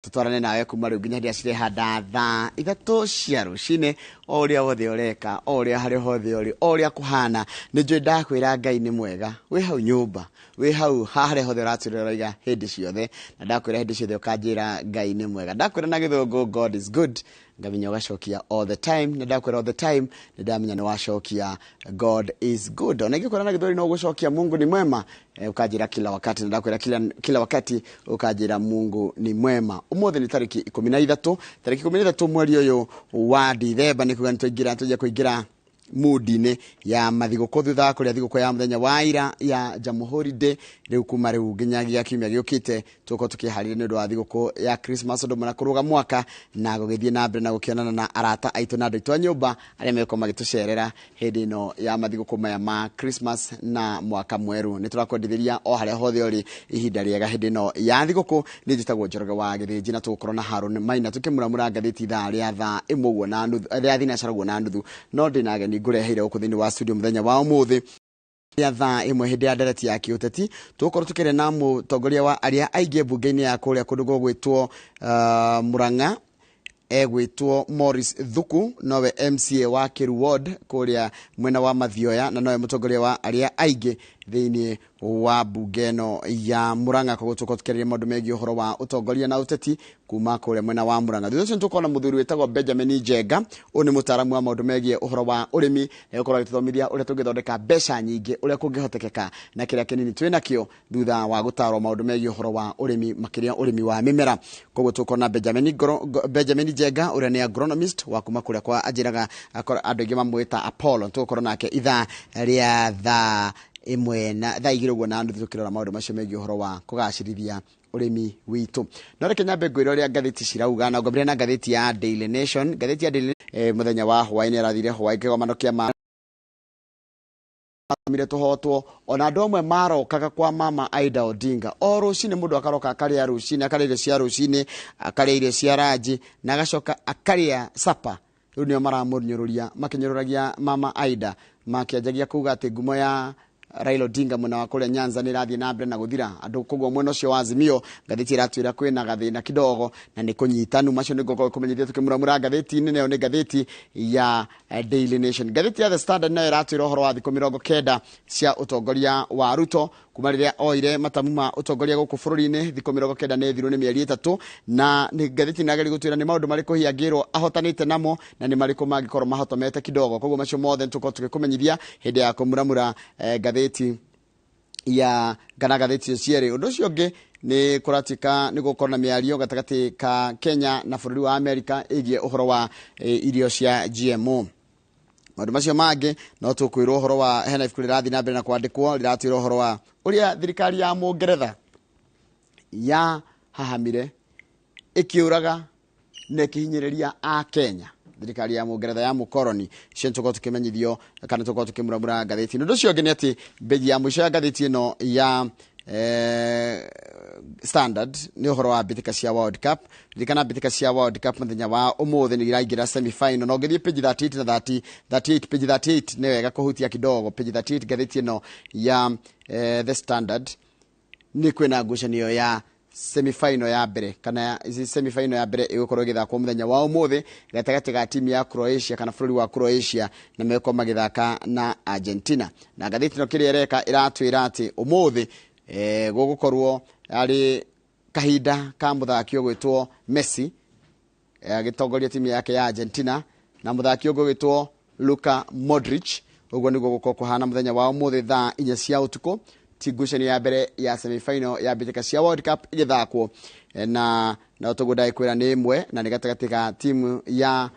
Tutwarane nawe kuma rĩu nginya hĩndĩ ĩrĩa cirehanda thaa 3 cia rũcinĩ. O ũrĩa wothe ũreka, o ũrĩa harĩa hothe ũrĩ, o ũrĩa kũhana, nĩ njũĩ ndakwĩra Ngai nĩ mwega. Wĩ hau nyũmba, wĩ hau harĩa hothe ũratwĩrora, ũraiga hĩndĩ ciothe, na ndakwĩra hĩndĩ ciothe ũkanjĩra Ngai nĩ mwega. Ndakwĩra na Gĩthũngũ "God is good", ngamenya ũgacokia "all the time", na ndakwĩra "all the time" nĩ ndamenya nĩ wacokia "God is good". Ona ingĩkwĩra na Gĩthweri no ũgũcokia "Mungu ni mwema", ukanjĩra "kila wakati", na ndakwĩra kila wakati ukanjĩra "Mungu ni mwema". Ũmũthĩ nĩ tarĩki 13, tarĩki 13 mweri ũyũ wa Dithemba. Nĩ kuga nĩ twaingĩra, tũnjia kũingĩra mudi-inĩ ya mathigũkũ thutha wa kũrĩa thigũkũ ya mũthenya wa ira ya Jamhuri Day. Rĩu kuma rĩu nginyagia kiumia gĩũkĩte tũgũkorwo tũkĩharĩria nĩ ũndũ wa thigũkũ ya Christmas, ũndũ ũmwe na kũrũga mwaka na gũgĩthiĩ na mbere na gũkĩonana na arata aitũ na andũ aitũ a nyũmba arĩa megũkorwo magĩtũcerera hĩndĩ ĩno ya mathigũkũ maya ma Christmas na mwaka mwerũ. Nĩ tũrakwendithĩria o harĩa hothe ũrĩ ihinda rĩega hĩndĩ ĩno ya thigũkũ. Nĩ njĩtagwo Njoroge wa Gĩthĩnji na tũgũkorwo na Harũn Maina tũkĩmuramura ngathĩti ithaa rĩa thaa 1 ũguo na nuthu, rĩa thinacara ũguo na nuthu. No ndĩna ageni ngũreheire gũkũ thĩinĩ wa studio mũthenya wa ũmũthĩ ya thaa 1 hĩndĩ ya ndereti ya kĩũteti. Tũgũkorwo tũkĩaria na mũtongoria wa arĩa aingĩ mbunge-inĩ ya kũrĩa kũndũ gũgwĩtwo Murang'a, egwĩtwo Morris Thuku, nowe MCA wa Kiru Ward kũrĩa mwena wa Mathioya na nowe mũtongoria wa arĩa aingĩ thĩinĩ wa mbunge ĩno ya Murang'a. Koguo tũkorwo tũkĩarĩria maũndũ megiĩ ũhoro wa ũtongoria na ũteti kuma kũrĩa mwena wa Murang'a. Thutha ũcio nĩtũkorwo na mũthuri wĩtagwo Benjamin Njenga. Ũyũ nĩ mũtaaramu wa maũndũ megiĩ ũhoro wa ũrĩmi na egũkorwo agĩtũthomithia ũrĩa tũngĩthondeka mbeca nyingĩ ũrĩa kũngĩhotekeka na kĩrĩa kĩnini twĩ nakĩo thutha wa gũtarwo maũndũ megiĩ ũhoro wa ũrĩmi, makĩria ũrĩmi wa mĩmera. Koguo tũkorwo na Benjamin Njenga ũrĩa nĩ agronomist wa kuma kũrĩa kwa anjĩraga andũ aingĩ mamwĩta Apollo. Tũgũkorwo nake ithaa rĩa thaa 1 na thaa 2 ũguo na nuthu tũkĩrora maũndũ macio megiĩ ũhoro wa kũgacĩrithia ũrĩmi witũ. No reke nyambe ngwĩre ũrĩa ngathĩti cirauga, na ngwambĩrĩria na ngathĩti ya Daily Nation. Ngathĩti ya Daily, mũthenya wa hwaĩ-inĩ arathire hwaĩ kĩgomano kĩa ma tũmire tũhotwo. Ona andũ amwe marokaga kwa Mama Aida Odinga o rũcinĩ, mũndũ akaroka akarĩa rũcinĩ, akarĩa irio cia rũcinĩ, akarĩa irio cia ranji na agacoka akarĩa sapa. Rĩu nĩo maramũnyũrũria, makĩnyũrũragia Mama Aida, makĩanjagia kuga atĩ ngumo ya Raila Odinga mwena wa kũrĩa Nyanza nĩ ĩrathiĩ na mbere na gũthira andũ. Koguo mwena ũcio wa Azimio, ngathĩti ĩratwĩra kwĩna gathĩna kidogo na nĩ kũnyitanu. Macio nĩ ngũkorwo kũmenyithia tũkĩmuramura ngathĩti-inĩ. Nayo nĩ ngathĩti ya Daily Nation. Ngathĩti ya The Standard nayo ĩratwĩra ũhoro wa thikũ 90 cia ũtongoria wa Ruto kuma rĩrĩa oire matamu ma ũtongoria gũkũ bũrũri-inĩ. Thikũ 90 nĩ thiru, nĩ mĩeri 3, na nĩ ngathĩti nageri gũtwĩra nĩ maũndũ marĩkũ hihi angĩrwo ahotanĩte namo na nĩ marĩkũ mangĩkorwo mahotomete kidogo. Koguo macio mothe nĩtũkorwo tũgĩkũmenyithia hĩndĩ ya kũmuramura ngathĩti ya kana ngathĩti icio cierĩ. Ũndũ ũcio ũngĩ nĩ kũratuĩka nĩ gũkorwo na mĩario gatagatĩ ka Kenya na bũrũri wa Amerika ĩgiĩ ũhoro wa irio cia GMO. Maũndũ macio mangĩ no tũkwĩrwo ũhoro wa hena ibuku rĩrathiĩ na mbere na kwandĩkwo rĩratwĩra ũhoro wa ũrĩa thirikari ya Mũngeretha ya hahamire ĩkĩũraga na ĩkĩhinyĩrĩria a Kenya, thirikari ya Mũngeretha ya mũkoroni. Icio nĩtũkorwo tũkĩmenyithio kana tũkorwo tũkĩmuramura ngathĩti. Ũndũ ũcio ũngĩ nĩ atĩ mbĩji ya mũico ya ngathĩti ĩno ya Standard nĩ ũhoro wa mbĩtĩka cia World Cup. Ririkana mbĩtĩka cia World Cup mũthenya wa ũmũthĩ nĩ iraingĩra semi final, na ũngĩthiĩ page 38 na 30 38, page 38 nĩ wega kũhutia kidogo. Page 38 ngathĩti ĩno ya The Standard nĩ kwĩna ngucanio ya semifinal ya mbere, kana semifinal ya mbere ĩgũkorwo ĩgĩthakwo mũthenya wa ũmũthĩ gatagatĩ ga timu ya Croatia kana bũrũri wa Croatia na megũkorwo magĩthaka na Argentina. Na ngathĩti ĩno kĩrĩa ĩreka ĩratwĩra atĩ ũmũthĩ gũgũkorwo arĩ kahinda ka mũthaki ũgwĩtwo Messi agĩtongoria timu yake ya Argentina na mũthaki ũngĩ ũgwĩtwo Luka Modric. Ũguo nĩguo gũkorwo kũhana mũthenya wa ũmũthĩ thaa 4 cia ũtukũ, ti ngucanio ya mbere ya semifinal ya mbĩtĩka cia World Cup ĩgĩthakwo, na no tũguo ndagĩkwĩra nĩ ĩmwe na nĩ gatagatĩ ga timu ya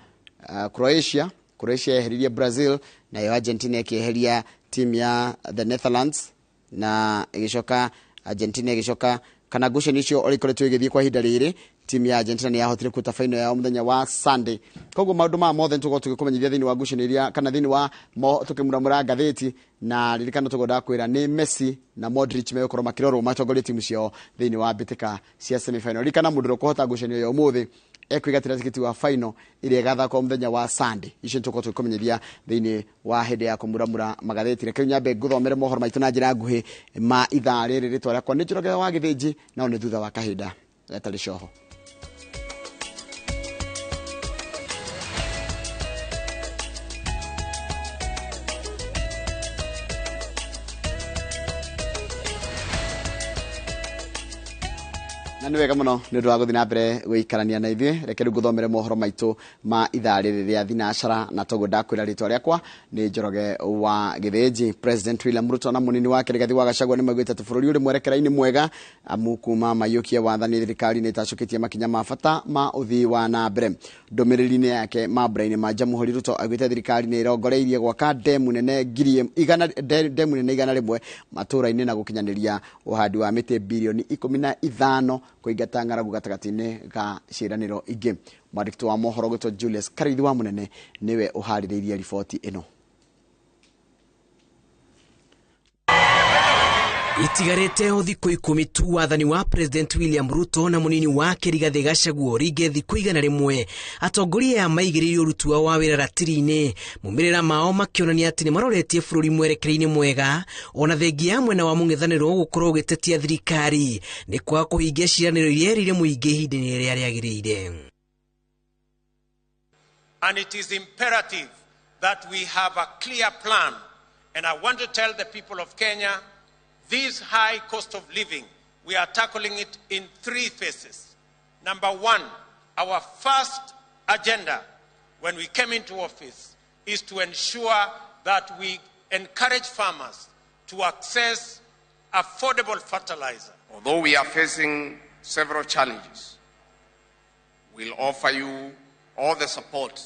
Croatia. Croatia yeheririe Brazil, nayo Argentina ĩkĩeheria timu ya the Netherlands, na ĩgĩcoka Argentina ĩgĩcoka kana ngucanio icio ũrĩa ikoretwo igĩthiĩ kwa ihinda rĩrĩ, timu ya Argentina nĩ yahotire kũruta final yao mũthenya wa Sunday. Koguo maũndũ maya mothe nĩtũgũkorwo tũgĩkũmenyithia thĩinĩ wa ngucanio iria kana thĩinĩ wa tũkĩmuramura ngathĩti. Na ririkana tũguo ndakwĩra nĩ Messi na Modric megũkorwo makĩrorwo matongorie timu ciao thĩinĩ wa mbĩtĩka cia semifinal. Ririkana mũndũ ũrĩa ũkũhota ngucanio ya ũmũthĩ ekwĩgatĩra tikiti wa final ĩrĩa ĩgathakwo mũthenya wa Sunday. Icio nĩtũgũkorwo tũgĩkũmenyithia thĩinĩ wa hĩndĩ ya kũmuramura magathĩti. Reke nyambe ngũthomere mohoro maitũ na njĩra nguhĩ ma ithaa rĩrĩ. Rĩtwa rĩakwa nĩ Njoroge wa Gĩthĩnji, no nĩ thutha wa kahinda gatarĩ coho. Na nĩ wega mũno nĩ ũndũ wa gũthiĩ na mbere gũikarania na ithuĩ. Reke rĩu ngũthomere mohoro maitũ ma ithaa rĩrĩ rĩa thinacara, na toguo ndakwĩra rĩtwa rĩakwa nĩ Njoroge wa Gĩthĩnji. President William Ruto na mũnini wake Rigathi wa Gachagua nĩ maugĩte atĩ bũrũri ũrĩ mwerekera-inĩ mwega, amu kuma maiyũkie wathani thirikari nĩ ĩtacũkĩtie makinya ma bata ma ũthii wa na mbere. Ndũmĩrĩri-inĩ yake mambura-inĩ ma Jamhuri, Ruto augĩte thirikari nĩ ĩrongoreirie gwaka ndemu nene ngiri igana ndemu nene 100 matũũra-inĩ na gũkinyanĩria ũhandi wa mĩtĩ birioni 15 kũingata ng'aragu gatagatĩ-inĩ ga ciĩranĩro ingĩ. Mwandĩki wa mohoro gwĩtwo Julius Karithi wa Mũnene nĩwe ũharĩrĩirie riboti ĩno. Itigarĩte o thikũ 10 tu wathani wa President William Ruto na mũnini wake Rigathi Gachagua ũringe thikũ 100. Atongoria aya maigĩrĩire ũruti wao wa wĩra ratiri-inĩ, maumĩrĩra mao makĩonania atĩ nĩ maroretie bũrũri mwerekera-inĩ mwega, ona thengia ya mwena wa mũng'ethanĩro gũkorwo ũgĩtetia thirikari nĩ kwaga kũhingia ciĩranĩro iria erĩire mũingĩ ihinda-inĩ rĩrĩa rĩagĩrĩire. And it is imperative that we have a clear plan. And I want to tell the people of Kenya, this high cost of living, we are tackling it in 3 phases. Number 1, our first agenda when we came into office is to ensure that we encourage farmers to access affordable fertilizer. Although we are facing several challenges, we'll offer you all the support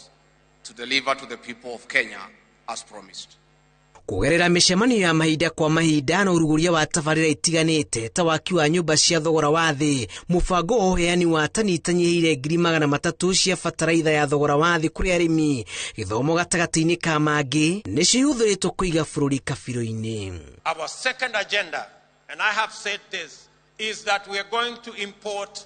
to deliver to the people of Kenya as promised. Kũgerera mĩcemanio ya mahinda kwa mahinda na ũrugũria wa tabarĩra itiganĩte ta waki wa nyũmba cia thogora wa thĩ, mũbango wa ũheani wa tani itanyihĩire 300,000 cia bataraitha ya thogora wa thĩ kũrĩ arĩmi, gĩthomo gatagatĩ-inĩ ka mangĩ nĩcio ihũthĩrĩtwo kũiga bũrũri kabirũ-inĩ. Our second agenda, and I have said this, is that we are going to import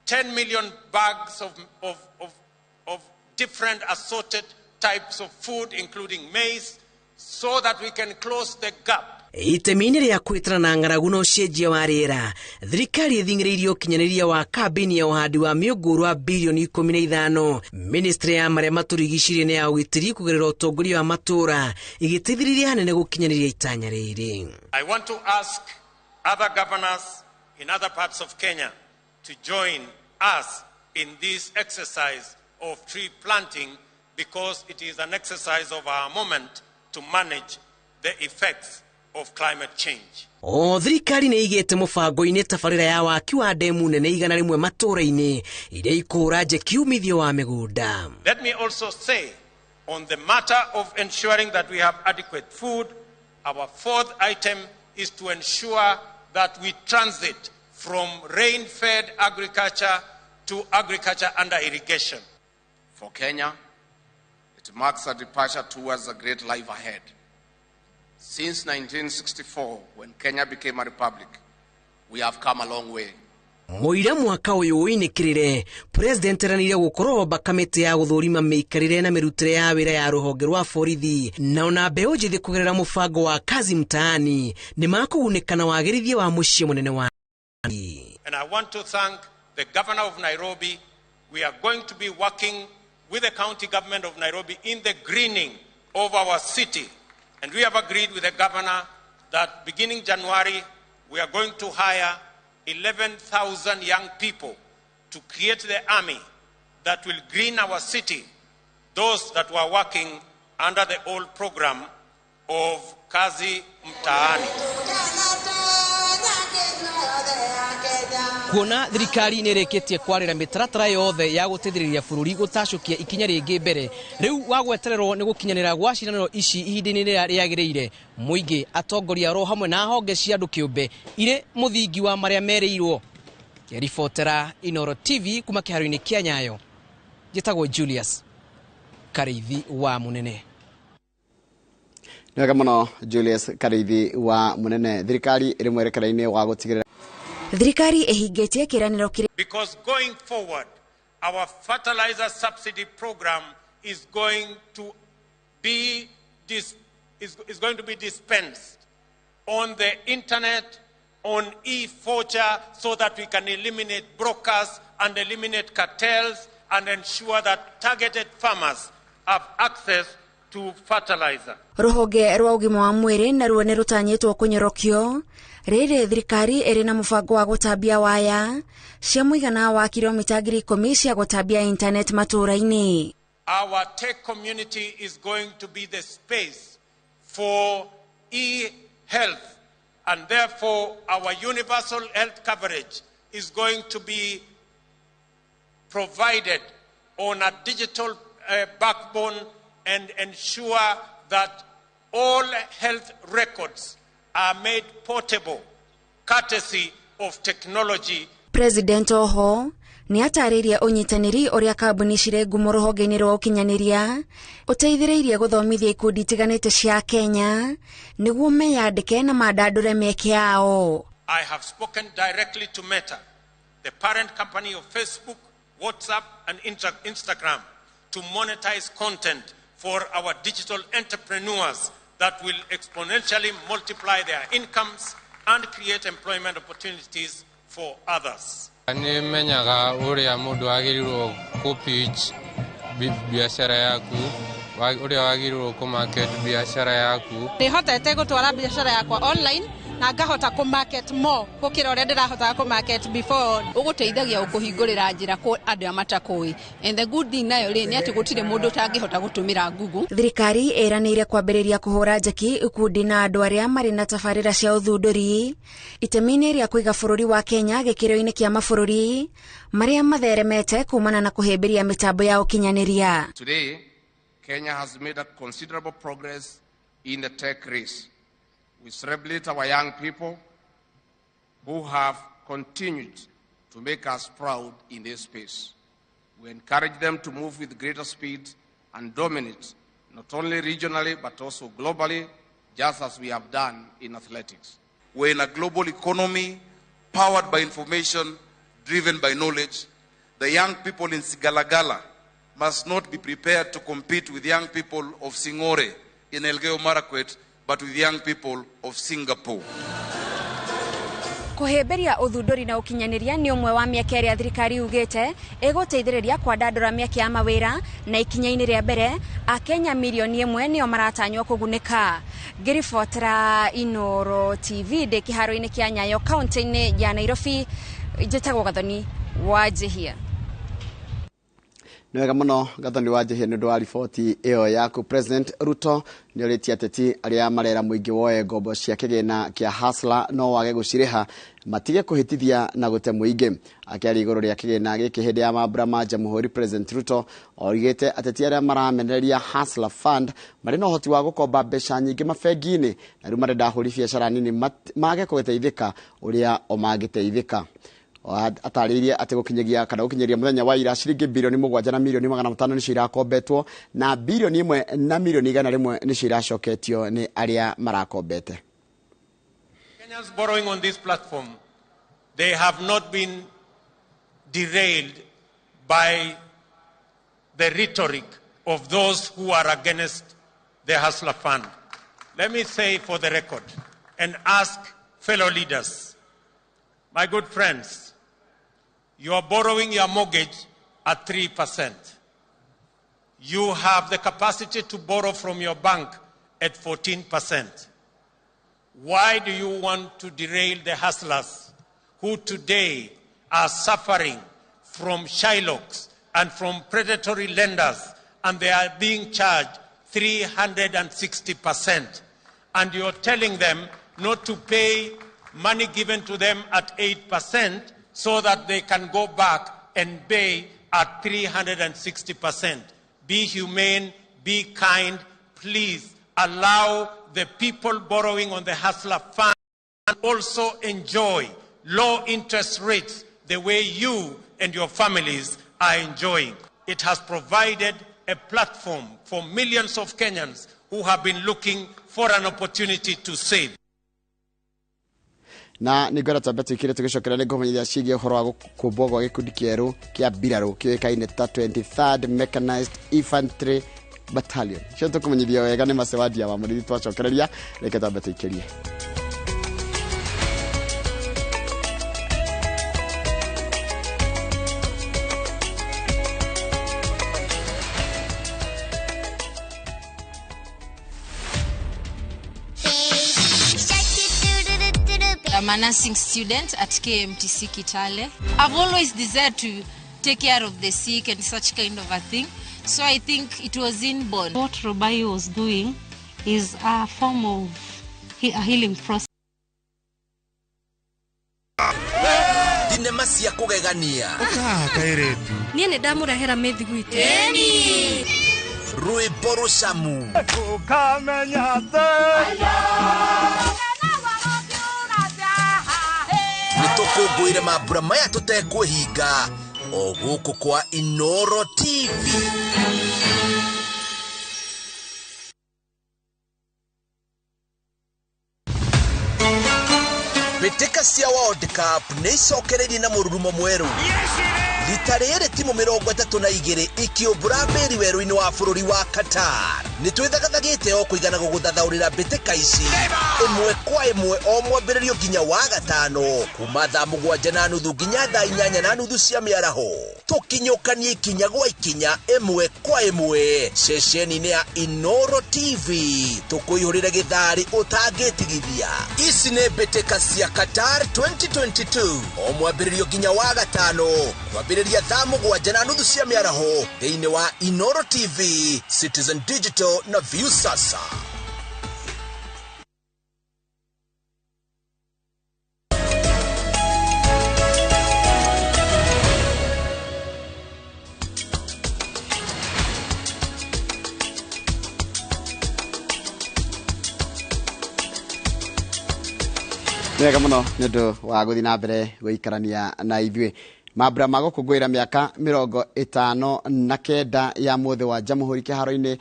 10 million bags of different assorted types of food, including maize, so that we can close the gap. Itemi-inĩ rĩa kwĩtana na ng'aragu na ũcenjia wa rĩera, thirikari ĩthing'ĩrĩirie ũkinyanĩria wa kambĩini ya ũhandi wa mĩũngũrwa birioni 15. Ministry ya marĩa matũrigicĩirie na ya ũgitĩri kũgerera ũtongoria wa matũũra ĩgĩteithĩrĩria hanene gũkinyanĩria itanya rĩrĩ. I want to ask other governors in other parts of Kenya to join us in this exercise of tree planting, because it is an exercise of our moment to manage the effects of climate change. O thirikari nĩ ĩigĩte mũbango-inĩ tabarĩra ya waki wa ndemu nene 100 matũũra-inĩ iria ikũhũra njeki umithio wa mĩgũnda. Let me also say, on the matter of ensuring that we have adequate food, our fourth item is to ensure that we transit from rain-fed agriculture to agriculture under irrigation. For Kenya, it marks a departure towards a great life ahead. Since 1964, when Kenya became a republic, we have come a long way. Mũira mwaka ũyũ ũinĩkĩrĩre, President eranĩire gũkorwo omba kamĩtĩ ya gũthũrima mĩikarĩre na mĩrutĩre ya wĩra ya rũhonge rwa borithi, na ona mbeũ njĩthĩ kũgerera mũbango wa kazi mtaani nĩ makũgunĩka na wagĩrithia wa mũciĩ mũnene wa. And I want to thank the governor of Nairobi. We are going to be working with the county government of Nairobi in the greening of our city. And we have agreed with the governor that beginning January, we are going to hire 11,000 young people to create the army that will green our city, those that were working under the old program of Kazi Mtaani. Kuona thirikari nĩ ĩrĩkĩtie kwarĩra mĩtaratara yothe ya gũteithĩrĩria bũrũri gũtacũkia ikinya rĩngĩ mbere, rĩu wa gwetererwo nĩ gũkinyanĩra gwa ciĩranĩro ici ihinda-inĩ rĩrĩa rĩagĩrĩire. Mũingĩ, atongoria oro hamwe na honge cia andũ kĩũmbe irĩ mũthingi wa marĩa merĩirwo. Ribotera Inooro TV kuma kĩharo-inĩ kĩa Nyayo, njĩtagwo Julius Kariithi wa Mũnene. Nĩ wega mũno Julius Kariithi wa Mũnene. Thirikari ĩrĩ mwerekera-inĩ wa gũtigĩrĩra thirikari ĩhingĩtie kĩĩranĩro kĩrĩa. Because going forward, our fertilizer subsidy program is going to be is going to be dispensed on the internet, on e-voucher, so that we can eliminate brokers and eliminate cartels and ensure that targeted farmers have access to fertilizer. Rũhonge rwa ũgima wa mwĩrĩ naruo nĩ rũtanyĩtwo kũnyorokio. Rĩrĩ thirikari ĩrĩ na mũbango wa gũtambia waya cia mũigana wa kilomita 10,000 cia gũtambia internet matũũra-inĩ. Our tech community is going to be the space for e-health, and therefore our universal health coverage is going to be provided on a digital backbone and ensure that all health records are made portable, courtesy of technology. President oho nĩ atarĩirie ũnyitanĩri ũrĩa kambuni cirĩ ngumo rũhonge-inĩ rwa ũkinyanĩria ũteithĩrĩirie gũthomithia ikundi itiganĩte cia Kenya nĩguo meyandĩke na mandandũre mĩeke yao. I have spoken directly to Meta, the parent company of Facebook, WhatsApp and Instagram, to monetize content for our digital entrepreneurs that will exponentially multiply their incomes and create employment opportunities for others. Nĩ menyaga ũrĩa mũndũ agĩrĩirwo kũ pitch biacara yaku, ũrĩa wagĩrĩirwo kũ market biacara yaku. Nĩ hotete gũtwara biacara yakwa online na ngahota kũ market more gũkĩra ũrĩa ndĩrahotaga kũ market before. Ũgũteithagia kũhingũrĩra njĩra kũ andũ arĩa matakũĩ. And the good thing nayo rĩ nĩ atĩ gũtirĩ mũndũ ũtangĩhota gũtũmĩra Google. Thirikari ĩranĩire kwambĩrĩria kũhũra njeki ikundi na andũ arĩa marĩ na tabarĩra cia ũthundũri itemi-inĩ rĩa kũiga bũrũri wa Kenya gĩkĩro-inĩ kĩa mabũrũri marĩa matheremete kumana na kũhĩmbĩria mĩtambo ya ũkinyanĩria. Today, Kenya has made a considerable progress in the tech race. We celebrate our young people who have continued to make us proud in this space. We encourage them to move with greater speed and dominate, not only regionally but also globally, just as we have done in athletics. We're in a global economy powered by information, driven by knowledge. The young people in Sigalagala must not be prepared to compete with young people of Singore in Elgeyo Marakwet, but with young people of Singapore. Kũhĩmbĩria ũthundũri na ũkinyanĩria nĩ ũmwe wa mĩeke ĩrĩa thirikari yugĩte ĩgũteithĩrĩria kwandandũra mĩeke ya mawĩra, na ikinya-inĩ rĩa mbere Akenya 1 million nĩo maratanywo kũgunĩka. Ngĩribotera Inooro TV ndĩ kĩharo-inĩ kĩa Nyayo kaunti-inĩ ya Nairobi, njĩtagwo Gathoni wa Njihia. Nĩ wega mũno Gathoni wa Njihia nĩ ũndũ wa riboti ĩyo yaku. President Ruto nĩ orĩtie ateti arĩa marera mũingĩ woe ngombo cia kĩgĩna kĩa Hustler no wage gũcirĩha matige kũhĩtithia na gũte mũingĩ. Akĩaria igũrũ rĩa kĩgĩna gĩkĩ hĩndĩ ya mambura ma Jamhuri, President Ruto oigĩte ateti arĩa maramenereria Hustler Fund marĩ na ũhoti wa gũkomba mbeca nyingĩ mabengi-inĩ na rĩu marenda ahũri biacara nini mage gũteithĩka ũrĩa o mangĩteithĩka. Atarĩirie atĩ gũkinyagia kana gũkinyĩria mũthenya wa ira ciringi 7 bilioni 500 million nĩcio irakombetwo na 1 bilioni na milioni 100 nĩcio iracoketio nĩ arĩa marakombete. Kenyans borrowing on this platform, they have not been derailed by the rhetoric of those who are against the Hustler Fund. Let me say for the record and ask fellow leaders, my good friends, you are borrowing your mortgage at 3%. You have the capacity to borrow from your bank at 14%. Why do you want to derail the hustlers who today are suffering from Shylocks and from predatory lenders, and they are being charged 360%? And you're telling them not to pay money given to them at 8% so that they can go back and pay at 360%. Be humane, be kind, please allow the people borrowing on the Hustler Fund also enjoy low interest rates the way you and your families are enjoying. It has provided a platform for millions of Kenyans who have been looking for an opportunity to save. Na nĩ ngwenda twambe twĩkĩre tũgĩcokera nĩ ngũmenyithia ciĩgiĩ ũhoro wa gũkũmbwo gwa gĩkundi kĩerũ kĩa mbirarũ kĩũĩkaine ta 23rd Mechanized Infantry Battalion. Cio tũkũmenyithia wega nĩ Macewandia wa Mũrĩithi twacokereria. Reke twambe tũikĩrie. I'm a nursing student at KMTC Kitale. I've always desired to take care of the sick and such kind of a thing. So I think it was inborn. What Robai was doing is a form of a healing process. Thinema cia kũgegania. Kairetu. Niĩ nĩ ndamũrehera mĩthiguiti. Rwĩmbo rũcamu. Ũkamenya Nĩ tũkũngũĩre mambura maya tũtekwĩhinga o gũkũ kwa Inoro TV. Mbĩtĩka cia World Cup nĩ icokereirie na mũrurumo mwerũ. Rita rĩrĩ timu 32 ikĩũmbũra mbĩri werũ-inĩ wa bũrũri wa Qatar. Nĩ twĩthagathagĩte o kũigana gũgũthathaũrĩra mbĩtĩka ici ĩmwe kwa ĩmwe o mwambĩrĩrio nginya wa gatano kuma thaa 7:30 nginya thaa 8:30 cia mĩaraho. Tũkinyũkanie ikinya gwa ikinya ĩmwe kwa ĩmwe ceceni-inĩ ya Inoro TV tũkũihũrĩre gĩtharĩ ũtangĩtigithia. Ici nĩ mbĩtĩka cia Qatar 2022 o mwambĩrĩrio nginya wa gatano kwambĩrĩria thaa 7:30 cia mĩaraho thĩinĩ wa Inoro TV, Citizen Digital na Viusasa. Nĩ wega mũno nĩ ũndũ wa gũthiĩ na mbere gũikarania na ithuĩ. Mambura ma gũkũngũĩra mĩaka 59 ya mũthĩ wa Jamhuri kĩharo-inĩ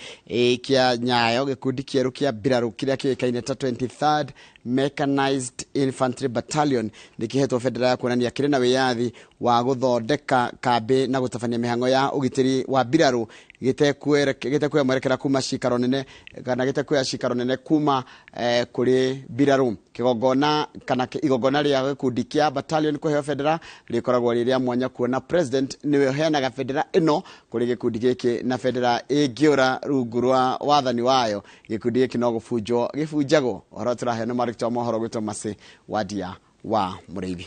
kĩa Nyayo, gĩkundi kĩerũ kĩa mbirarũ kĩrĩa kĩũĩkaine ta 23rd Mechanized Infantry Battalion nĩ kĩhetwo bendera ya kuonania kĩrĩ na wĩyathi wa gũthondeka kambĩ na gũtabania mĩhang'o ya ũgitĩri wa mbirarũ gĩtekuoya mwerekera kuma cikaro nene kana gĩtekuoya cikaro nene kuma kũrĩ mbirarũ. Kĩgongona kana igongona rĩa gĩkundi kĩa battalion kũheo bendera rĩkoragwo rĩ rĩa mwanya kuona president nĩwe ũheanaga bendera ĩno kũrĩ gĩkundi gĩkĩ, na bendera ĩngĩũra rungu rwa wathani wayo gĩkundi gĩkĩ no gũbunjwo gĩbunjagwo. Ũhoro tũraheo nĩ mwandĩki wa mohoro gwĩtwo Mercy Wadia wa Mũrĩithi.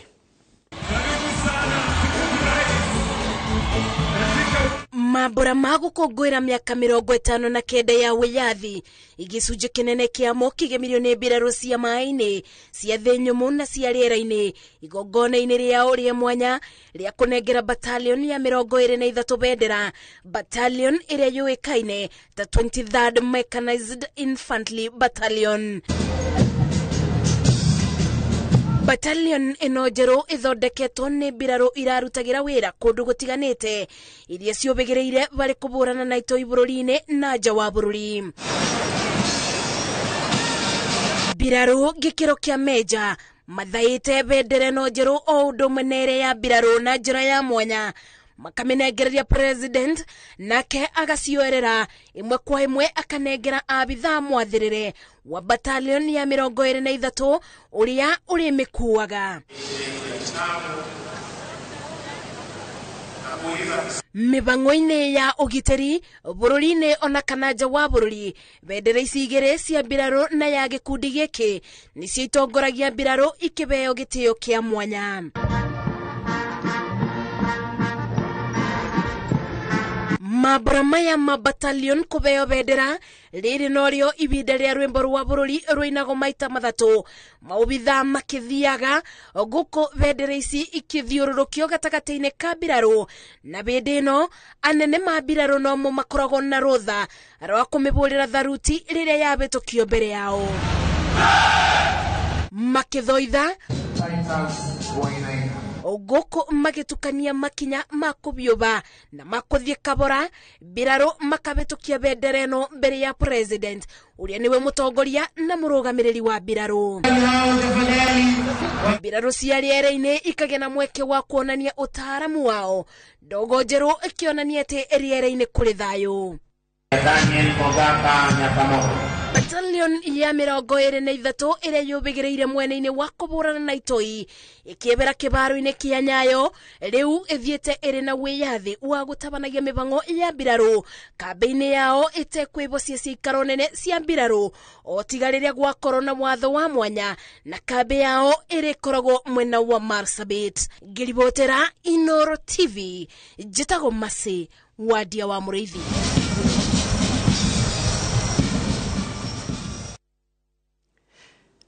Mambura ma gũkũngũĩra mĩaka 59 ya wĩyathi gĩcunjĩ kĩnene kĩamo kĩgemirio nĩ mbirarũ cia maĩ-inĩ cia thĩ nyũmũ na cia rĩera-inĩ igongona-inĩ rĩao rĩa mwanya rĩa kũnengera battalion ya 23 bendera, battalion ĩrĩa yũĩkaine ta 23rd Mechanized Infantry Battalion. Battalion ĩno njerũ ĩthondeketwo nĩ mbirarũ irarutagĩra wĩra kũndũ gũtiganĩte iria ciũbĩgĩrĩire barĩ kũbũrana na itoi bũrũri-inĩ na nja wa bũrũri. Mbirarũ gĩkĩro kĩa meja mathaĩte bendera ĩno njerũ o ũndũ ũmwe na ĩrĩa ya mbirarũ na njĩra ya mwanya, makamĩnengereria president nake agacioerera ĩmwe kwa ĩmwe akanengera abithaa mwathĩrĩre wa battalion ya 23 ũrĩa ũrĩmĩkuaga. Mĩbang'o-inĩ ya ũgitĩri bũrũri-inĩ ona kana nja wa bũrũri, bendera ici igĩrĩ cia mbirarũ na ya gĩkundi gĩkĩ nĩcio itongoragia mbirarũ ikĩheo gĩtĩo kĩa mwanya. Mambura maya ma battalion kũheo bendera rĩrĩ norĩo ibinda rĩa rwĩmbo rwa bũrũri rũinagwo maita mathatũ, maobithaa makĩthiaga gũkũ bendera ici ikĩthiũrũrũkio gatagatĩ-inĩ ka mbirarũ, na hĩndĩ ĩno anene ma mbirarũ nomo makoragwo na rũtha rwa kũmĩbũrĩra tharuti rĩrĩa yabĩtũkio mbere yao makĩthoitha gũkũ magĩtukania makinya ma kũbiũba na makũthiĩ kabora, mbirarũ makabĩtũkia bendera ĩno mbere ya president ũrĩa nĩwe mũtongoria na mũrũgamĩrĩri wa mbirarũ. Mbirarũ cia rĩera-inĩ ikagĩa na mweke wa kuonania ũtaaramu wao, ndogo njerũ ĩkĩonania atĩ rĩera-inĩ kũrĩ thayũ. Daniel Mogaka Nyakamoro. Battalion ya 23 ĩrĩa yũbĩgĩrĩire mwena-inĩ wa kũbũrana na itoi ĩkĩebera kĩbaro-inĩ kĩa Nyayo rĩu ĩthiĩte ĩrĩ na wĩyathi wa gũtabanagia mĩbango ya mbirarũ kambĩ-inĩ yao ĩtekwĩbocia ciikaro nene cia mbirarũ o tiga rĩrĩa gwakorwo na watho wa mwanya na kambĩ yao ĩrĩkoragwo mwena wa Marsabit. Ngĩribotera Inoro TV, njĩtagwo Masi Wadia wa Mũrĩithi.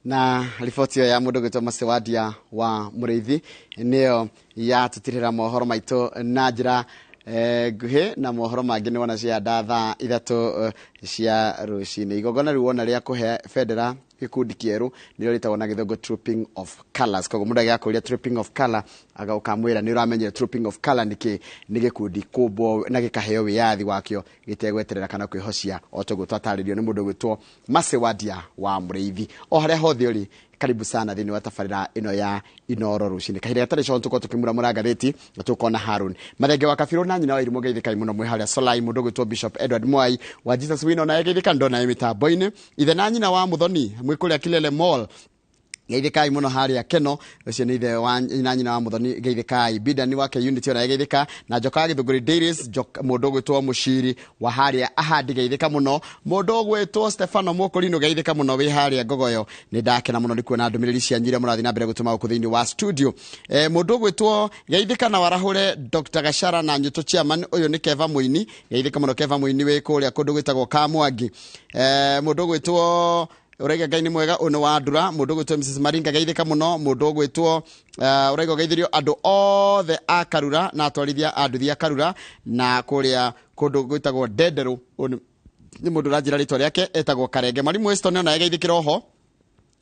Na riboti ya mundu gwitwo Masi Wadia wa Mũrĩithi niyo yatutirira mohoro maitu na njira nguhĩ na mohoro mangĩ nĩ wona cia thaa 3 cia rũcinĩ. Igongona rĩu wona rĩa kũhe bendera gĩkundi kĩerũ nĩrĩo rĩtagwo na gĩthũngũ Trooping of Colours. Koguo mũndũ agĩakũria Trooping of Colour ũkamwĩra nĩ ũramenyire Trooping of Colour nĩkĩ, nĩ gĩkundi kũmbwo na gĩkaheo wĩyathi wakĩo gĩtegweterera kana kwĩhocia o toguo twatarĩrio nĩ mũndũ ũgwĩtwo Masi Wadia wa Mũrĩithi. O harĩa hothe ũrĩ, karibu sana thĩinĩ wa tabarĩra ĩno ya Inoro rũcinĩ. Kahinda gatarĩ coho tũkorwo tũkĩmuramura ngathĩti na tũkona Harun Mathenge wa Kabirũ na nyina wa Irimũ geithĩkai mũno mwĩ harĩa Solai. Mũndũ ũgwĩtwo Bishop Edward Mwai wa Jesus Wino naye geithĩka ndona mĩtambo-inĩ. Ithe na nyina wa Muthoni mwĩ kũrĩa Kilele Mall geithĩkai mũno harĩa Keno, ũcio nĩ ithe wa na nyina wa Muthoni geithĩkai. Bidani wake Unity ona geithĩka na Njoka wa Gĩthũngũri Dairies, mũndũ ũgwĩtwo Mũciri wa harĩa Ahadi geithĩka mũno. Mũndũ ũgwĩtwo Stefano Mũkũrinũ geithĩka mũno wĩ harĩa Ngogoyo. Nĩ ndakena mũno nĩ kuona ndũmĩrĩri cianyu iria mũrathiĩ na mbere gũtũma gũkũ thĩinĩ wa studio. Mũndũ ũgwĩtwo geithĩka na warahũre Dr. Gashara na Nyuto chairman, ũyũ nĩ Keva Mũini, geithĩka mũno Keva Mũini wĩ kũrĩa kũndũ gwĩtagwo Kamwangi. Mũndũ ũgwĩtwo Ũraiga Ngai nĩ mwega ũyũ nĩ wa Ndura. Mũndũ ũgwĩtwo Mrs Maringa geithĩka mũno. Mũndũ ũgwĩtwo ũraiga geithĩrio andũ othe a Karura na atwarithia a nduthi a Karura na kũrĩa kũndũ gwĩtagwo Ndenderũ. Ũyũ nĩ mũndũ ũranjĩra rĩtwa rĩake etagwo Karenge. Mwalimu Weston ona geithĩkĩra oho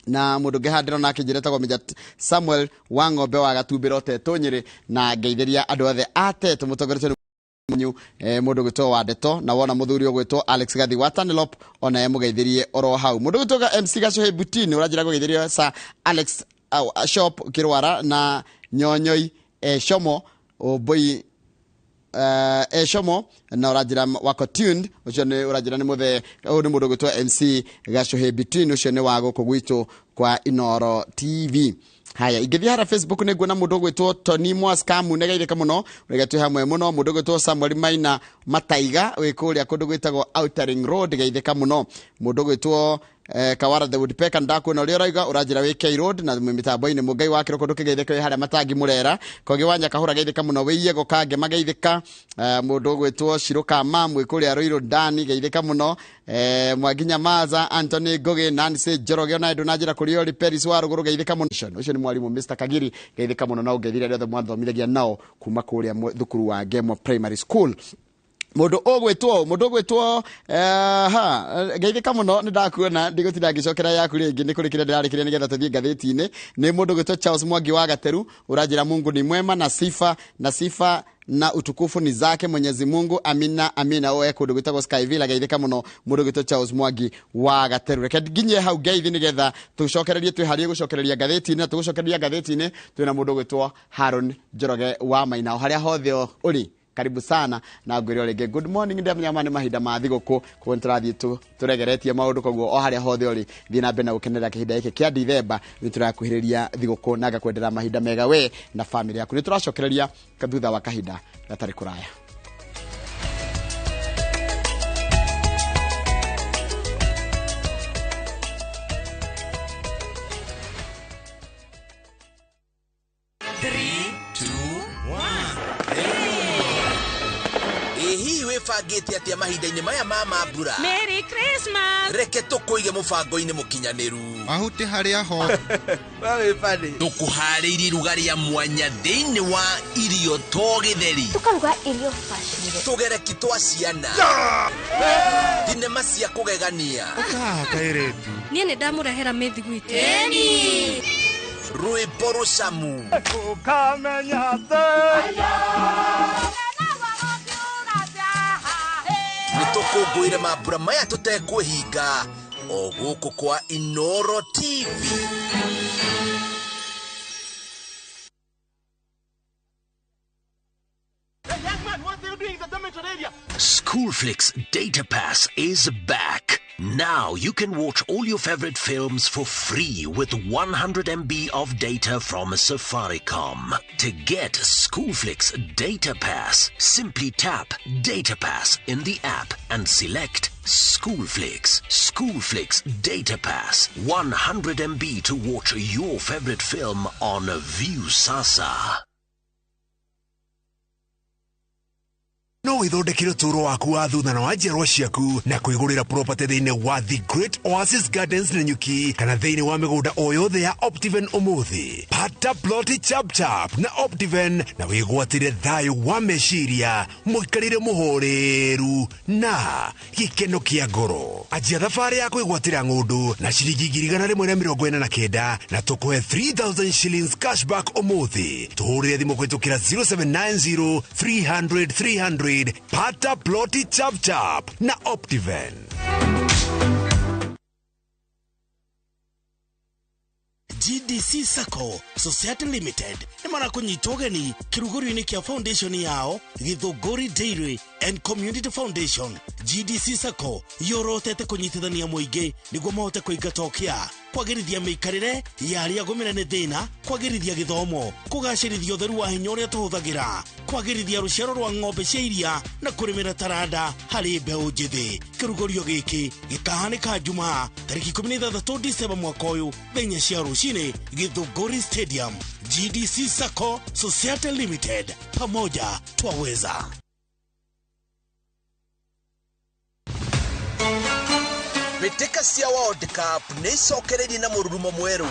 na mũndũ ũngĩ haha ndĩrona akĩnjĩra etagwo Major Samuel wa Ng'ombe wa Gatumbĩro Tetũ Nyĩrĩ, na ngeithĩria andũ othe a Tetũ mũtongoretio nĩ munyu mundu gwitwo wa Ndeto na wona muthuri ugwitwo Alex Gathi wa Tanelop ona emugeithirie oro hau. Mundu gwitwo MC Gacuhi Butini uranjira kugeithirio sa Alex shop Kirwara na Nyonyoi Shomo Oboi Shomo na uranjira wako tuned ucio ni uranjira ni muthe ni mundu gwitwo MC Gacuhi Butini ucio ni wa guku gwitwo kwa Inoro TV. Haya, ingĩthiĩ harĩa Facebook nĩ nguona mũndũ ũgwĩtwo Tony Mwaskamu nĩ geithĩka mũno, ũrĩa twĩ hamwe mũno. Mũndũ ũgwĩtwo Samuel Maina Mataiga wĩ kũrĩa kũndũ gwĩtagwo Outer Ring Road geithĩka mũno. Mũndũ ũgwĩtwo Kawara the Woodpecker ndakuona ũrĩa ũrauga ũranjĩra wĩ K Road na mĩtambo-inĩ. Mũngai wa kĩroko ndũkĩgeithĩka wĩ harĩa Matangi Mũrera. Kogi wa Nyakahũra geithĩka mũno, wĩ Iego Kange mageithĩka. Mũndũ ũgwĩtwo Shiruka Mamu wĩ kũrĩa Ruiru Ndani geithĩka mũno. Mwangi Nyamaza, Anthony Ngugi, Nancy Njoroge ona ndũnanjĩra kũrĩa ũrĩ. Peris wa Rũgũrũ geithĩka mũno. Ũcio nĩ mwarimũ Mr Kagiri geithĩka mũno na ũngeithĩria arĩa othe mwathomithagia nao kuma kũrĩa thukuru wa Ngemo Primary School. Mundu ugwitwo ha geithĩka mũno nĩ ndakuona ndigũtinda ngĩcokera yaku rĩngĩ nĩ kũrĩ kĩrĩa ndĩrarĩkĩria nĩgetha tũthiĩ ngathĩti-inĩ. Nĩ mũndũ ũgwĩtwo Charles Mwangi wa Gateru ũranjĩra Mungu ni mwema na sifa na utukufu ni zake Mwenyezi Mungu, amina amina. Oe kundu gwitagwo Sky Villa geithĩka mũno mũndũ ũgwĩtwo Charles Mwangi wa Gateru. Reke nginye hau ngeithi nĩgetha tũcokererie twĩharie gũcokereria ngathĩti-inĩ na tũgũcokereria ngathĩti-inĩ twĩna mũndũ ũgwĩtwo Haron Njoroge wa Maina. O harĩa hothe ũrĩ, karibu sana na ngwĩre rĩngĩ good morning. Ndamenya nĩ mahinda ma thigũkũ koguo nĩtũrathiĩ tũregeretie maũndũ, koguo o harĩa hothe ũrĩ thiĩ na mbere na gũkenerera kĩhinda gĩkĩ kĩa Dithemba. Nĩtũrakuhĩrĩria thigũkũ na ngakwendera mahinda mega we na famĩlĩ yaku. Nĩtũracokereria thutha wa kahinda gatarĩ kũraya. Wĩbangĩte atĩa mahinda-inĩ maya ma mambura? Merry Christmas. Reke tũkũige mũbango-inĩ mũkinyanĩru. Mahuti harĩa ho. Tũkũharĩirie iruga rĩa mwanya thĩinĩ wa irio to gĩtheri. Tũkaruga irio bacĩrĩre. Tũgereki twa ciana. Thinema cia kũgegania. Ũkahaha kairĩtu. Niĩ nĩ ndamũrehera mĩthiguiti. Ĩni. Rwĩmbo rũcamu. Ũkamenya atĩ nĩtũkũngũĩre mambura maya tũtekwĩhinga o gũkũ kwa Inoro TV. Schoolflix Data Pass is back. Now you can watch all your favorite films for free with 100 MB of data from Safaricom. To get Schoolflix Data Pass, simply tap Data Pass in the app and select Schoolflix. Schoolflix Data Pass. 100 MB to watch your favorite film on Viusasa. No withondekere ũtũũro waku wa thutha na wa njiarwa ciaku na kwĩgũrĩra property thĩinĩ wa The Great Oasis Gardens Nanyuki kana thĩinĩ wa mĩgũnda o yothe ya Optiven ũmũthĩ. Pata ploti chap chap na Optiven na wĩgwatĩre thayũ wa meciria, mũikarĩre mũhoreru na gĩkeno kĩa ngoro. Anjia thabarĩ ya kwĩgwatĩra ng'ũndũ na ciringi 149 na tũkũhe 3000 shillings cashback ũmũthĩ. Tũhũrĩre thimũ kũhĩtũkĩra 0790 300 300. Pata ploti chap chap na Optiven. GDC Sacco Society Limited nĩ marakũnyita ũgeni kĩrugũrio-inĩ kĩa foundation yao Githũngũri Dairy and Community Foundation. GDC Sacco yorotete kũnyitithania mũingĩ nĩguo mahote kũingata ũkĩa, kwagĩrithia mĩikarĩre ya arĩa agũmĩre nĩ thĩna, kwagĩrithia gĩthomo, kũgacĩrithia ũtheru wa hinya ũrĩa tũhũthagĩra, kwagĩrithia rũciaro rwa ng'ombe cia iria na kũrĩmĩra taranda harĩ mbeũ njĩthĩ. Kĩrugũrio gĩkĩ gĩkahanĩka Jumaa tarĩki 16 Disemba mwaka ũyũ thaa 4 cia rũcinĩ Githũngũri Stadium. GDC Sacco Society Limited, pamoja twaweza. Mbĩtĩka cia World Cup nĩ icokereirie na mũrurumo mwerũ.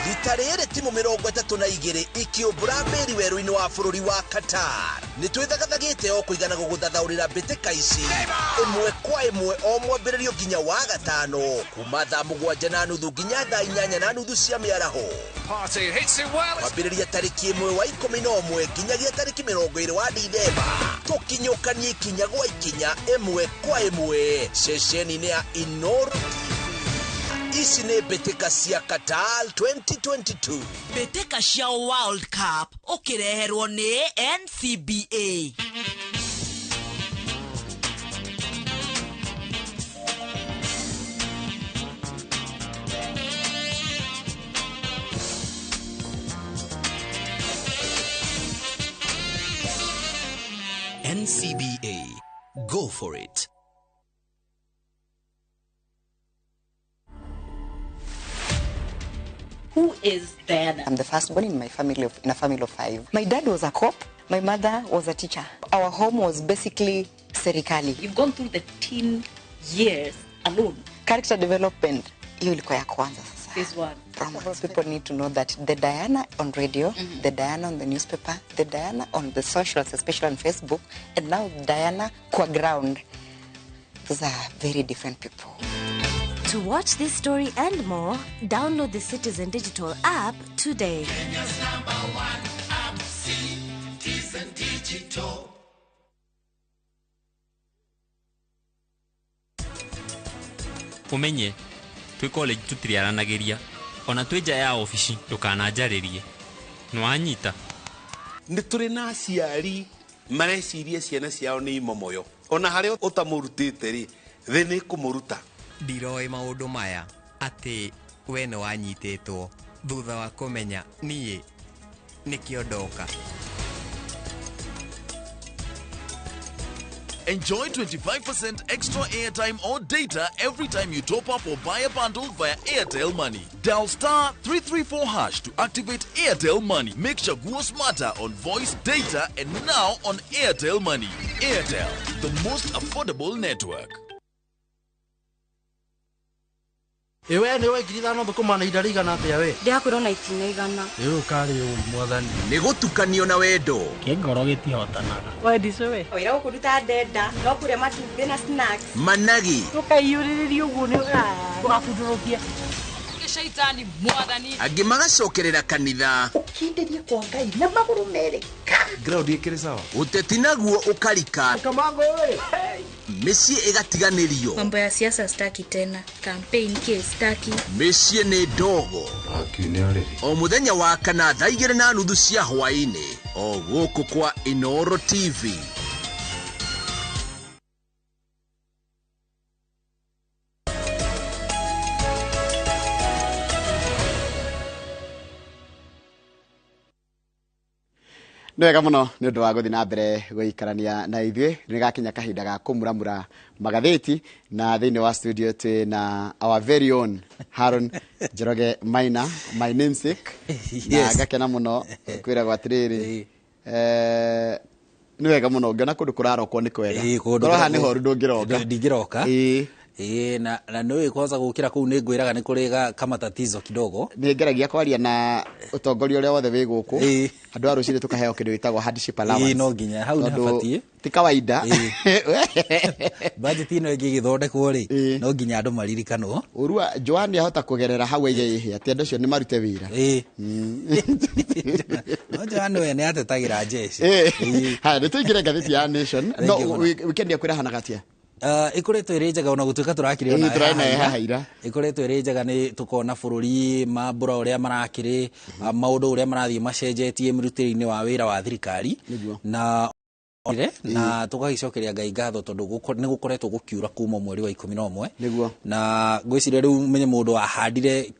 Rita rĩrĩ timu 32 ikĩũmbũra mbĩri werũ-inĩ wa bũrũri wa Qatar. Nĩ twĩthagathagĩte o kũigana gũgũthathaũrĩra mbĩtĩka ici ĩmwe kwa ĩmwe o mwambĩrĩrio nginya wa gatano kuma thaa 7:30 nginya thaa 8:30 cia mĩaraho. Kwambĩrĩria tarĩki 1 wa 11 nginyagia tarĩki 20 wa Dithemba. Tũkinyũkanie ikinya gwa ikinya ĩmwe kwa ĩmwe ceceni-inĩ ya Inoro TV. Ici nĩ mbĩtĩka cia Qatar 2022. Mbĩtĩka cia World Cup ũkĩreherwo nĩ NCBA. NCBA. Go for it. Who is Diana? I'm the firstborn in my family in a family of 5. My dad was a cop. My mother was a teacher. Our home was basically serikali. You've gone through the teen years alone. Character development, hiyo ilikuwa ya kwanza sasa. This one. People need to know that the Diana on radio, the Diana on the newspaper, the Diana on the socials, especially on Facebook, and now Diana kwa ground. Those are very different people. To watch this story and more, download the Citizen Digital app today. Kenya's #1 app, Citizen Digital. Umenye, twi college tutiriaranagiria ona twi nja ya ofici ndukananjarĩrie nĩwanyita. Nĩ tũrĩ na aciari mareciria ciana ciao nĩ imomoyo ona harĩa ũtamũrutĩte rĩ thĩ nĩ kũmũruta. Ndiroĩ maũndũ maya atĩ we nĩ wanyitĩtwo thutha wa kũmenya niĩ nĩkĩo ndoka. Enjoy 25% extra airtime or data every time you top up or buy a bundle via Airtel Money. Dial *334# to activate Airtel Money. Make Chaguo smarter on voice, data, and now on Airtel Money. Airtel, the most affordable network. Ewe nĩwe 5,000 thũkũma na ihinda rĩigana atĩa we? Ndĩrakwĩrwo na ikinya 100. Rĩu ũkarĩ ũi mwathani. Nĩ gũtukanio na wendo. Kĩngoro gĩtihotanaga. Wendico we. Wĩra gũkũruta ndenda no kũrĩa matumbĩ na snacks. Managi. Tũkaiyũrĩrĩria ũguo nĩ ũgabundũrũkia. Shaitani mwathani. Angĩ magacokerera kanitha. Ũkindĩrie kwa Ngai na magũrũ merĩ. Ground ĩkĩrĩ sawa. Ũteti naguo ũkarika. Kamango ĩ. Mĩciĩ ĩgatiganĩrio. Mambo ya siasa staki tena. Campaign ke staki. Mĩciĩ nĩ ndogo. O mũthenya wa kana thaa 2:30 cia hwaĩ-inĩ o gũkũ kwa Inoro TV. Nĩ wega mũno nĩ ũndũ wa gũthiĩ na mbere gũikarania na ithuĩ. Nĩ gakinya kahinda ga kũmuramura magathĩti, na thĩinĩ wa studio twĩ na our very own Haron Njoroge Maina, my namesake. Na ngakena mũno kwĩragwo atĩrĩrĩ, nĩ wega mũno ngĩona kũndũ kũrarokwo nĩ kwega. Kũndũ Ngorwo haha nĩ horu ndũngĩroka. Ndingĩroka. Ĩĩ, na nĩ kwanza gũkĩra kũu nĩ ngwĩraga nĩ kũrĩ kamatatizo kidogo. Nĩ ngeragia kwaria na ũtongoria ũrĩa wothe wĩ gũkũ, andũ a rũcinĩ tũkaheo kĩndũ gĩtagwo hardship allowance. Ĩĩ, no nginya hau nĩ Tondũ habatiĩ. Ti kawaida. Budget ĩno ĩngĩgĩthondekwo rĩ, no nginya andũ maririkanwo. Ũrua Joan ahota kũgerera hau aige ĩhĩ atĩ andũ acio nĩ marute wĩra. No Joan we nĩ atetagĩra jeshi. Haya, nĩ tũingĩre ngathĩti ya Nation. No Thengiũ mũno. weekend yaku ĩrahanaga atĩa? Ĩkoretwo ĩrĩ njega ona gũtuĩka tũrakĩrĩ ona Ĩĩ, tũrarĩ naye haha haha ira. Ĩkoretwo ĩrĩ njega, nĩ tũkona bũrũri mambũra ũrĩa marakĩrĩ, maũndũ ũrĩa marathiĩ macenjetie mĩrutĩre-inĩ wa wĩra wa thirikari na na tũgagĩcokeria Ngai ngatho tondũ nĩ gũkoretwo gũkiura kuma mweri wa 11. Nĩguo. Na ngwĩciria rĩu menye mũndũ wahandire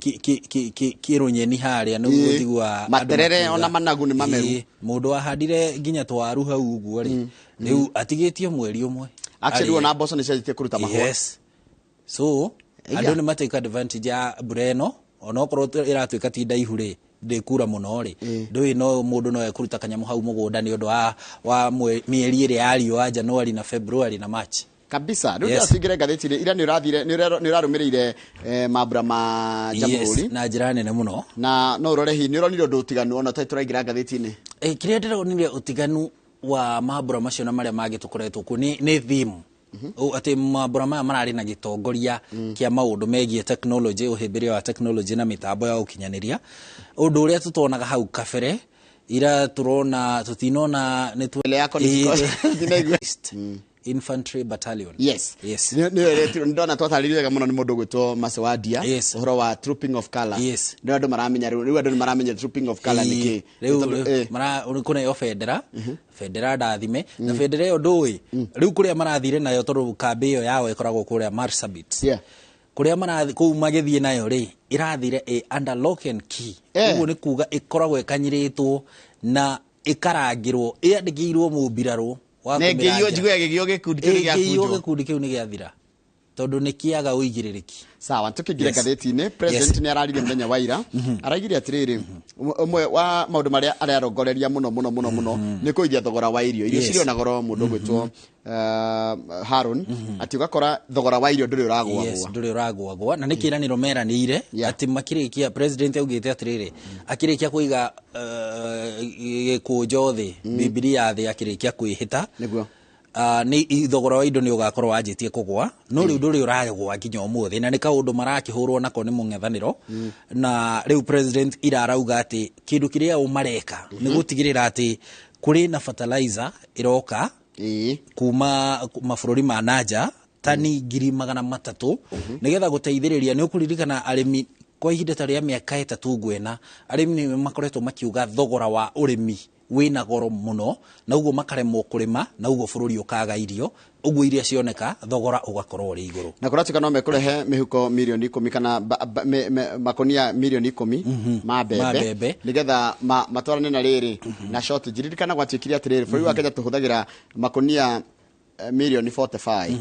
kĩrũnyeni harĩa nĩ gũtigua andũ Materere makiuga. ona managu nĩ mameru. Ĩĩ, mũndũ wahandire nginya twaru hau ũguo rĩ, rĩu atigĩtie mweri ũmwe. Actually Arĩe. ona mboco nĩ cianjĩtie kũruta mahũa. Yes. So Iya. andũ nĩ matake advantage ya mbura ĩno, onokorwo ĩratuĩka ti ndaihu rĩ, ndĩkura mũno rĩ, ndũĩ no mũndũ no ekũruta kanyamũ hau mũgũnda nĩ ũndũ wa mĩeri ĩrĩa ya riũa, January na February na March. Kabisa. Rĩu Yes. ndĩratingĩre ngathĩti-inĩ ira nĩ ũrathire, nĩ ũrarũmĩrĩire mambura ma Jamhuri. Yes, na njĩra nene mũno. Na no ũrore hihi nĩ ũronire ũndũ ũtiganu ona tũtarĩ tũraingĩra ngathĩti-inĩ? Kĩrĩa ndĩronire ũtiganu wa mambura macio na marĩa mangĩ tũkoretwo kuo nĩ theme. Atĩ mambura maya mararĩ na gĩtongoria kĩa maũndũ megiĩ technology, ũhĩmbĩria wa technology na mĩtambo ya ũkinyanĩria, ũndũ ũrĩa tũtonaga hau kabere. Ira tũrona tũtinona nĩ yako nĩ Infantry Battalion. Yes. Yes. Nĩ nĩ ndona twatarĩirio wega mũno nĩ mũndũ ũgwĩtwo Masewadia ũhoro wa trooping of color. Yes. Nĩ andũ maramenya rĩu, andũ nĩ maramenya trooping of color nĩ kĩ. Rĩu Tondũ, rĩu kũneo bendera ndathime, na bendera ĩyo ndũĩ rĩu kũrĩa marathire nayo, tondũ kambĩ ĩyo yao ĩkoragwo kũrĩa Marsabit. Kũrĩa marathi kũu magĩthiĩ nayo rĩ, ĩrathire ĩ under lock and key. Ũguo nĩ kuga ĩkoragwo ĩkanyĩrĩtwo na ĩkarangĩrwo, ĩandĩkĩirwo mũmbirarũ wa Na ĩngĩiywo, kũmĩrangĩra. njiguaga ĩngĩiywo gĩkundi kĩu nĩ Ĩngĩiywo gĩabunjwo. gĩkundi kĩu nĩ gĩathira tondũ nĩ kĩaga ũigĩrĩrĩki. Sawa, tukĩingĩra Yes. ngathĩti-inĩ, president nĩ araririe mũthenya wa ira, araigire atĩrĩrĩ, ũmwe wa maũndũ marĩa ararongoreria mũno mũno mũno mũno nĩ kũigithia thogora wa irio. Irio cirĩ ona goro, mũndũ ũgwĩtwo Haron, atĩ ũgakora thogora wa irio ndũrĩ ũragũagũa. Yes, ndũrĩ ũragũagũa, na nĩ kĩĩranĩro meranĩire atĩ makĩrĩkia, president augĩte atĩrĩrĩ, akĩrĩkia kũiga gĩkũnjo thĩ, Bibilia thĩ, akĩrĩkia kwĩhĩta nĩguo nĩ thogora wa indo nĩ ũgakorwo wanjĩtie kũgũa, no rĩu ndũrĩ ũragũa nginya ũmũthĩ, na nĩ kaũndũ marakĩhũrwo nako nĩ mũng'ethanĩro. Na rĩu president ira arauga atĩ kĩndũ kĩrĩa o mareka nĩ gũtigĩrĩra atĩ kũrĩ na fertilizer ĩroka kuma mabũrũri ma nanja, tani 300,000, nĩgetha gũteithĩrĩria. Nĩ ũkũririkana arĩmi kwa ihinda ta rĩa mĩaka 3 ngwena, arĩmi nĩ makoretwo makiuga thogora wa ũrĩmi wĩna goro mũno, na ũguo makaremwo kũrĩma, na ũguo bũrũri ũkaga irio, ũguo iria cioneka thogora ũgakorwo ũrĩ igũrũ. Na kũratuĩka no mekũrehe mĩhuko mirioni 10 kana makonia mirioni 10 ma mbembe, Ma mbembe. nĩgetha matwarane na rĩrĩ na shortage. Ririkana gwatuĩkire atĩrĩrĩ, bũrũri wa Kenya tũhũthagĩra makonia mirioni 45.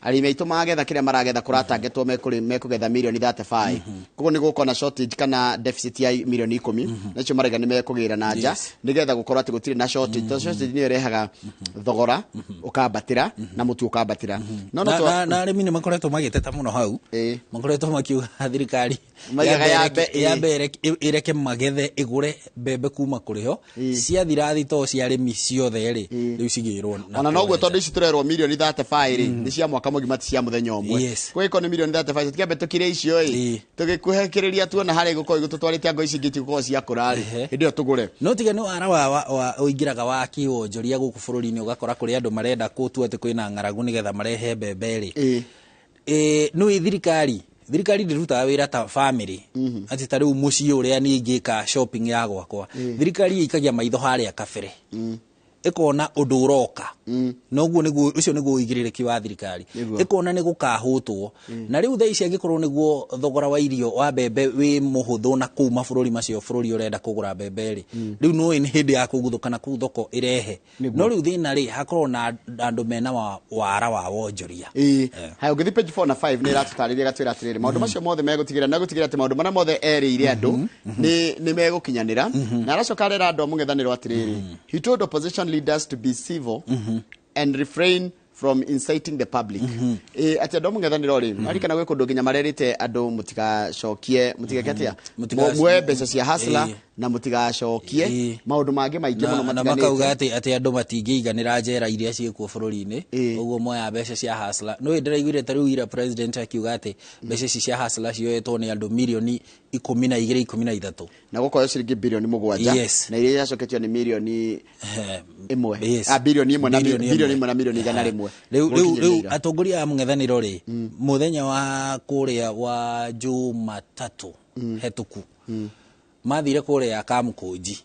Arĩmi aitũ magetha kĩrĩa maragetha kũratangetwo mekũgetha mirioni 35, koguo nĩ gũkorwo na shortage kana deficit ya mirioni 10, na icio maraiga nĩ mekũgĩra na nja nĩgetha gũkorwo atĩ gũtirĩ na shortage, tondũ shortage nĩyo ĩrehaga thogora ũkambatĩra na mũtu ũkambatĩra. No Na arĩmi nĩ makoretwo magĩteta mũno hau, makoretwo makiuga thirikari Maigaga yambe ĩreke magethe, ĩgũre mbembe kuma kũrĩ ho, ciathira thitoo cia arĩmi ciothe rĩ, rĩu cigĩrwo na Ona noguo kũrĩa. tondũ ici tũrerwo mirioni 35 rĩ, nĩ cia mwaka mũgima, ti cia mũthenya ũmwe. Kwĩko nĩ mirioni 35, tũkĩambe tũkire icio ĩ, tũgĩkuhĩkĩrĩria tuona harĩa gũkorwo tũtwarĩte ngo ici ingĩ tigũkorwo ciakũra rĩ, hĩndĩ ĩyo tũgũre. No tiga nĩ wara wa ũingĩraga wa kĩwonjoria gũkũ bũrũri-inĩ, ũgakora kũrĩ andũ marenda gũtua atĩ kwĩna ng'aragu nĩgetha marehe mbembe rĩ. Nĩ thirikari ndĩrutaga wĩra ta family, atĩ ta rĩu mũciĩ ũrĩa niĩ ingĩka shopping ya gwakwa, thirikari ĩikagia maitho harĩa kabere. Ĩkona ũndũ ũroka, noguo nĩguo ũcio nĩguo ũigĩrĩrĩki wa thirikari. Ĩkona nĩ gũkahũtwo, na rĩu thaa ici angĩkorwo nĩguo thogora wa irio wa mbembe wĩ mũhũthũ na kũu mabũrũri macio bũrũri ũrenda kũgũra mbembe rĩ, rĩu nĩũĩ nĩ hĩndĩ ya kũguthũka na kũu thoko ĩrehe. No rĩu thĩna rĩ, hakorwo na andũ mena wara wa wonjoria. Ĩĩ. Haya, ũngĩthiĩ page 4 na 5 nĩ ĩratũtarĩria gatwĩra atĩrĩrĩ, maũndũ macio mothe megũtigĩrĩra, na gũtigĩrĩra atĩ maũndũ marĩa mothe erĩire andũ nĩ megũkinyanĩra. Na aracoka arera andũ a mũng'ethanĩro atĩrĩrĩ, he told opposition leaders to be civil and refrain from inciting the public. Atĩ andũ a mũng'ethanĩro rĩ, marikana gwĩ kũndũ nginya marerĩte andũ mũtigacokie, mũtigeke atĩa, muoe mbeca cia hustler na mũtigacokie maũndũ mangĩ maingĩ mũno. Na makauga atĩ andũ matingĩiganĩra njera iria ciĩkuo bũrũri-inĩ, ũguo moya mbeca cia hustler. No ndĩraiguire ta rĩu ira president akiuga atĩ mbeca ici cia hustler cioetwo nĩ andũ mirioni 12, 13, na gũkoywo ciringi birioni 7, na iria iracoketio nĩ mirioni 1, birioni 1 na birioni 1 na milioni 100. Rĩu atongoria a mũng'ethanĩro rĩ, mũthenya wa kũrĩa wa Jumatatũ hetũku mathire kũrĩa Kamũkũnji,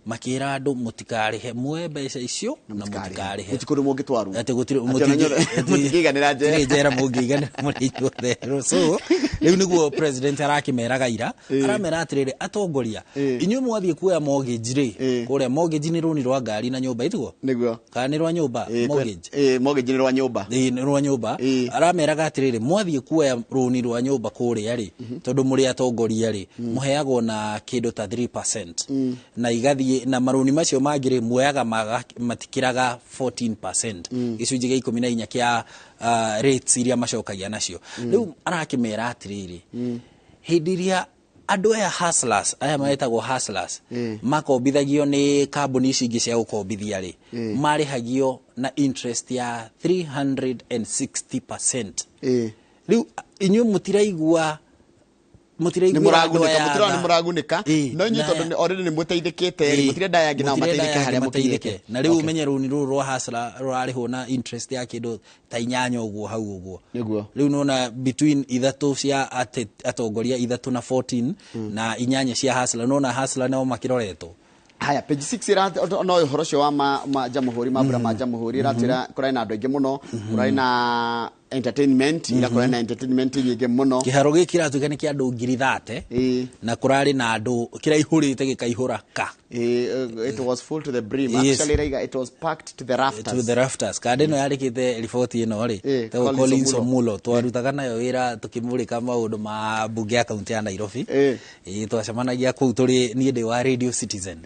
makĩra andũ mũtikarĩhe, muoe mbeca icio na mũtikarĩhe. Gũtirĩ kũndũ mũngĩtwarwo. Atĩ gũtirĩ mũtingĩiganĩra njera. Gũtirĩ njera mũngĩiganĩra mũrĩ inyuothe. So rĩu nĩguo president arakĩmeraga ira, aramera atĩrĩrĩ, atongoria inyuĩ mwathiĩ kuoya mortgage rĩ, kũrĩa mortgage nĩ rũni rwa ngari na nyũmba, itiguo? Nĩguo. Kana nĩ rwa nyũmba mortgage? Mortgage nĩ rwa nyũmba. Ĩĩ, nĩ rwa nyũmba. Arameraga atĩrĩrĩ, mwathiĩ kuoya rũni rwa nyũmba kũrĩa rĩ, tondũ mũrĩ atongoria rĩ, mũheagwo na kĩndũ ta 3%, na igathiĩ na marũni macio mangĩ rĩ, muoyaga matikĩraga 14%, gĩcunjĩ gĩa 14 kĩa rates iria macokagia nacio. Rĩu arakĩmera atĩrĩrĩ, hĩndĩ ĩrĩa andũ aya hustlers, aya metagwo hustlers, makombithagio nĩ kambuni ici ingĩ cia gũkombithia rĩ, marĩhagio na interest ya 360%. Rĩu inyuĩ mũtiraigua, nĩ mũragunĩka, no inyuĩ tondũ already nĩ mũteithĩkĩte rĩ, mũtirenda aya angĩ nao mateithĩke harĩa mũkinyĩte. Na rĩu ũmenye rũni rũrũ rwa hustler rũrarĩhwo na interest ya kĩndũ ta 8 ũguo hau ũguo. Nĩguo. Rĩu nĩwona between 3 cia atongoria, 3 na 14 na 8 cia hustler, nĩwona hustler nao makĩroretwo. Haya, page 6 no ũhoro ũcio wa Jamhuri, mambura ma Jamhuri, ĩratwĩra kũrarĩ na andũ aingĩ mũno, kũrarĩ na entertainment, ira kũrarĩ na entertainment nyingĩ mũno. Kĩharo gĩkĩ kĩratuĩka nĩ kĩa andũ 30,000, na kũrarĩ na andũ kĩraihũrĩte gĩkaihũra ka. It was full to the brim. Actually, it was packed to the rafters. To the rafters. Kandĩ ĩno yarĩkĩte riboti ĩno rĩ, Collins Omulo, twarutaga nayo wĩra tũkĩmũrĩka maũndũ ma mbunge ya kaunti ya Nairobi. Twacemanagia kũu tũrĩ, niĩ ndĩ wa Radio Citizen.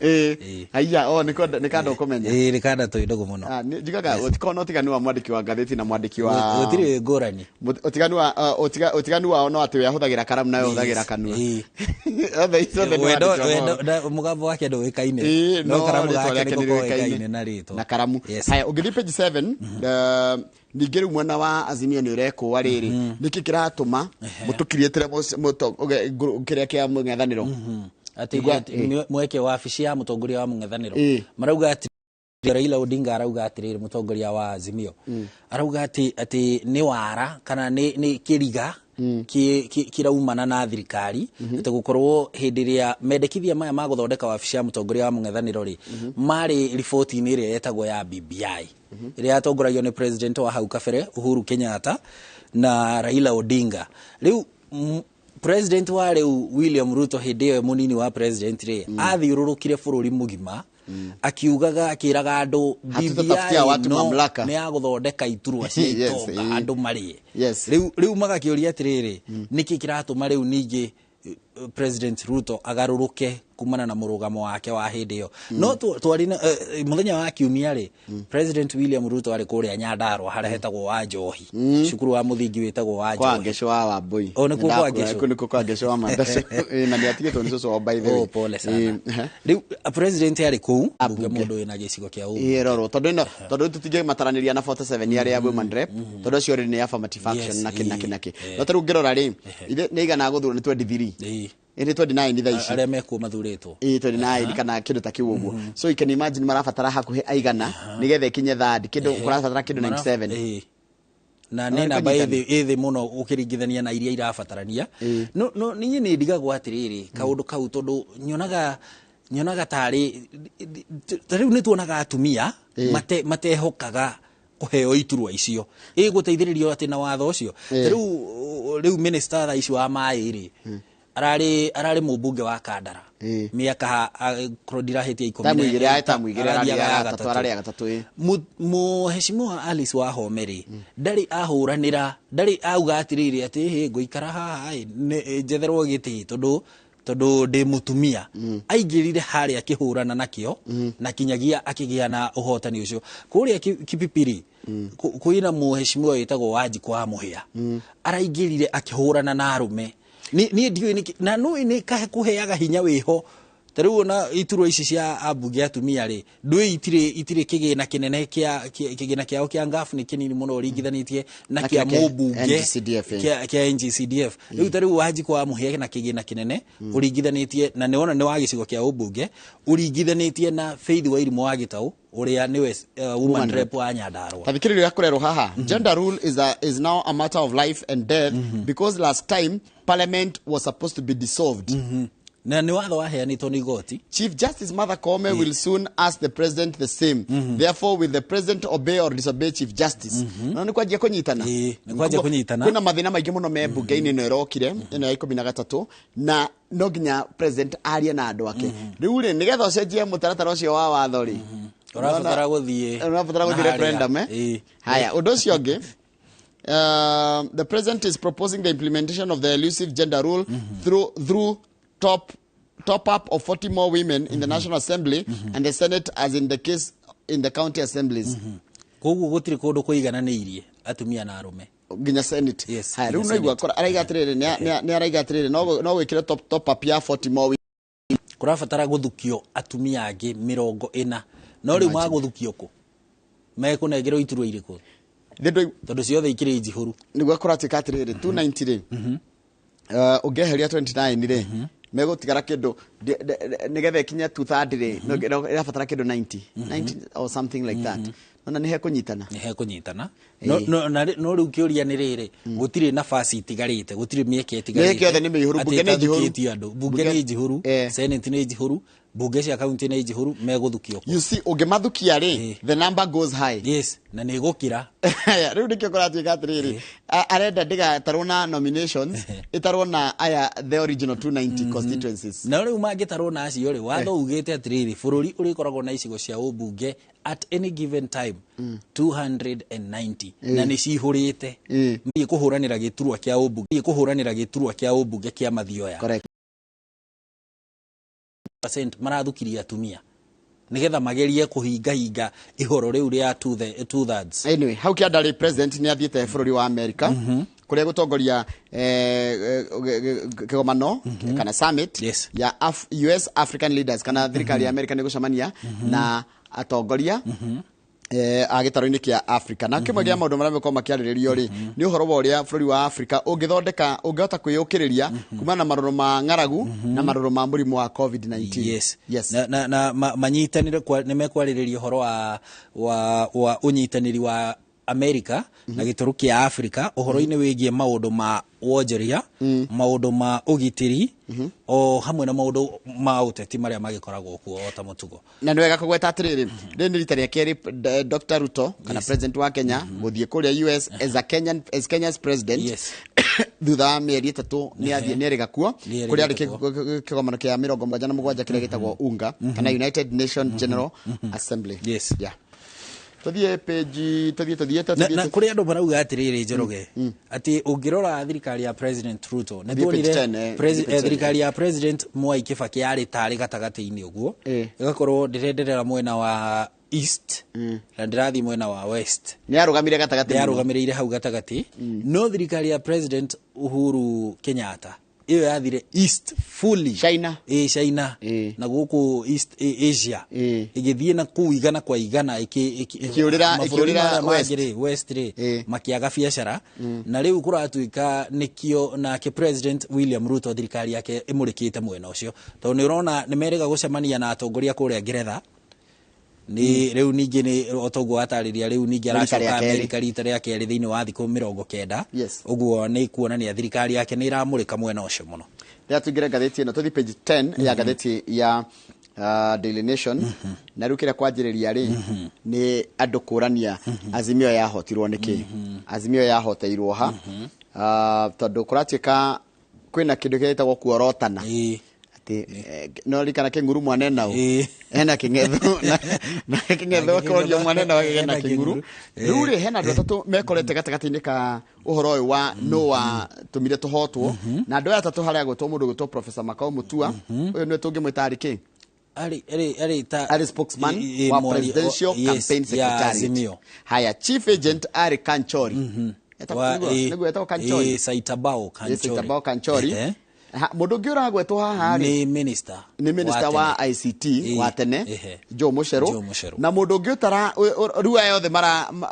Haiya, nĩ kanda ũkũmenya. Nĩ kanda twĩ ndũgũ mũno. Njugaga ũtikorwo na ũtiganu wa mwandĩki wa ngathĩti na mwandĩki wa Gũtirĩ ngũrani. Ũtiganu wao no atĩ we ahũthagĩra karamu nawe ũhũthagĩra kanua. Mũgambo wake ndũĩkaine, no karamu gake nĩko koĩkaine na rĩtwa. Na karamu. Haya, ũngĩthiĩ page 7, ningĩ rĩu mwena wa Azimio nĩ ũrekũa rĩrĩ, nĩkĩ kĩratũma mũtũkiriĩtĩre kĩrĩa kĩa mũng'ethanĩro? Atĩ mweke wa wabici ya mũtongoria wa mũng'ethanĩro. Marauga atĩ Raila Odinga arauga atĩrĩrĩ, mũtongoria wa Azimio arauga atĩ nĩ wara kana nĩ kĩriga kĩraumana na thirikari, atĩ gũkorwo hĩndĩ ĩrĩa mendekithia maya ma gũthondeka wabici ya mũtongoria wa mũng'ethanĩro rĩ, marĩ riboti-inĩ ĩrĩa yetagwo ya BBI, ĩrĩa yatongoragio nĩ president wa hau kabere Uhuru Kenyatta na Raila Odinga. Rĩu president wa rĩu William Ruto, hĩndĩ ĩyo mũnini wa president rĩ, athiũrũrũkire bũrũri mũgima akiugaga, akĩraga andũ BBI no nĩ ya gũthondeka iturwa cia itonga andũ marĩe. Rĩu magakĩũria atĩrĩrĩ, nĩkĩ kĩratũma rĩu ningĩ President Ruto agarũrũke kumana na mũrũgamo wake wa hĩndĩ ĩyo? No twarĩ mũthenya wa kiumia rĩ, President William Ruto arĩ kũrĩa Nyandarua harĩa hetagwo wa Njohi, cukuru wa mũthingi wĩtagwo wa Njohi. Kwa Ngeco wa Wambui. O nĩkuo kwa Ngeco. Nĩkuo kwa Ngeco wa Mandaco. Na nĩatigĩtwo nĩ cũcũ wao, by the way. Oh, pole sana. Rĩu president arĩ kũu mbunge mũndũ wĩna gĩcigo kĩa ũmbunge. Ĩrorwo tondũ ĩno, tondũ tũtingĩmataranĩria na 47 arĩa women rep, tondũ acio nĩ affirmative action na kĩ na kĩ na kĩ. No tarĩu ngĩrora rĩ, nĩ igana gũthurwo nĩ 23. Ĩĩ 29 thaa ici. Arĩa mekuo mathurĩtwo. Ĩĩ 29 kana kĩndũ ta kĩu ũguo. So you can imagine marabatara hakuhĩ aigana nĩgetha ĩkinye third, kĩndũ kũrabatara kĩndũ 97. Na nĩ namba ĩthĩ mũno ũkĩringithania na iria irabatarania. No niĩ nĩ ndigagwo atĩrĩrĩ, kaũndũ kau tondũ nyonaga Nyonaga tarĩ ta rĩu nĩ tuonaga atumia matehokaga kũheo iturwa icio, ĩgũteithĩrĩrio atĩ na watho ũcio. Ta rĩu minister thaa ici wa maĩ rĩ, ararĩ mũmbunge wa Kandara mĩaka, korwo ndirahĩtia, 10. Tamu igĩrĩ, tamu igĩrĩ. Arathiaga ararĩ ya ya gatatũ, ararĩ ya gatatũ, ĩ. Mũheshimiwa Alice Wahome rĩ, ndarĩ ahũranĩra, ndarĩ auga atĩrĩrĩ atĩ hĩ ngũikara haha ĩ, njetherwo gĩtĩ tondũ ndĩ mũtumia. Aingĩrire harĩa akĩhũrana nakĩo na kinyagia akĩgĩa na ũhotani ũcio. Kũrĩa Kipipiri kwĩna mũheshimiwa wĩtagwo Wanjikũ wa Mũhĩa, araingĩrire akĩhũrana na arũme. Niĩ ndiũĩ nĩkĩ na nũĩ nĩ kũheaga hinya wĩho. Ta rĩu ona iturwa ici cia ambunge atumia rĩ, ndũĩ itirĩ kĩgĩna kĩnene kĩa kĩgĩna kĩao kĩa ngabu nĩ kĩnini mũno ũringithanĩtie na Na kĩa kĩa mũmbunge. NGCDF, eh. Kĩa NGCDF. Rĩu ta rĩu Wanjikũ wa Mũhĩa na kĩgĩna kĩnene ũringithanĩtie na nĩwona nĩ wa gĩcigo kĩa ũmbunge, ũringithanĩtie na Faith Wairimũ wa Gĩtaũ, ũrĩa nĩwe woman Woman rep wa Nyandarua. Tathikĩrĩrio kũrerwo haha, gender rule is now a matter of life and death because last time parliament was supposed to be dissolved. Na nĩ watho waheanĩtwo nĩ igoti. Chief Justice Martha Koome will soon ask the president the same. Therefore, will the president obey or disobey Chief Justice? No nĩ kwanjia kũnyitana. Nĩ kwanjia kũnyitana. Kwĩna mathĩna maingĩ mũno me mbunge-inĩ ĩno ĩrokire, ĩno ya 13, na no nginya president arie na andũ ake. Rĩu rĩ, nĩgetha ũcenjie mũtaratara ũcio wa watho rĩ, ũrabatara gũthiĩ ũrabatara gũthiĩ na harĩa. referendum, eh? Haya, ũndũ ũcio ũngĩ, the president is proposing the implementation of the elusive gender rule through top up of 40 more women in the National Assembly and the Senate, as in the case in the county assemblies. Koguo gũtirĩ kũndũ kũigananĩirie atumia na arũme. Nginya Senate. Yes. Haya, rĩu nginya no igua Senate. Araiga atĩrĩrĩ, nĩ araiga atĩrĩrĩ, no gwĩkĩre top up ya 40 more women. Kũrabatara gũthukio atumia angĩ 40, no rĩu magũthukio kũ? Mekũnengerwo iturwa irĩkũ? Tondũ ciothe ikĩrĩ njihũru. Nĩguo kũratuĩka atĩrĩrĩ, 290 rĩ, ũngĩeheria 29 rĩ, megũtigara kĩndũ nĩgetha ĩkinye 230 rĩ, no ĩrabatara kĩndũ 90 90 or something like that. Nona nĩ hekũnyitana. Nĩ hekũnyitana. No rĩu kĩũria nĩ rĩrĩ, gũtirĩ nafasi itigarĩte, gũtirĩ mĩeke ĩtigarĩte. Mĩeke yothe nĩ mĩihũru, atĩ mbunge nĩ njihũru. ĩtathukĩtio andũ. Mbunge nĩ njihũru, Senate nĩ njihũru, mbunge cia kaunti nĩ njihũru, megũthukio kũ? You see, ũngĩmathukia rĩ, the number goes high. Yes, na nĩ ĩgũkĩra. Rĩu nĩkĩo kũratuĩka atĩrĩrĩ, arenda ndĩgatarwo na nominations, ĩtarwo na aya the original 290 constituencies. Na rĩu mangĩtarwo na acio rĩ, watho ugĩte atĩrĩrĩ, bũrũri ũrĩkoragwo na icigo cia ũmbunge at any given time 290, na nĩ cihũrĩte. Thiĩ kũhũranĩra gĩturwa kĩa ũmbunge, thiĩ kũhũranĩra gĩturwa kĩa ũmbunge kĩa Mathioya. Percent marathukirie atumia nigetha magerie kũhingahinga ihoro rĩu rĩa two thirds. Anyway, hau kĩanda rĩ, president nĩ athiĩte bũrũri wa America kũrĩa gũtongoria kĩgomano kana summit ya US African leaders, kana thirikari ya America nĩ gũcemania na atongoria a gĩtarũ-inĩ kĩa Africa. Na kĩmwe gĩa maũndũ marĩa megũkorwo makĩarĩrĩrio rĩ, nĩ ũhoro wa ũrĩa bũrũri wa Africa ũngĩthondeka, ũngĩhota kwĩyũkĩrĩria kumana na marũrũ ma ng'aragu na marũrũ ma mũrimũ wa COVID-19. Yes. Na manyitanĩre nĩ mekwarĩrĩria ũhoro wa ũnyitanĩri wa America na gĩtũrũ kĩa Africa ũhoro-inĩ wĩgiĩ maũndũ ma wonjoria, maũndũ ma ũgitĩri, o hamwe na maũndũ ma ũteti marĩa magĩkoragwo kuo o ta mũtugo. Na nĩ wega kũgweta atĩrĩrĩ, rĩrĩ nĩ rita rĩa kerĩ Dr. Ruto kana president wa Kenya gũthiĩ kũrĩa US as a Kenyan, as Kenya's president. Thutha wa mĩeri 3 nĩ athiĩ, nĩ erĩga kuo Nĩ erĩga kũrĩa arĩ kuo. kĩgomano kĩa 77 kĩrĩa gĩtagwo UNGA kana United Nation General Assembly. Yeah. Tũthiĩ page, tũthiĩ tũthiĩte Na kũrĩ andũ marauga atĩrĩrĩ, Njoroge, atĩ ũngĩrora thirikari ya President Ruto nĩ Tũthiĩ page tuonire 10, tũthiĩ page 10. Thirikari ya President Mwai Kibaki yarĩ tarĩ gatagatĩ-inĩ ũguo, ĩgakorwo ndĩrenderera mwena wa east na ndĩrathiĩ mwena wa west. Nĩ arũgamire gatagatĩ mũno. Yarũgamĩrĩire hau gatagatĩ. No thirikari ya President Uhuru Kenyatta ĩyo yathire east fully. China. Ĩ, China na gũkũ East Asia, ĩgĩthiĩ na kũu igana kwa igana mabũrũri ĩkĩũrĩra marĩa west. mangĩ rĩ, west rĩ, makĩaga biacara. Na rĩu kũratuĩka nĩkĩo nake President William Ruto thirikari yake ĩmũrĩkĩte mwena ũcio, tondũ nĩ ũrona nĩ merĩga gũcemania na atongoria kũrĩa Ngeretha. Nĩ rĩu ningĩ nĩ o toguo watarĩria, rĩu ningĩ Rita rĩa aracoka kerĩ. Amerika rita rĩa kerĩ thĩinĩ wa thikũ 90. Ũguo nĩ kuonania thirikari yake nĩ ĩramũrĩka mwena ũcio mũno. Rĩrĩa tũingĩre ngathĩti ĩno, tũthiĩ page 10 ya ngathĩti ya Daily Nation. Na rĩu kĩrĩa kwanjĩrĩria rĩ, nĩ andũ kũrania Azimio yahotirwo nĩkĩ, Azimio yahoteirwo ha. Tondũ kũratuĩka kwĩna kĩndũ kĩrĩa gĩtagwo kuorotana, atĩ no rikana kĩng'uru mwanena ũ hena kĩng'etho na kĩng'etho akoria mwanena wake hena kĩng'uru. Rĩu rĩ, hena andũ atatũ mekorete gatagatĩ-inĩ ka ũhoro ũyũ wa nũ wa tũmire tũhotwo. Na andũ aya atatũ, harĩa gwĩtwo mũndũ gwĩtwo Professor Makau Mutua, ũyũ nĩwe tũngĩmwĩta arĩ kĩ? Arĩ ta arĩ spokesman wa presidential campaign ya secretariat. Azimio. Haya, chief agent arĩ Kanchori. Nĩguo etagwo Kanchori? Saitabao Kanchori. Saitabao Kanchori. Mũndũ ũngĩ ũragwetwo haha rĩ, nĩ minister. Nĩ minister wa ICT wa tene, Joe Mucheru. Joe Mucheru. Na mũndũ ũngĩ ũtara rĩu aya othe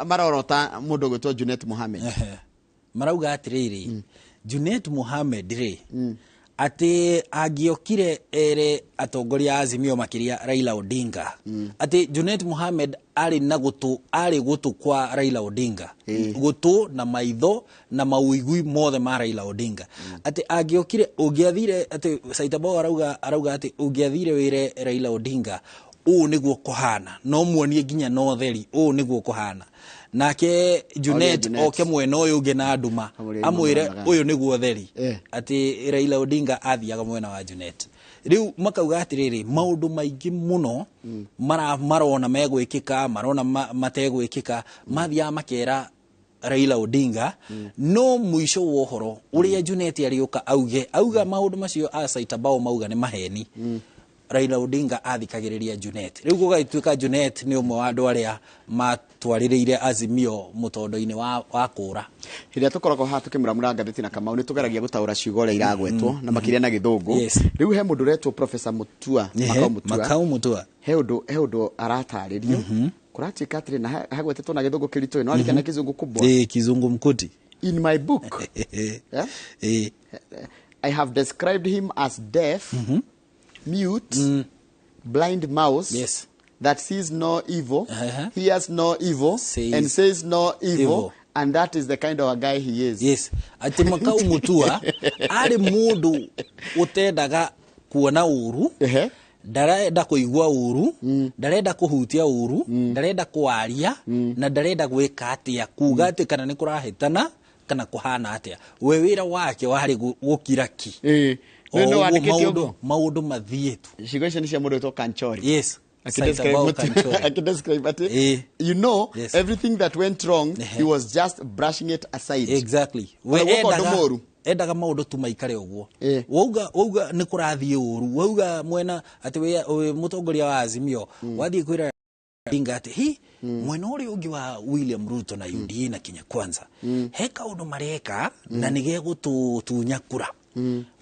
marorota mũndũ ũgwĩtwo Junet Mohamed. Marauga atĩrĩrĩ, Junet Mohamed rĩ, atĩ angĩokire ere atongoria a Azimio, makĩria Raila Odinga, atĩ Junet Mohamed arĩ na gũtũ, arĩ gũtũ kwa Raila Odinga, gũtũ na maitho na mawĩigui mothe ma Raila Odinga, atĩ angĩokire, ũngĩathire, atĩ Saitabao arauga atĩ ũngĩathire wĩre Raila Odinga ũũ nĩguo kũhana, no muonie nginya na ũtheri ũũ nĩguo kũhana, nake Junet Junet. oke mwena ũyũ ũngĩ na nduma Amũrĩre amwĩre mamũranaga. ũyũ nĩguo ũtheri, atĩ Raila Odinga athiaga mwena wa Junet. Rĩu makauga atĩrĩrĩ, maũndũ maingĩ mũno marona megwĩkĩka, marona mategwĩkĩka, mathiaga makera Raila Odinga, no mũico wa ũhoro ũrĩa Junet arĩũka auge, auga maũndũ macio a Saitabao mauga nĩ maheni, Raila Odinga athikagĩrĩria Junet. Rĩu gũgagĩtuĩka Junet nĩ ũmwe wa andũ arĩa matwarĩrĩire Azimio mũtondo-inĩ wa kũra. Hĩndĩ ĩrĩa tũkoragwo haha tũkĩmũramũra ngathĩti na Kamau, nĩ tũgeragia gũtaũra ciugo ũrĩa iragwetwo na makĩria na Gĩthũngũ. Rĩu he mũndũ ũretwo Professor Mutua, Makau Mutua. Makau Mutua. He ũndũ aratarĩrio kũratuĩka atĩrĩ, na hagwetetwo na Gĩthũngũ kĩritũ, no arikana kizungu kubwa. Kizungu mkuti. In my book, yeah? I have described him as deaf, mute, blind mouse that sees no evil, hears no evil, and says no evil, evil. And that is the kind of a guy he is. Yes, atĩ Makau Mutua arĩ mũndũ ũtendaga kuona ũru, ndarenda kũigua ũru, ndarenda kũhutia ũru, ndarenda kwaria na ndarenda gwĩka atĩa, kuga atĩ kana nĩ kũrahĩtana kana kũhana atĩa, we wĩra wake warĩ gũkira ki. O Nĩ ũguo wandĩkĩte maũndũ ũguo? Maũndũ mathiĩ tu. Ciugo icio nĩ cia mũndũ wĩtwo Kanchori. Saitabao Kanchori. Akidescribe atĩ, everything that went wrong, he was just brushing it aside. We Ona gwĩka ũndũ mũru. Endaga maũndũ tu maikare ũguo. Wauga nĩ kũrathiĩ ũru, wauga mwena atĩ wĩ mũtongoria wa Azimio, wathiĩ kwĩra Odinga atĩ hi mwena ũrĩa ũngĩ wa William Ruto na UDA na Kenya Kwanza he kaũndũ mareka na nĩ gegũtũtunya kura,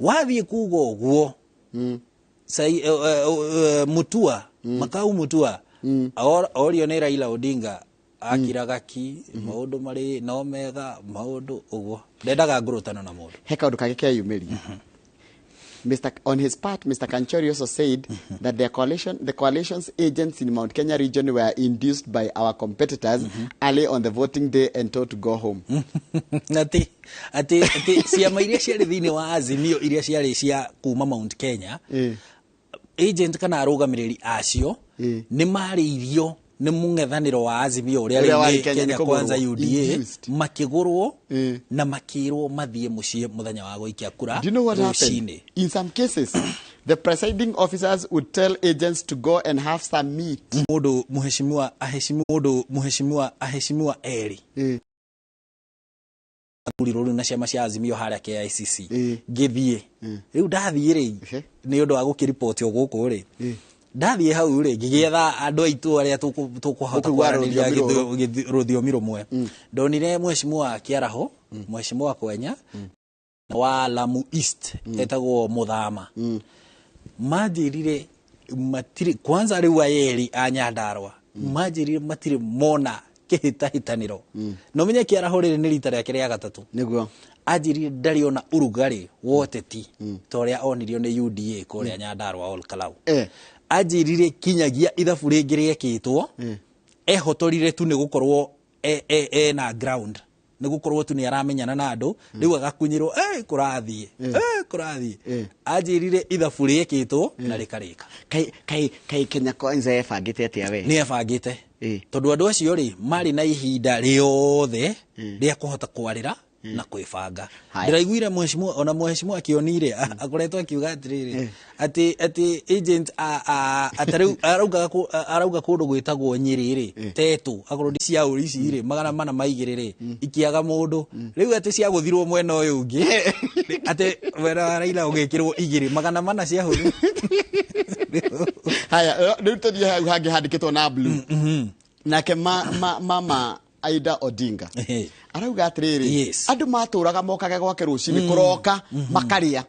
wathiĩ kuga ũguo, sai Mutua, Makau Mutua orio nĩ Raila Odinga, akiraga ki maũndũ marĩ no mega, maũndũ ũguo, ndendaga ngũrũtano na mũndũ. He kaũndũ kangĩ keyumĩria. On his part, Mr. Kanchori also said that the coalition's agents in Mount Kenya region were induced by our competitors early on the voting day and told to go home. Atĩ ciama iria ciarĩ thĩinĩ wa Azimio, iria ciarĩ cia kuma Mount Kenya, agent kana arũgamĩrĩri acio nĩ marĩirio nĩ mũng'ethanĩro wa Azimio ũrĩa Ũrĩa rĩu warĩ nĩ Kenya, Kenya nĩ kũgũrwo. Kwanza, UDA, Induced. makĩgũrwo na makĩrwo mathiĩ mũciĩ mũthenya wa gũikia kura Do you know what happened? rũcinĩ. In some cases, the presiding officers would tell agents to go and have some meat. Mũndũ mũheshimiwa aheshimiwa, mũndũ mũheshimiwa aheshimiwa erĩ athurirwo rĩu na ciama cia Azimio harĩa KICC, ngĩthiĩ. Rĩu ndathiĩ rĩ, nĩ ũndũ wa gũkĩriboti o gũkũ rĩ, ndathiĩ hau rĩ, ngĩgĩetha andũ aitũ arĩa tũkũhota Ũkũigua kwaranĩria rũthiomi rũrũ. rũthiomi rũmwe. Ndonire mheshimiwa wa Kĩaraho, mheshimiwa Kwenya wa Lamu East etagwo Mũthama, manjĩrire matirĩ kwanza rĩu ayeri a Nyandarua manjĩrire matirĩ mona kĩhĩtahĩtanĩro, na ũmenye Kĩaraho rĩrĩ nĩ rita rĩake rĩa gatatũ. Anjĩrire ndarĩ ona ũrugarĩ wa ũteti ta ũrĩa onirio nĩ UDA kũrĩa Nyandarua Ol Kalou. Anjĩrire kinyagia ithabu rĩngĩ rĩekĩtwo, ehotorire tu nĩ gũkorwo ena ground Nĩ gũkorwo tu nĩ aramenyana na andũ, rĩu agakunyĩrwo kũrathiĩ, kũrathiĩ. Anjĩrire ithabu rĩekĩtwo na rĩkarĩka. Kai Kenya Kwanza ebangĩte atĩa we? Nĩ ebangĩte, tondũ andũ acio rĩ marĩ na ihinda rĩothe rĩa kũhota kwarĩra na kwĩbanga. Ndĩraiguire mheshimiwa, ona mheshimiwa akĩonire akoretwo akiuga atĩrĩrĩ, atĩ agent atarĩu arauga kũndũ gwĩtagwo Nyĩrĩ rĩ, Tetu, akorwo ndi cia ũri ici rĩ 402 rĩ ikĩaga mũndũ, rĩu atĩ ciagũthirwo mwena ũyũ ũngĩ, atĩ mwena wa Raila ũgĩkĩrwo 2 400 cia hũthũ. Haya, rĩu tũthiĩ hau hangĩ handĩkĩtwo na blue. Nake mama Aida Odinga arauga atĩrĩrĩ, andũ matũraga mokage gwake rũcinĩ kũroka, makarĩa,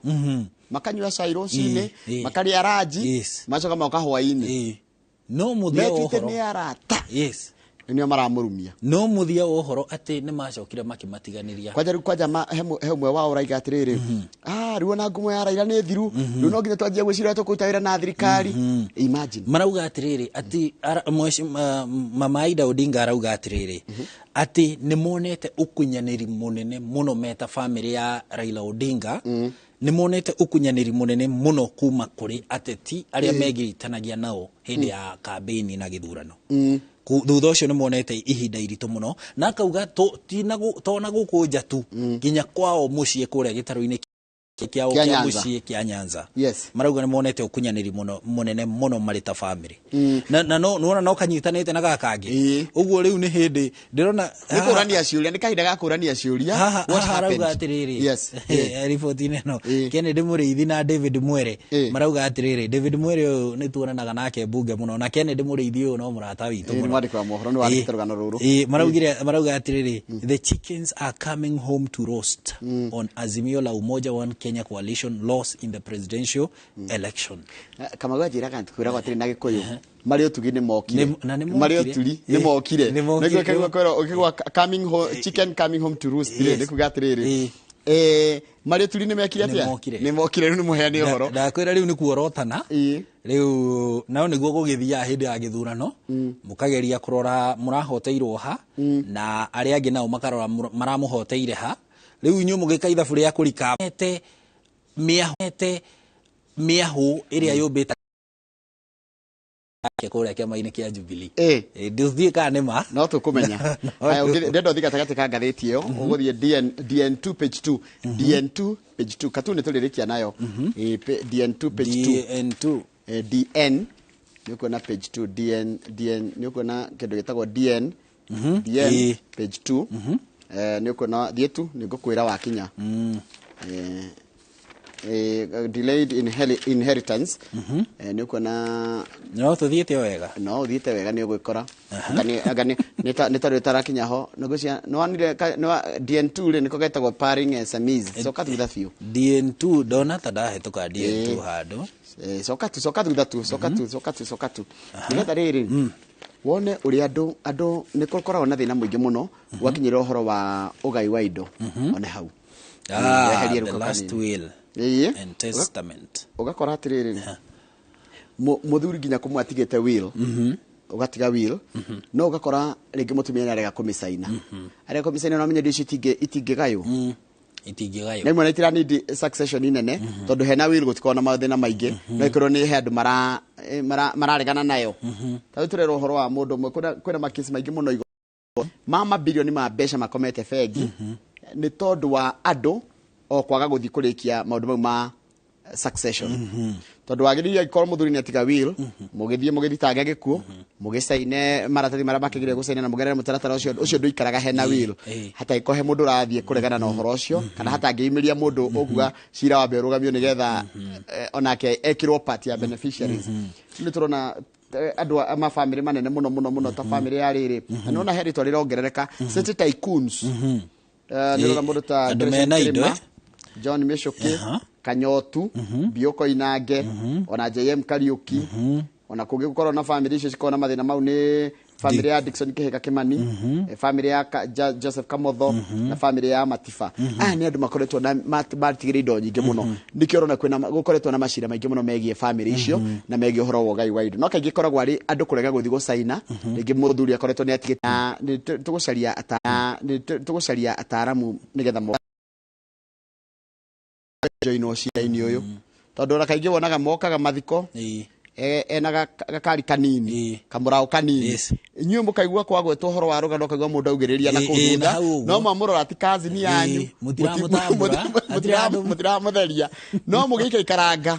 makanyua cai rũcinĩ, makarĩa ranji, macoka moka hwaĩ-inĩ. No mũthia wa ũhoro nĩ arata. Nĩo maramũrumia. No mũthia wa ũhoro atĩ nĩ macokire makĩmatiganĩria. Kwanja rĩu kwanja he ũmwe wao ũraiga atĩrĩrĩ, rĩu ona ngumo ya Raila nĩ thiru, rĩu no nginya twanjie gwĩciria tũkũruta wĩra na thirikari. Imagine. Marauga atĩrĩrĩ atĩ mama Aida Odinga arauga atĩrĩrĩ atĩ nĩ monete ũkunyanĩri mũnene mũno meta family ya Raila Odinga, nĩ monete ũkunyanĩri mũnene mũno kuma kũrĩ ateti arĩa megiritanagia nao hĩndĩ ya kambĩini na gĩthurano. Thutha ũcio nĩ monete ihinda iritũ mũno, na akauga tona gũkũ nja tu, nginya kwao mũciĩ kũrĩa gĩtarũ-inĩ kĩao kĩa mũciĩ kĩa Nyanza. Marauga nĩ monete ũkunyanĩri mũno mũnene mũno marĩ ta family. Na no nĩwona no kanyitanĩte na gaka kangĩ. Ũguo rĩu nĩ hĩndĩ ndĩrona nĩ kũrania ciũria, nĩ kahinda ga kũrania ciũria. What happened? Arauga atĩrĩrĩ, riboti-inĩ ĩno Kennedy Mũrĩithi na David Mwere marauga atĩrĩrĩ, David Mwere ũyũ nĩ tuonanaga nake mbunge mũno, na Kennedy Mũrĩithi ũyũ no mũrata witũ mũno. Nĩ mwandĩki wa mohoro, nĩ wandĩkĩte rũgano rũrũ. Marauga atĩrĩrĩ, the chickens are coming home to roast on Azimio la Umoja One Kenya coalition loss in the presidential election. Kamau anjĩraga kwĩragwo atĩrĩ na Gĩkũyũ, marĩ ũtugi nĩ mokire, marĩ ũturi nĩ mokire, nĩguo coming home, chicken coming home to roost, nĩ kuga atĩrĩrĩ, marĩ ũturi nĩ mekire atĩa? Nĩ mokire. Rĩu nĩ mũheane ũhoro. Ndakwĩra rĩu nĩ kuorotana rĩu nao nĩguo gũgĩthiaga hĩndĩ ya gĩthurano, mũkageria kũrora mũrahoteirwo ha, na arĩa angĩ nao makarora maramũhoteire ha. Rĩu inyuĩ mũgĩka ithabu rĩa kũrika mĩahũ ĩrĩa yũmbĩte kũrĩa kĩama-inĩ kĩa Jubilee. Ndũthiĩ kana nĩ ma? No tũkũmenya. Ndĩrenda ũthiĩ gatagatĩ ka ngathĩti ĩyo, ũgũthiĩ DN2 page 2. DN2 page 2. Katu nĩ tũrĩrĩkia nayo. DN2 page 2. DN2. DN nĩ ũkuona page 2. DN nĩ ũkuona kĩndũ gĩtagwo DN. DN page 2. Nĩ ũkuona thiĩ tu nĩ ngũkwĩra wakinya. Delayed inheritance. Nĩ ũkuona no tũthiĩte wega, no ũthiĩte wega nĩ ũgwĩkora nĩ tondũ ĩtarakinya ho. Nĩ wonire DN2 rĩ, nĩko getagwo paring SMEs. Coka thutha biũ. DN2 ndona ta ndahĩtũka DN2 handũ. Coka tu, coka thutha tu, coka tu, coka tu, coka tu, nĩgetha rĩrĩ wone ũrĩa andũ nĩ gũkoragwo na thĩna mũingĩ mũno gwakinyĩra ũhoro wa ũgai wa indo one hau. The last will and testament. Ũgakora atĩrĩrĩ, mũthuri nginya kũmwe atigĩte will, ũgatiga will, no ũgakora rĩngĩ mũtumia nĩ arega kũmĩcaina. Arega kũmĩcaina, no amenye indo icio itingĩgaywo. Itingĩgaywo. Na imwe itira need succession nene, tondũ hena will gũtikorwo na mathĩna maingĩ, no ikorwo nĩ he andũ mararegana nayo. Ta rĩu tũrerwo ũhoro wa mũndũ ũmwe, kwĩna makesi maingĩ mũno igoti ma mabilioni ma mbeca makomete bengi, nĩ tondũ wa andũ o kwaga gũthiĩ kũrĩkia maũndũ mau ma succession. Tondũ wagĩrĩire angĩkorwo mũthuri nĩ atiga will, mũgĩthiĩ mũgĩthitange gĩkuũ, mũgĩcaine maratathi marĩa makĩgĩrĩire gũcaina na mũgerere mũtaratara ũcio, ũcio ndũikaraga hena will. Hatangĩkorwo he mũndũ ũrathiĩ kũregana na ũhoro ũcio, kana hatangĩimĩria mũndũ ũkuga cira wambe ũrũgamio nĩgetha onake ekĩrwo part ya beneficiaries. Nĩ tũrona andũ a mabamĩrĩ manene mũno mũno mũno ta bamĩrĩ ya rĩrĩ, na nĩwona he rĩtwa rĩrongerereka, City Tycoons. Nĩrona mũndũ ta Gershon Kirima, John Michuki, Kanyotu, Bioko Inange, ona JM Kariuki, ona kũngĩ gũkorwo na bamĩrĩ icio cikorwo na mathĩna mau nĩ Family ya Dickson Kihika Kimani, family ya Joseph Kamotho na family ya Matiba. Aya nĩ andũ makoretwo na matigĩrĩire indo nyingĩ mũno. Nĩkĩo ũrona kwĩna gũkoretwo na macira maingĩ mũno megiĩ family icio na megiĩ ũhoro wa ũgai wa indo. No kaingĩ ĩkoragwo arĩ andũ kũrega gũthiĩ gũcaina. Rĩngĩ mũthuri akoretwo nĩ atigĩte na nĩ tũgũcaria ataaramu nĩgetha joinwo cira-inĩ ũyũ, tondũ ona kaingĩ wonaga mokaga mathiko ena gakari kanini, kamũraũ kanini, inyuĩ mũkaigua kwagwetwo ũhoro wa rũgano, ũkaigua mũndũ augĩrĩria na kũu na thutha. hau ũguo. No mwamũrora ti kazini yanyu. Mũtiramũtambũra, hatirĩ handũ. Mũtiramũtheria, no mũgĩikaikaranga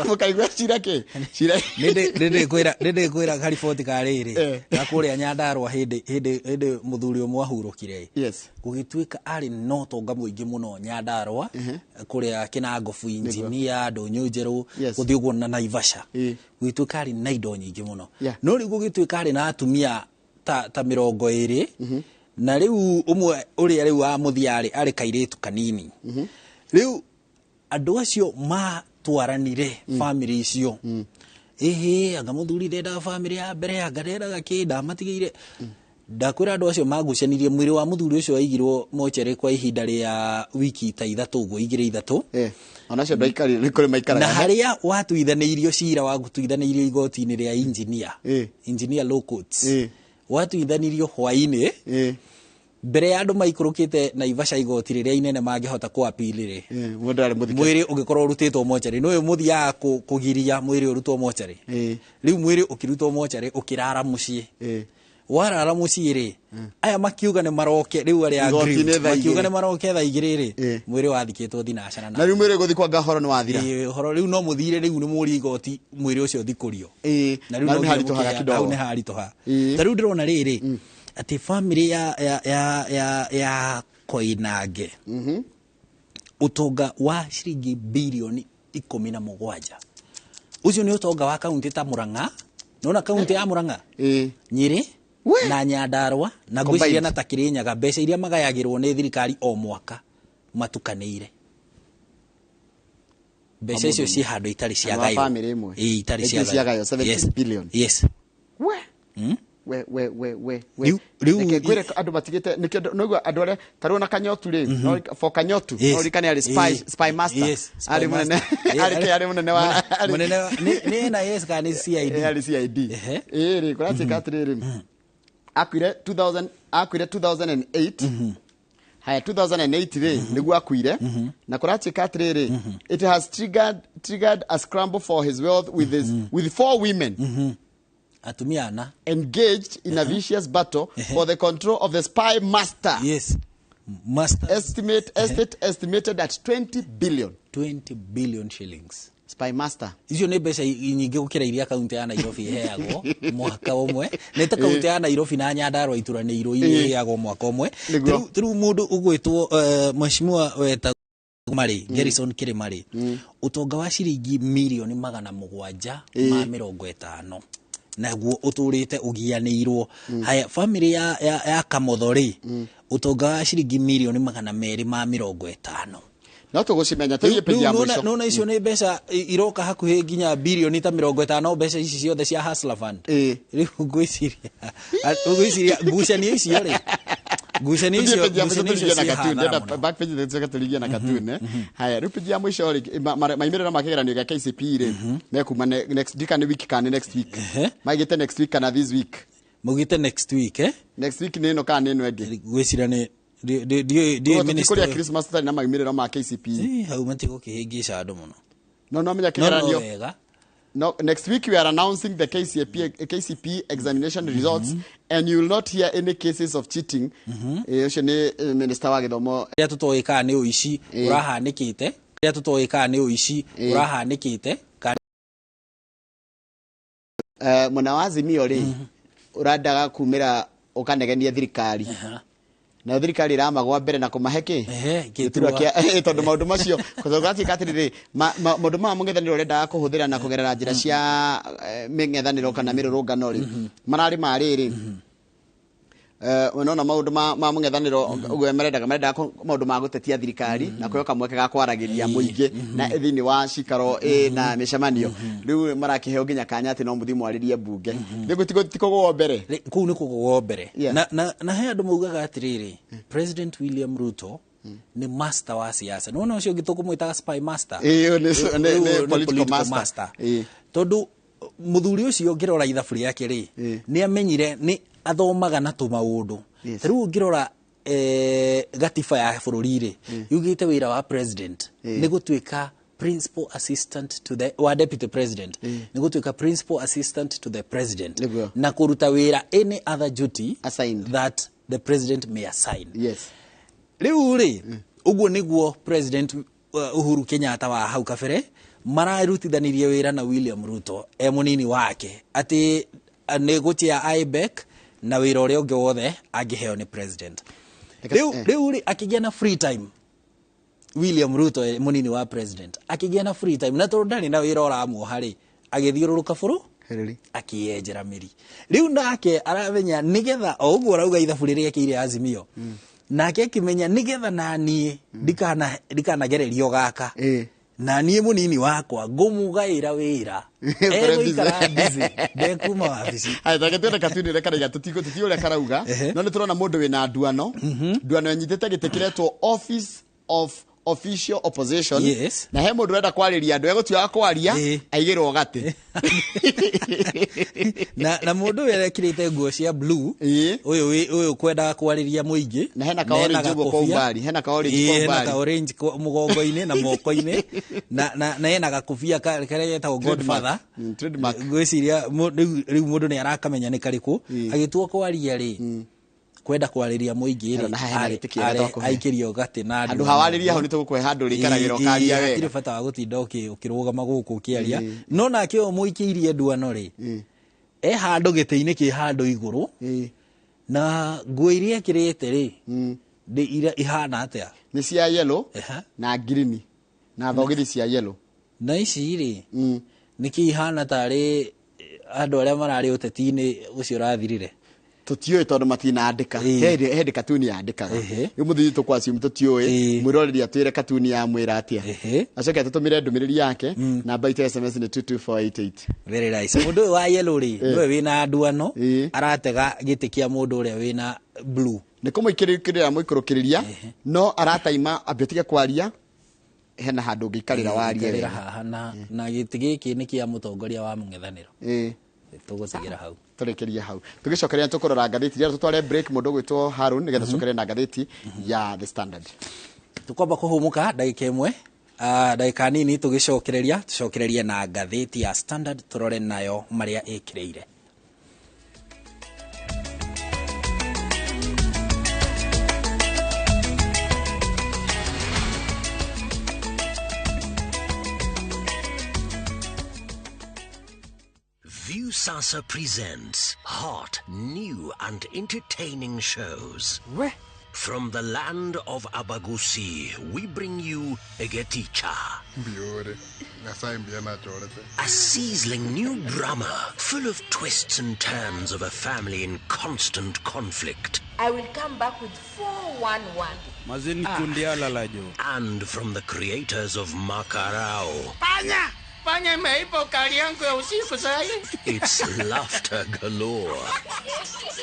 mũkaigua cira kĩ cira. Nĩndĩkwĩra kariboti ka rĩrĩ ga kũrĩa Nyandarũa, hĩndĩ mũthuri ũmwe ahurũkire, gũgĩtuĩka arĩ na ũtonga mũingĩ mũno Nyandarũa, kũrĩa Kĩnangobu, Injinia, Ndũnyũ Njerũ, gũthiĩ ũguo na Naivasha. Gũgĩtuĩka arĩ na indo nyingĩ mũno, no rĩu gũgĩtuĩka arĩ na atumia ta 20, na rĩu ũmwe ũrĩa rĩu wa mũthia arĩ kairĩtu kanini. Rĩu andũ acio matwaranire family icio, ĩhĩ anga mũthuri ndendaga family ya mbere, anga ndendaga kĩ, ndamatigĩire. Ndakwĩra andũ acio magucanirie, mwĩrĩ wa mũthuri ũcio waigirwo mocarĩ kwa ihinda rĩa wiki ta 3 ũguo, 2 3. Onacio andũ aikari nĩ kũrĩ maikaraga. Na harĩa watuithanĩirio cira watuithanĩirio igoti-inĩ rĩa engineer law courts, watuithanirio hwainĩ mbere ya andũ maikũrũkĩte Naivasha igoti rĩrĩa inene mangĩhota kũ appeal rĩ. Mũndũ arĩ mũthike. Mwĩrĩ ũgĩkorwo ũrutĩtwo mocarĩ, nĩũĩ mũthiaga kũgiria mwĩrĩ ũrutwo mocarĩ. Rĩu mwĩrĩ ũkĩrutwo mocarĩ ũkĩrara mũciĩ. Warara mũciĩ rĩ, aya makiuga nĩ maroke rĩu arĩa Igoti-inĩ aggrieved, thaa makiuga 2. nĩ maroke thaa 2 rĩ, mwĩrĩ wathikĩtwo thinacara. Na rĩu mwĩrĩ gũthikwo anga ũhoro nĩ wathira. Ĩĩ, ũhoro rĩu no mũthire, rĩu nĩ mũrie igoti mwĩrĩ ũcio ũthikũrio. Na Na rĩu rĩu no nĩ nginya haritũhaga kidogo. Hau nĩ haritũha. Ta rĩu ndĩrona rĩrĩ atĩ family ya Koinange, ũtonga wa ciringi birioni 17. Ũcio nĩ ũtonga wa kaunti ta Murang'a. Nona kaunti ya Murang'a, Nyĩrĩ na Nyandarũa na ngwĩciria Combined. na ta Kĩrĩnyaga, mbeca iria magayagĩrwo nĩ thirikari o mwaka matukanĩire, mbeca icio ciĩ handũ itarĩ Andũ a ciagaywo. family ĩmwe. Ĩĩ, itarĩ Itarĩ ciagaywo, 17 Yes. billion. Yes. We. We we we we we. Rĩu Reke ngwĩre, andũ matigĩte nĩkĩo noigua andũ arĩa ta rĩu ona Kanyotu rĩ, for Kanyotu, Yes. no ririkane arĩ spy spy master. Yes, spy Arĩ mũnene master. arĩ kĩ, arĩ mũnene wa mũnene nĩ NIS kana nĩ CID? Arĩ CID. Ĩĩ rĩ, kũratuĩka atĩrĩrĩ, akuire 2000, akuire 2008. Haya, 2008 rĩ nĩguo akuire, na kũratuĩka atĩrĩrĩ, it has triggered a scramble for his wealth with four women atumia ana engaged in a vicious battle for the control of the spy master. Yes. Master. Estate estimated at 20 billion. 20 billion shillings. Spy master. Icio nĩ mbeca nyingĩ gũkĩra iria kaunti ya Nairobi ĩheagwo mwaka ũmwe. Nĩ ta kaunti ya Nairobi na Nyandarũa ituranĩirwo iria iheagwo mwaka ũmwe. Nĩguo. Rĩu mũndũ ũgwĩtwo mheshimiwa wetagwo Marĩ, Gerrison Kĩrĩma rĩ, ũtonga wa ciringi mirioni 750 naguo ũtũrĩte ũgianĩirwo. Haya, family ya Kamotho rĩ, ũtonga wa ciringi mirioni 250. No tũgũcimenya tũthiĩ page ya Rĩu mũico. nona icio nĩ mbeca iroka hakuhĩ nginya birioni ta 50, mbeca ici ciothe cia Hustler Fund. Rĩu ngwĩciria ngucanio icio rĩ, ngucanio Tũthiĩ icio page ya mũico ngucanio icio tũrigie na ciĩ cartoon. hathara Ndĩrenda mũno. back page tũcoke tũrigie na cartoon, eh. Haya, rĩu page ya mũico rĩ, maimĩrĩro ma kĩgeranio gĩa KCPE rĩ mekuma next, ndika nĩ week kana nĩ next week. Maigĩte next week kana this week? Maugĩte next week, eh? Next week nĩ ĩno kana nĩ ĩno ĩngĩ? Ngwĩciria nĩ ndiũĩ Tũtikũrĩa minister Christmas tũtarĩ na maumĩrĩro ma KCPE. Hau matigũkĩhĩngĩca andũ mũno. No menya No, no kĩgeranio wega. No, next week we are announcing the KCPE examination results and you will not hear any cases of cheating. Ũcio nĩ minister wa gĩthomo. Rĩrĩa tũtoĩ kana nĩ ũici ũrahanĩkĩte, rĩrĩa tũtoĩ kana nĩ ũici ũrahanĩkĩte kana Mwena wa Azimio rĩ, ũrandaga kumĩra ũkanegenia thirikari, nayo thirikari ĩramagwa mbere na kũmahe kĩ gĩturwa gĩturwa. Kĩa tondũ maũndũ macio kũgatuĩka atĩrĩrĩ, maũndũ maya mũng'ethanĩro ũrendaga kũhũthĩra na kũgerera njĩra cia mĩng'ethanĩro kana mĩrũrũngano rĩ, mararĩ ma rĩrĩ. Nona maũndũ ma mũng'ethanĩro ũguo marendaga maũndũ ma gũtetia thirikari na kũheo kamweke ga kwaragĩria mũingĩ na thĩinĩ wa cikaro na mĩcemanio. Rĩu marakĩheo nginya kanya atĩ no mũthiĩ mwarĩrie mbunge. Rĩu ti kũgũo mbere. Kũu nĩ kũgũo mbere. Na he andũ maugaga atĩrĩrĩ, President William Ruto nĩ master wa siasa. Nĩwona ũcio ũngĩ tũkũmwĩtaga spy master. Nĩ political master. Tondũ mũthuri ũcio ũngĩrora ithabu rĩake rĩ, nĩ amenyire nĩ athomaga na tũmaũndũ. Ta rĩu ũngĩrora gatiba ya bũrũri rĩ, yugĩte wĩra wa president nĩ gũtuĩka principal assistant to the wa deputy president, nĩ gũtuĩka principal assistant to the president na kũruta wĩra any other duty assigned that the president may assign. Yes. Rĩu rĩ, ũguo nĩguo President Uhuru Kenyatta wa hau kabere mararutithanirie wĩra na William Ruto e mũnini wake atĩ nĩ gũtia IBEC na wĩra ũrĩa ũngĩ wothe angĩheo nĩ president. Rĩu rĩ akĩgĩa na free time William Ruto mũnini wa president akĩgĩa na free time na tondũ ndarĩ na wĩra ũramuoha rĩ, agĩthiũrũrũka bũrũri akĩyenjera mĩri. Rĩu nake aramenya nĩgetha o ũguo arauga ithabu rĩrĩa ekĩire Azimio, nake akĩmenya nĩgetha naniĩ ndikanagererio gaka, na niĩ mũnini wakwa ngũmũgaĩra wĩra egũikara busy ndekuma wabici. Haya, tuone katuni ũrĩa karauga, tũtiũĩ ũrĩa karauga, no nĩ tũrona mũndũ wĩna nduano, nduano ĩnyitĩte gĩtĩ kĩretwo Office of Official Opposition. Yes. Na he mũndũ ũrenda kwarĩria andũ egũtuĩka kwaria aigĩrwo gatĩ. Na mũndũ ũyũ ekĩrĩte nguo cia blue, ũyũ kwendaga kwarĩria mũingĩ, na hena ka orange ũguo kwa umbali, hena ka orange kwa umbali, hena ka orange mũgongo-inĩ na moko-inĩ, na hena gakobia karĩa getagwo Godfather. Trademark. Ngwĩciria rĩu mũndũ nĩ arakamenya nĩ karĩkũ. Agĩtua kwaria rĩ, kwenda kwarĩria mũingĩ rĩ, aikĩrio gatĩ na andũ hawarĩria hau nĩ tũgũkũhe handũ rĩikaragĩra ũkaria wega, hatirĩ bata wa gũtinda ũkĩrũgama gũkũ ũkĩaria. No nake ũyũ mũikĩirie nduano rĩ, e handũ gĩtĩ-inĩ kĩ handũ igũrũ, na nguo iria ekĩrĩte rĩ, ihana atĩa? Nĩ cia yellow na green na thogithi cia yellow. Na ici rĩ, nĩkĩ ihana tarĩ andũ arĩa mararĩ ũteti-inĩ ũcio ũrathirire? Tũtiũĩ tondũ matinandĩka. He katuni yandĩkaga. Rĩu mũthii tũkwacium tũtiũĩ, mwĩroreri atwĩre katuni ya mwĩra atĩa. Acoke atũtũmĩre ndũmĩrĩri yake, namba itũ SMS nĩ 22488. Very nice. Mũndũ ũyũ wa yellow rĩ, nĩwe wĩna nduano, aratega gĩtĩ kĩa mũndũ ũrĩa wĩna blue. Nĩ kũmũikĩrĩria mũikũrũkĩrĩria, no arataima ambe atige kwaria, hena handũ ũngĩikarĩra warie wega. Haha na gĩtĩ gĩkĩ nĩ kĩa mũtongoria wa mũng'ethanĩro. Tũgũtigĩra hau. Tũrĩkĩrie hau. Tũgĩcokeria tũkũrora ngathĩti rĩrĩa tũtware break mũndũ ũgwĩtwo Harun nĩgetha tũcokerie na ngathĩti ya The Standard. Tũkwamba kũhũmũka ndagĩka ĩmwe, ndagĩka nini tũgĩcokereria, tũcokererie na ngathĩti ya Standard tũrore nayo marĩa ĩkĩrĩire. Sasa presents hot, new and entertaining shows. From the land of Abagusi, we bring you Egeticha. A sizzling new drama full of twists and turns of a family in constant conflict. I will come back with 411. And from the creators of Makarao. Panya! Panya imeiba ukali yangu ya usiku sahi. It's laughter galore.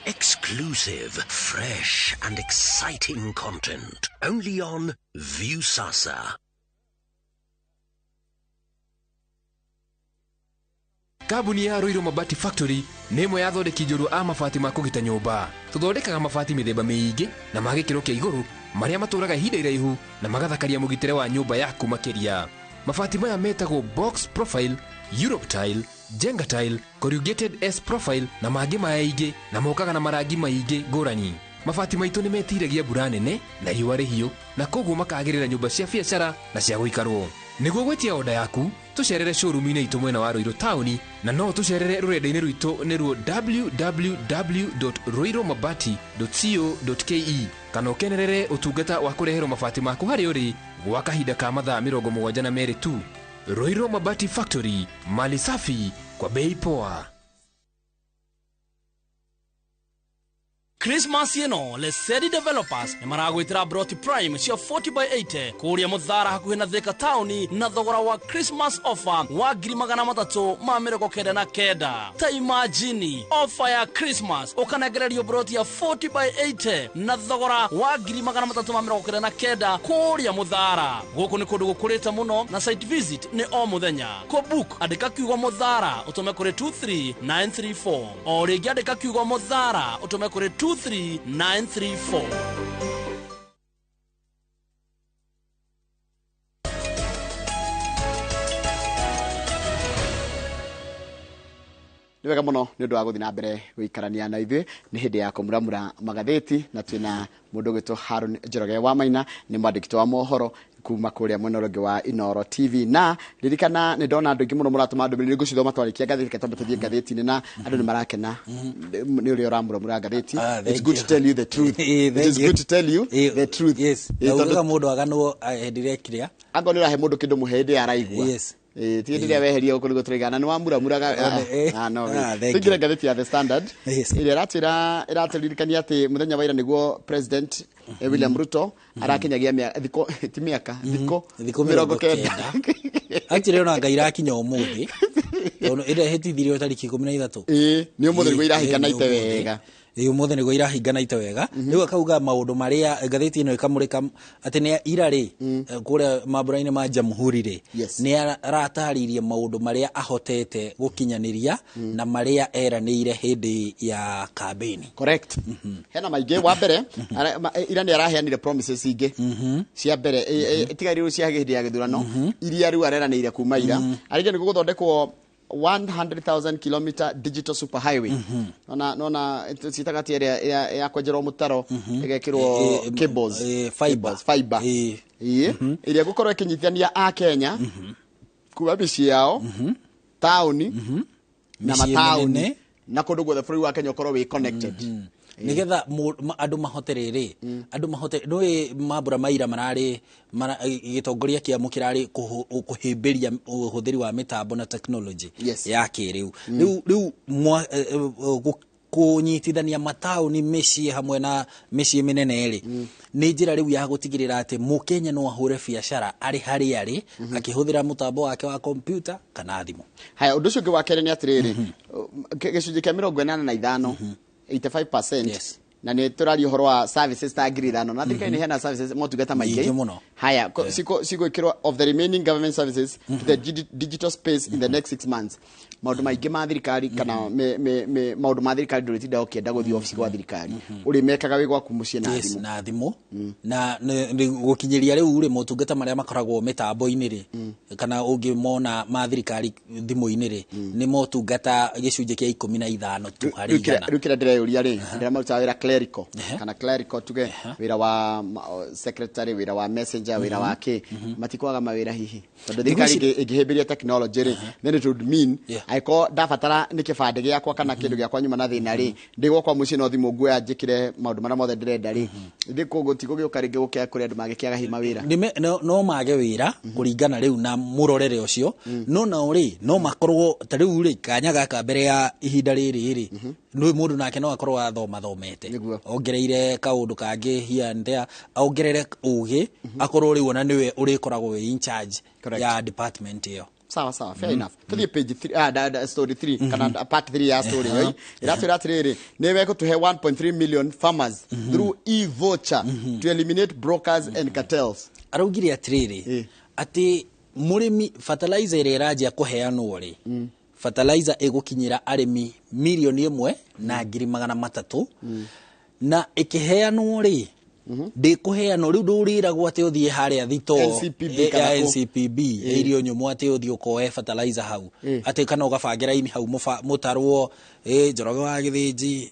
Exclusive, fresh and exciting content. Only on Viusasa. Kambuni ya Ruiru Mabati Factory nĩ ĩmwe ya athondeki njorua a mabati ma kũgita nyũmba. Tũthondekaga mabati mĩthemba mĩingĩ na ma gĩkĩro kĩa igũrũ marĩa matũraga ihinda iraihu na magathakaria mũgitĩre wa nyũmba yaku makĩria. Mabati maya metagwo box profile, Europe tile, Jenga tile, corrugated S profile na mangĩ maingĩ na mokaga na marangi maingĩ ngũrani. Mabati maitũ nĩ metiragia mbura nene na riũa rĩhiũ na koguo makagĩrĩra nyũmba cia biacara na cia gũikarwo. Nĩguo gwĩtia oda yaku, tũcerere showroom-inĩ itũ mwena wa Ruiru taũni na no tũcerere rũrenda-inĩ rwitũ nĩruo www.ruirumabati.co.ke kana ũkenerere ũtungata wa kũreherwo mabati maku harĩa ũrĩ gwa kahinda ka mathaa 72 tu. Ruiru Mabati Factory, mali safi kwa bei poa. Christmas ĩno Lesedi Developers nĩ maragwĩtĩra Broti Prime cia 40 by 80 kũrĩa Mũthara hakuhĩ na Thika taũni na thogora wa Christmas offer wa 399,000. Ta imagine offer ya Christmas ũkanengererio broti ya 40 by 80 na thogora wa 399,000 kũrĩa Mũthara. Gũkũ nĩ kũndũ gũkũrĩte mũno na site visit nĩ o mũthenya. Kũbook andĩka kiugo Mũthara ũtũme kũrĩ 23934. O rĩngĩ andĩka kiugo Mũthara ũtũme kũrĩ 23934. Nĩ wega mũno nĩ ũndũ wa gũthiĩ na mbere gũikarania na ithuĩ. Nĩ hĩndĩ ya kũmuramura magathĩti na twĩna mũndũ ũgwĩtwo Harun Njoroge wa Maina, nĩ mwandĩki wa mohoro kuma kũrĩa mwena ũrĩa ũngĩ wa Inooro TV. Na ririkana nĩ ndona andũ aingĩ mũno mũratũma ndũmĩrĩri, ngũcithoma twarĩkia ngathĩti, reke twambe tũthiĩ ngathĩti-inĩ, na andũ nĩ marakena nĩ ũrĩa ũramuramura ngathĩti. It's good to tell you the truth. It is good to tell you the truth. Yes. Naugaga mũndũ aganwo hĩndĩ ĩrĩa kĩrĩa angorwo nĩ ũrahe mũndũ kĩndũ mũhe hĩndĩ ĩrĩa araigua. Yes. Ti hĩndĩ ĩrĩa weheria gũkũ nĩguo tũraigana nĩ wamuramuraga. No tũingĩre ngathĩti ya The Standard ĩrĩa ĩratwĩra, ĩratũririkania atĩ mũthenya wa ira nĩguo President William Ruto arakinyagia thikũ, ti mĩaka, thikũ thikũ 90. Actually ona Ngai irakinya ũmũthĩ, tondũ ĩrĩa ĩhĩtithirio tarĩki 13. Ĩĩ, nĩ ũmũthĩ nĩguo irahinganaite wega. Ĩĩ, ũmũthĩ nĩguo irahinganaite wega. Rĩu akauga maũndũ marĩa ngathĩti ĩno ĩkamũrĩka atĩ nĩ ira rĩ kũrĩa mambũra-inĩ ma Jamhuri rĩ, nĩ aratarĩirie maũndũ marĩa ahotete gũkinyanĩria na marĩa eranĩire hĩndĩ ya kambĩini. Correct. Hena maingĩ. Wa mbere, ira nĩ araheanire promises ingĩ cia mbere, tiga rĩu cia hĩndĩ ya gĩthurano, iria rĩu areranĩire kuma ira. Arĩngĩ nĩ gũgũthondekwo 100,000 kilometer digital super highway. Nona nona ciĩtaga atĩ ĩrĩa ya kwenjerwo mũtaro ĩgekĩrwo cables, fiber. Fiber. Ĩĩ, ĩrĩa ĩgũkorwo ĩkĩnyitithania a Kenya kuma mĩciĩ yao, taũni na Mĩciĩ mataũni mĩnene. na kũndũ guothe bũrũri wa Kenya ũkorwo wĩ connected. Nigetha andũ mahote rĩrĩ, andũ mahote nĩũĩ mambũra maira mararĩ gĩtongoria kĩamo kĩrarĩ kũhĩmbĩria ũhũthĩri wa mĩtambo na technology ya kĩrĩu. Rĩu kũnyitithania mataũni mĩciĩ hamwe na mĩciĩ mĩnene rĩ, nĩ njĩra rĩu ya gũtigĩrĩra atĩ mũkenya no ahũre biacara arĩ harĩa arĩ akĩhũthĩra mũtambo wake wa kompiuta kana thimũ. Haya, ũndũ ũcio ũngĩ wa kerĩ nĩ atĩrĩrĩ, gĩcunjĩ kĩa 85, 85%. Yes. Na nĩ tũraria ũhoro wa services ta 5,000 na thirikari nĩ heana services motungata maingĩ Nyingĩ mũno. Haya, cigwĩkĩrwo of the remaining government services to the digital space in the next 6 months. Maũndũ maingĩ ma thirikari kana maũndũ ma thirikari ndũrĩtinda ũkĩenda gũthiĩ obici gwa thirikari, ũrĩmekaga wĩ gwaku mũciĩ na Yes, thimũ. na thimũ. Na gũkinyĩria rĩu rĩ motungata marĩa makoragwo mĩtambo-inĩ rĩ, kana ũngĩmona ma thirikari thimũ-inĩ rĩ, nĩ motungata gĩcunjĩ kĩa 15 tu harĩ igana. Rĩu kĩrĩa ndĩreyũria rĩ, ndĩrĩa marutaga wĩra clerical kana clerical, tuge wĩra wa secretary, wĩra wa messenger, wĩra wa kĩ, matikwaga mawĩra hihi, tondũ thirikari ĩngĩhĩmbĩria technology rĩ, then it would mean angĩkorwo ndabatara nĩ kĩbandĩ gĩakwa kana kĩndũ gĩakwa nyuma na thĩna rĩ, ndĩ gwakwa mũciĩ no thimũ nguoya njĩkĩre maũndũ marĩa mothe ndĩrenda rĩ, ithe koguo ti gũgĩũka rĩngĩ gũkĩa kũrĩ andũ mangĩkĩaga hihi mawĩra. No mage wĩra kũringana rĩu na mũrorere ũcio, no nao rĩ no makorwo ta rĩu rĩ kanya gaka mbere ya ihinda rĩrĩ rĩ, nĩ mũndũ nake no akorwo athoma thomete, ongereire kaũndũ kangĩ here and there, ongerere ũgĩ, akorwo rĩu ona nĩwe ũrĩkoragwo wĩ in charge ya department ĩyo. Sawa sawa, fair enough. Tuthiĩ page 3, story 3 kana part 3 ya story ĩyo. Ĩratwĩra atĩrĩrĩ, nĩ wekũtũhe 1.3 million farmers through e-voucher to eliminate brokers and cartels. Araugire atĩrĩrĩ, atĩ mũrĩmi fertilizer ĩrĩa ĩranjia kũheanwo rĩ, fertilizer ĩgũkinyĩra arĩmi 1,300,000, na ĩkĩheanwo rĩ, ndĩkũheanwo rĩu ndũrĩragwo atĩ ũthiĩ harĩa thitoo NCPB kana ya kũ? NCPB, irio nyũmũ atĩ ũthiĩ ũkoe fertilizer hau, atĩ kana ũgabangĩra ini hau mũtarwo, Njoroge wa Gĩthĩnji,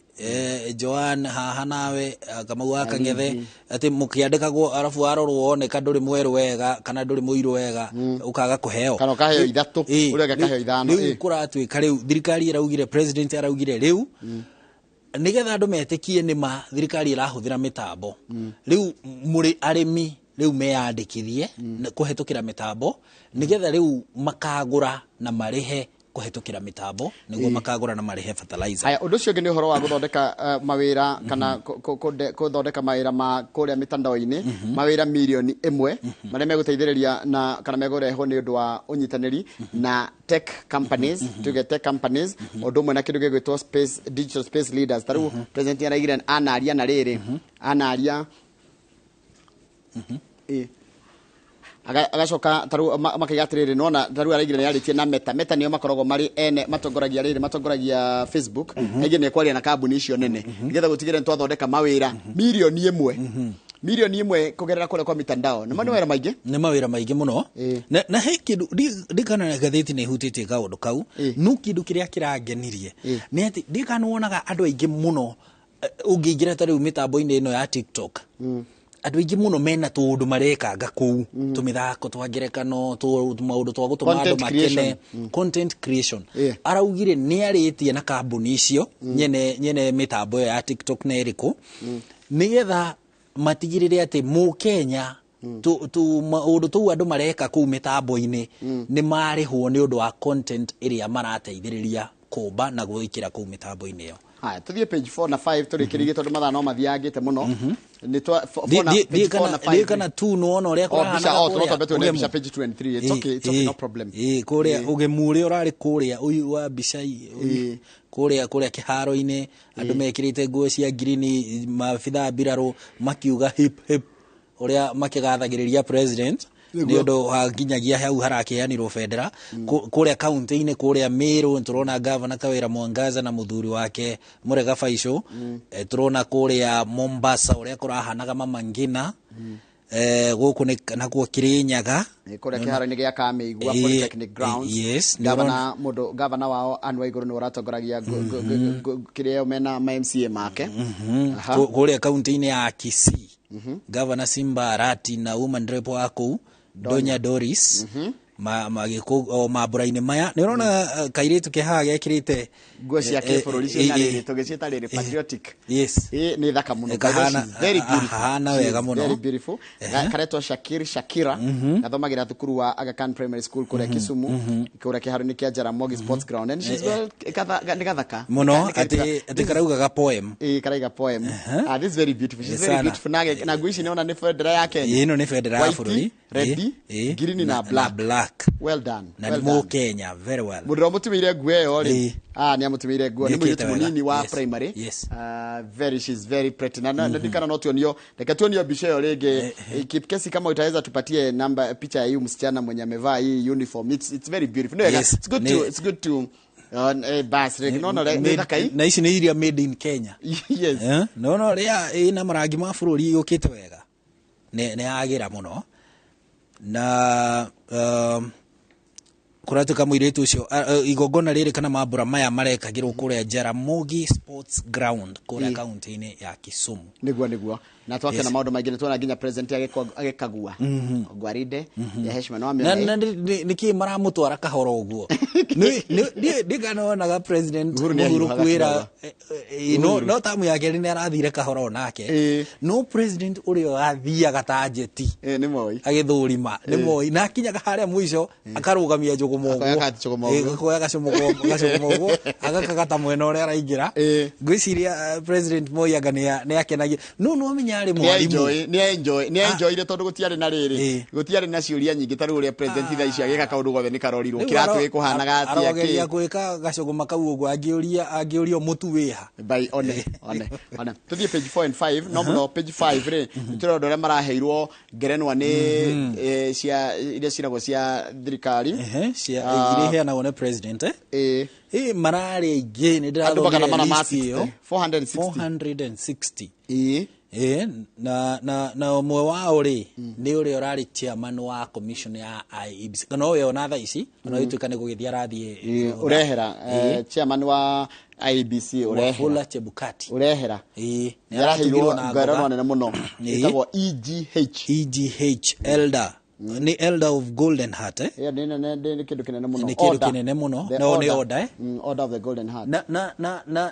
Joan haha nawe, Kamau wa Kang'ethe, atĩ mũkĩandĩkagwo arabu warorwo woneka ndũrĩ mwerũ wega kana ndũrĩ mũirũ wega, ũkaga kũheo. Kana ũkaheo 3, ũrĩa ũngĩ akaheo 5, Rĩu kũratuĩka rĩu thirikari ĩraugire, president araugire rĩu nĩgetha andũ metĩkie nĩ ma thirikari ĩrahũthĩra mĩtambo. Rĩu mũrĩ arĩmi rĩu meyandĩkithie kũhetũkĩra mĩtambo, nĩgetha rĩu makagũra na marĩhe Kũhetũkĩra mĩtambo nĩguo makagũra na marĩhe fertilizer. Haya, ũndũ ũcio ũngĩ nĩ ũhoro wa gũthondeka mawĩra kana kũthondeka mawĩra ma kũrĩa mĩtandao-inĩ, mawĩra 1 million marĩa megũteithĩrĩria na kana megũrehwo nĩ ũndũ wa ũnyitanĩri na tech companies, tuge tech companies, ũndũ ũmwe na kĩndũ gĩgwĩtwo space, digital space leaders. Ta rĩu president araigire anaria na rĩrĩ anaria. Ĩ. Agacoka tarĩu makaiga atĩrĩrĩ, nona tarĩu araigire nĩ arĩtie na Meta. Meta nĩo makoragwo marĩ ene matongoragia rĩrĩ, matongoragia Facebook. Aingĩ nĩ kwaria na kambuni icio nene nĩgetha gũtigĩrĩra nĩ twathondeka mawĩra 1 million, 1 million kũgerera kũrĩa kwa mitandao. Nĩ ma nĩ mawĩra maingĩ. Nĩ mawĩra maingĩ mũno. Na he kĩndũ ndikana ngathĩti nĩ ĩhutĩtie kaũndũ kau, no kĩndũ kĩrĩa kĩrangenirie nĩ atĩ ndikana wonaga andũ aingĩ mũno, ũngĩingĩra ta rĩu mĩtambo-inĩ ĩno ya TikTok, andũ aingĩ mũno mena tũũndũ marekanga kũu, tũmĩthako twa ngerekano, maũndũ twa gũtũma andũ Content makene. Creation. Content creation. Araugire nĩ arĩtie na kambuni icio nyene nyene mĩtambo ĩyo ya TikTok na ĩrĩkũ, nĩgetha matigĩrĩre atĩ mũkenya tu maũndũ tũu andũ mareka kũu mĩtambo-inĩ nĩ marĩhwo nĩ ũndũ wa content ĩrĩa marateithĩrĩria kũmba na gwĩkĩra kũu mĩtambo-inĩ ĩyo. Haya, tũthiĩ page 4 na 5 tũrĩkĩrĩrie tondũ mathaa no mathiangĩte mũno. Nĩ twa four na- page 4 na 5. Thiĩ kana tu nĩwona ũrĩa Oh, mbica, kũrahanaga oh, kũrĩa tũrotambia tuone ũgemu. mbica page 2 and 3. It's okay, it's okay, no problem. Ĩ, kũrĩa ũgemu ũrĩa ũrarĩ kũrĩa ũyũ wa mbica kũrĩa kĩharo-inĩ, andũ mekĩrĩte nguo cia ngirini, maabithaa mbirarũ makiuga hip hip ũrĩa makĩgathagĩrĩria president nĩ ũndũ wa nginyagia hau harakĩheanirwo bendera. Kũrĩa kaunti-inĩ kũrĩa Meru tũrona gavana Kawĩra Mwangaza na mũthuri wake Mũrega Baicũ. Tũrona kũrĩa Mombasa ũrĩa kũrahanaga Mama Ngina. Gũkũ nĩ nakuo Kĩrĩnyaga. Nĩ kũrĩa kĩharo-inĩ gĩa Kamĩigua Polytechnic grounds. Yes, nĩ gavana mũndũ gavana wao Anne Waigũrũ nĩwe ũratongoragia kĩrĩa mena ma MCA make. Aha. Kũrĩa kaunti-inĩ ya Kisii, gavana Simba Arati na woman rep wa kũu Donya Doris o mambũra-inĩ maya nĩ ũrona kairĩtu ke haha gekĩrĩte nguo cia kĩbũrũri ciĩna rĩrĩ tũgĩciĩta rĩrĩ patriotic. Yes. Ĩ, nĩ thaka mũno. Kahana- She's very beautiful. ahana She is wega mũno. very beautiful. Karetwo Shakir Shakira, gathomagĩra thukuru wa Aga Khan Primary School kũrĩa Kisumu, kũrĩa kĩharo-inĩ kĩa Jaramogi Sports Ground, and she's well nĩ gathaka. Mũno. Nĩ kairĩtu Atĩ karaugaga poem. Ĩ, karaiga poem. Ah, this is very beautiful. She's very Sana. beautiful. Na nguo ici nĩona nĩ bendera ya Kenya. Ĩno nĩ bendera ya White, bũrũri. red, green na black. Black. Well done. Na Well nĩ done. Mũkenya, very well. Mũndũ ũrĩa mũtumĩire nguo ĩyo rĩ, ah, nĩ amũtumĩire nguo nĩ Nĩekĩte mũirĩtu wega. mũnini wa primary. Very, she's very pretty na ndikana no tuonio, reke tuonio mbica ĩyo rĩngĩ. Kipkesi, kama utaweza tupatie namba picha ya huyu msichana mwenye amevaa hii uniform. It's very beautiful. No, it's good to it's good to bas rĩngĩ no no nĩ thaka hii. Na ici nĩ iria made in Kenya. Yes. No no rĩa ĩna marangi ma bũrũri yũkĩte wega, nĩ yagĩra mũno na kũratuĩka mũirĩtu ũcio igongona rĩrĩ kana mambũra maya marekagĩrwo kũrĩa Jaramogi Sports Ground kũrĩa kaunti-inĩ ya Kisumu. Nĩguo na twakĩona maũndũ maingĩ, nĩ tuona nginya president agĩkagua gwaride ya heshima no amĩona. Na nĩkĩ maramũtwara kahora ũguo? Ndikanonaga president Uhuru nĩ Uhuru ahiũhaga kwĩra kidogo. no Uhuru. no tamu ya kerĩ nĩ arathire kahora onake, no president ũrĩa athiaga ta njeti nĩ Moi agĩthũrima nĩ Moi, na akinyaga harĩa mũico akarũgamia njũgũma Akoya ũguo. kachũgũma ũguo. Akoya gacũgũma ũguo agakagata mwena ũrĩa araingĩra. Ngwĩciria president Moi anga nĩ akenagia no no amenya arĩ nĩ mwarimũ. enjoy nĩ enjoy nĩ enjoyire tondũ gũtiarĩ na rĩrĩ, gũtiarĩ na ciũria nyingĩ ta rĩu ũrĩa president thaa ici agĩka kaũndũ gothe nĩ karorirwo Rĩu kĩratũ gĩkũhanaga atĩa. arogeria kĩ gwĩka gacũgũma kau ũguo angĩũrio mũtu wĩha. By one one one tuthiĩ page 4 and 5 no mũno. Page 5 rĩ, nĩtũrona ũrĩa maraheirwo ngerenwa nĩ cia iria ciragwo cia thirikari. Cia Ah, iria iheanagwo nĩ president. Ĩ mararĩ aingĩ nĩ Andũ magana ndĩrathomire mana ma list ĩyo. 60, 460. 460. Ĩ. Ĩ, na ũmwe wao rĩ nĩ ũrĩa ũrarĩ chairman wa commission ya IEBC, kana ũyũ ona thaa ici ona ĩtuĩka nĩ gũgĩthiĩ arathiĩ. Ĩ, ũrehera chairman wa IEBC ũrehera. Wafula Chebukati. Ũrehera. Ĩ, nĩ nĩ araheirwo aratugirwo na ngerenwa ngoga. nene mũno ĩtagwo EGH. EGH, elder, nĩ elder of Golden Heart. Ĩyo nĩ nene, nĩ kĩndũ kĩnene mũno. Nĩ kĩndũ Order. kĩnene mũno. The No, nĩ order, eh? Order of the Golden Heart.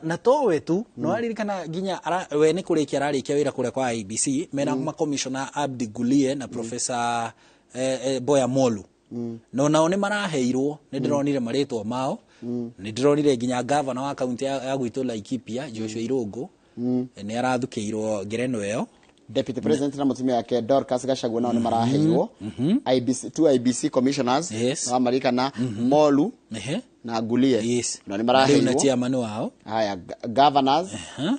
Na towe tu no aririkana nginya we nĩ kũrĩkia ararĩkia wĩra kũrĩa kwa IEBC mena makomishona Abdi Gulie na professor Boya Molu, no nao nĩ maraheirwo, nĩ ndĩronire marĩtwa mao. Nĩ ndĩronire nginya gavana wa kaunti ya gwitũ Laikipia, Joshua Irũngũ, nĩ arathukĩirwo ngerenwa ĩyo. Deputy President na mũtumia wake Dorcas Gachagua nao nĩ maraheirwo. IBC, two IBC commissioners, Yes. marikana Molu na Gulie, na nĩ Rĩu na maraheirwo. Chairman wao. Haya, governors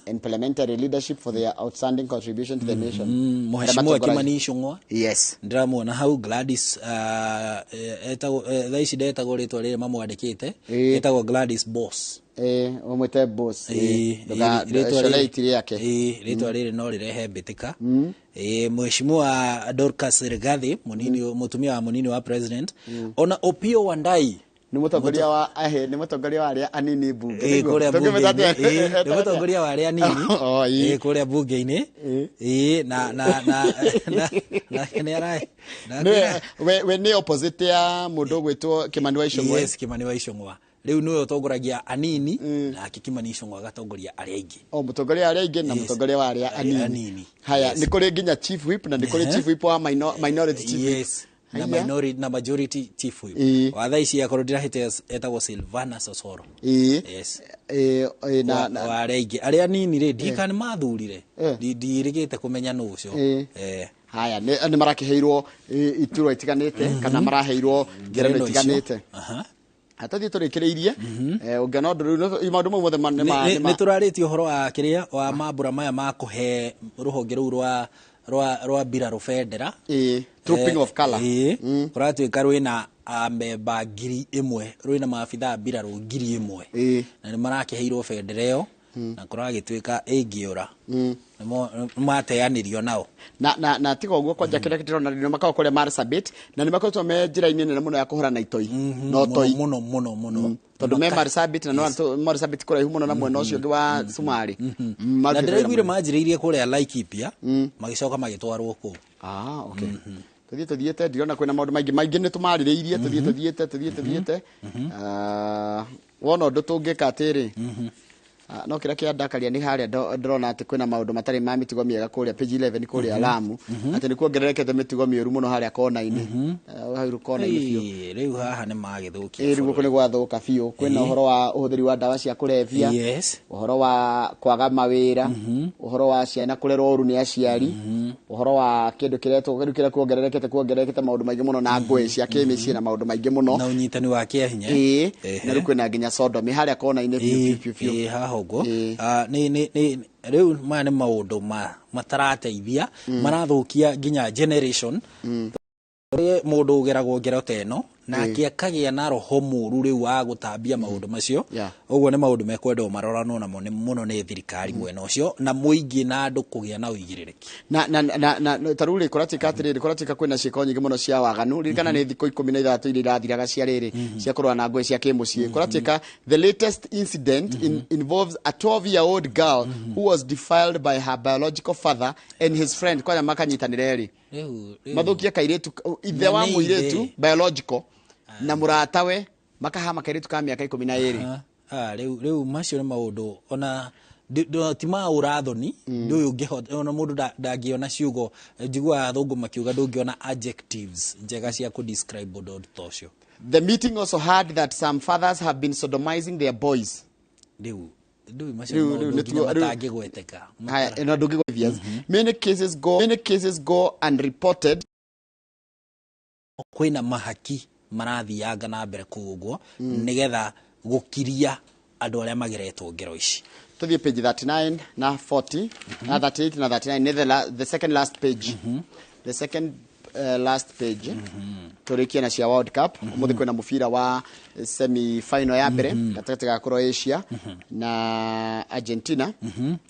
and parliamentary leadership for their outstanding contribution to the nation. Mheshimiwa Arĩa Kimani Ichung'wa. Yes. Ndĩramuona hau. Gladys, etagwo, thaa ici ndetagwo rĩtwa rĩrĩ mamwandĩkĩte, etagwo Gladys Boss. Ũmwĩte Boss. Rĩtwa rĩrĩ- Rĩtwa rĩake. Rĩtwa rĩrĩ no rĩrehe mbĩtĩka. Mheshimiwa Dorcas Rigathi, munini, mũtumia wa munini wa president, ona Opiyo Wandayi. Nĩ mũtongoria wa ahe, nĩ mũtongoria wa arĩa anini mbunge. Nĩguo? Kũrĩa Tũngĩmwĩta bunge-inĩ. atĩa? Nĩ mũtongoria wa arĩa anini. Oh, ĩĩ. Kũrĩa bunge-inĩ. Na nĩ ara Nĩwe- we nĩ opposite ya mũndũ ũgwĩtwo Kimani wa Ichung'wa. Yes, Kimani wa Ichung'wa rĩu nĩwe ũtongoragia anini, nake Kimani Ichung'wa agatongoria arĩa aingĩ. O mũtongoria wa arĩa aingĩ na mũtongoria wa arĩa anini. Anini. Haya, nĩ kũrĩ nginya chief whip na nĩ kũrĩ chief whip wa minority chief whip. Yes, na Haya. minority na majority chief whip wa thaa ici, akorwo ndirahĩte, etagwo Silvana Sosoro. Yes. Ĩĩ, na Wa arĩa aingĩ, arĩa anini rĩ, ndikana nĩ mathurire. Ndirĩgĩte kũmenya nũ ũcio. Haya, nĩ marakĩheirwo iturwa itiganĩte kana maraheirwo ngerenwa Ngerenwa icio. itiganĩte. Atathiĩ tũrĩkĩrĩirie, ũngĩona ũndũ rĩu maũndũ mau mothe Nĩ tũrarĩtie ũhoro wa kĩrĩa wa mambũra maya ma kũhe rũhonge rũu rwa mbirarũ bendera. Trooping of colour. Ĩĩ, kũratuĩka rwĩna amemba 1000, rwĩna maabitha a mbirarũ 1000, na nĩ marakĩheirwo bendera ĩyo, na kũragĩtuĩka ĩngĩũra nĩ mateanĩrio nao. Na tiga ũguo, kwanja kĩrĩa ndĩrona nĩ makoragwo kũrĩa Marsabit na nĩ makoretwo me njĩra-inĩ nene mũno ya kũhũrana na itoi na ũtoi. Mũno mũno mũno. Tondũ me Marsabit na no Marsabit kũraihu mũno na mwena ũcio ũngĩ wa Somali. Na ndĩraiguire manjĩrĩirie kũrĩa Laikipia, magĩcoka magĩtwarwo kũu. Ah, okay. Tũthiĩ tũthiĩte, ndirona kwĩna maũndũ maingĩ maingĩ nĩ tũmarĩrĩirie. Tũthiĩ tũthiĩte, tũthiĩ tũthiĩte. Ah, wona ũndũ tũngĩka atĩrĩ. Ah, no kĩrĩa kĩandakaria nĩ harĩa ndĩrona atĩ kwĩna maũndũ matarĩ ma mĩtugo mĩega kũrĩa page 11 kũrĩa Lamu, atĩ nĩ kuongererekete mĩtugo mĩũru mũno harĩa kona-inĩ. Hau kona-inĩ biũ. Rĩu haha nĩ magĩthũkia. Ĩĩ, rĩu gũkũ nĩ gwathũka biũ. Kwĩna ũhoro wa ũhũthĩri wa ndawa cia kũrebia, ũhoro wa kwaga mawĩra, ũhoro wa ciana kũrerwo ũru nĩ aciari, ũhoro wa kĩndũ kĩretwo rĩu kĩrĩa kuongererekete maũndũ maingĩ mũno na ngũĩ cia kĩmĩciĩ na maũndũ maingĩ mũno. Na ũnyitani wa kĩahinya. Ĩĩ, na rĩu kwĩna nginya sodomy harĩa kona-inĩ biũ biũ biũ. Ĩĩ, haha ũguo. Ah, nĩ rĩu maya nĩ maũndũ matarateithia, marathũkia nginya generation. Rĩ mũndũ ũgeragwo ngero ta ĩno nake akagĩa na roho mũru rĩu wa gũtambia maũndũ macio. Ũguo nĩ maũndũ mekwendwo maroranwo namo nĩ mũno nĩ thirikari mwena ũcio na mũingĩ na andũ kũgĩa na ũigĩrĩrĩki. Na ta rĩu rĩ, kũratuĩka atĩrĩrĩ, kũratuĩka kwĩna ciĩko nyingĩ mũno cia waganu. Ririkana nĩ thikũ 16 iria irathiraga cia rĩrĩ cia kũrũa na ngũĩ cia kĩmũciĩ. Kũratuĩka the latest incident involves a 12 year old girl who was defiled by her biological father and his friend. Kwanya makanyitanĩra erĩ Rĩu mathũkie kairĩtu, ithe wa Na nĩ mũirĩtu ithe. biological na mũratawe, makahama kairĩtu ka mĩaka 12. Ah, rĩu macio nĩ maũndũ ona ti ma ũrathoni. Ndũyũ ũngĩhota ona mũndũ ndangĩona ciugo. Njiguaga athũngũ makiuga ndũngĩona adjectives njega cia kũ describe ũndũ ta ũcio. The meeting also heard that some fathers have been sodomizing their boys. Rĩu macio nĩ Rĩu maũndũ nĩ nginya matangĩgweteka. Haya, ĩno ndũngĩgwethia. Many cases go unreported. Kwĩna mahaki marathianga na mbere kũu ũguo nĩgetha gũkiria andũ arĩa mageretwo ngero ici. Tuthiĩ page 39 na 40 na 38 na 39, nĩ the second last page, the second last page. Tũrĩkie na cia World Cup. Ũmũthĩ kwĩna mũbira wa semi final ya mbere gatagatĩ ga Croatia na Argentina.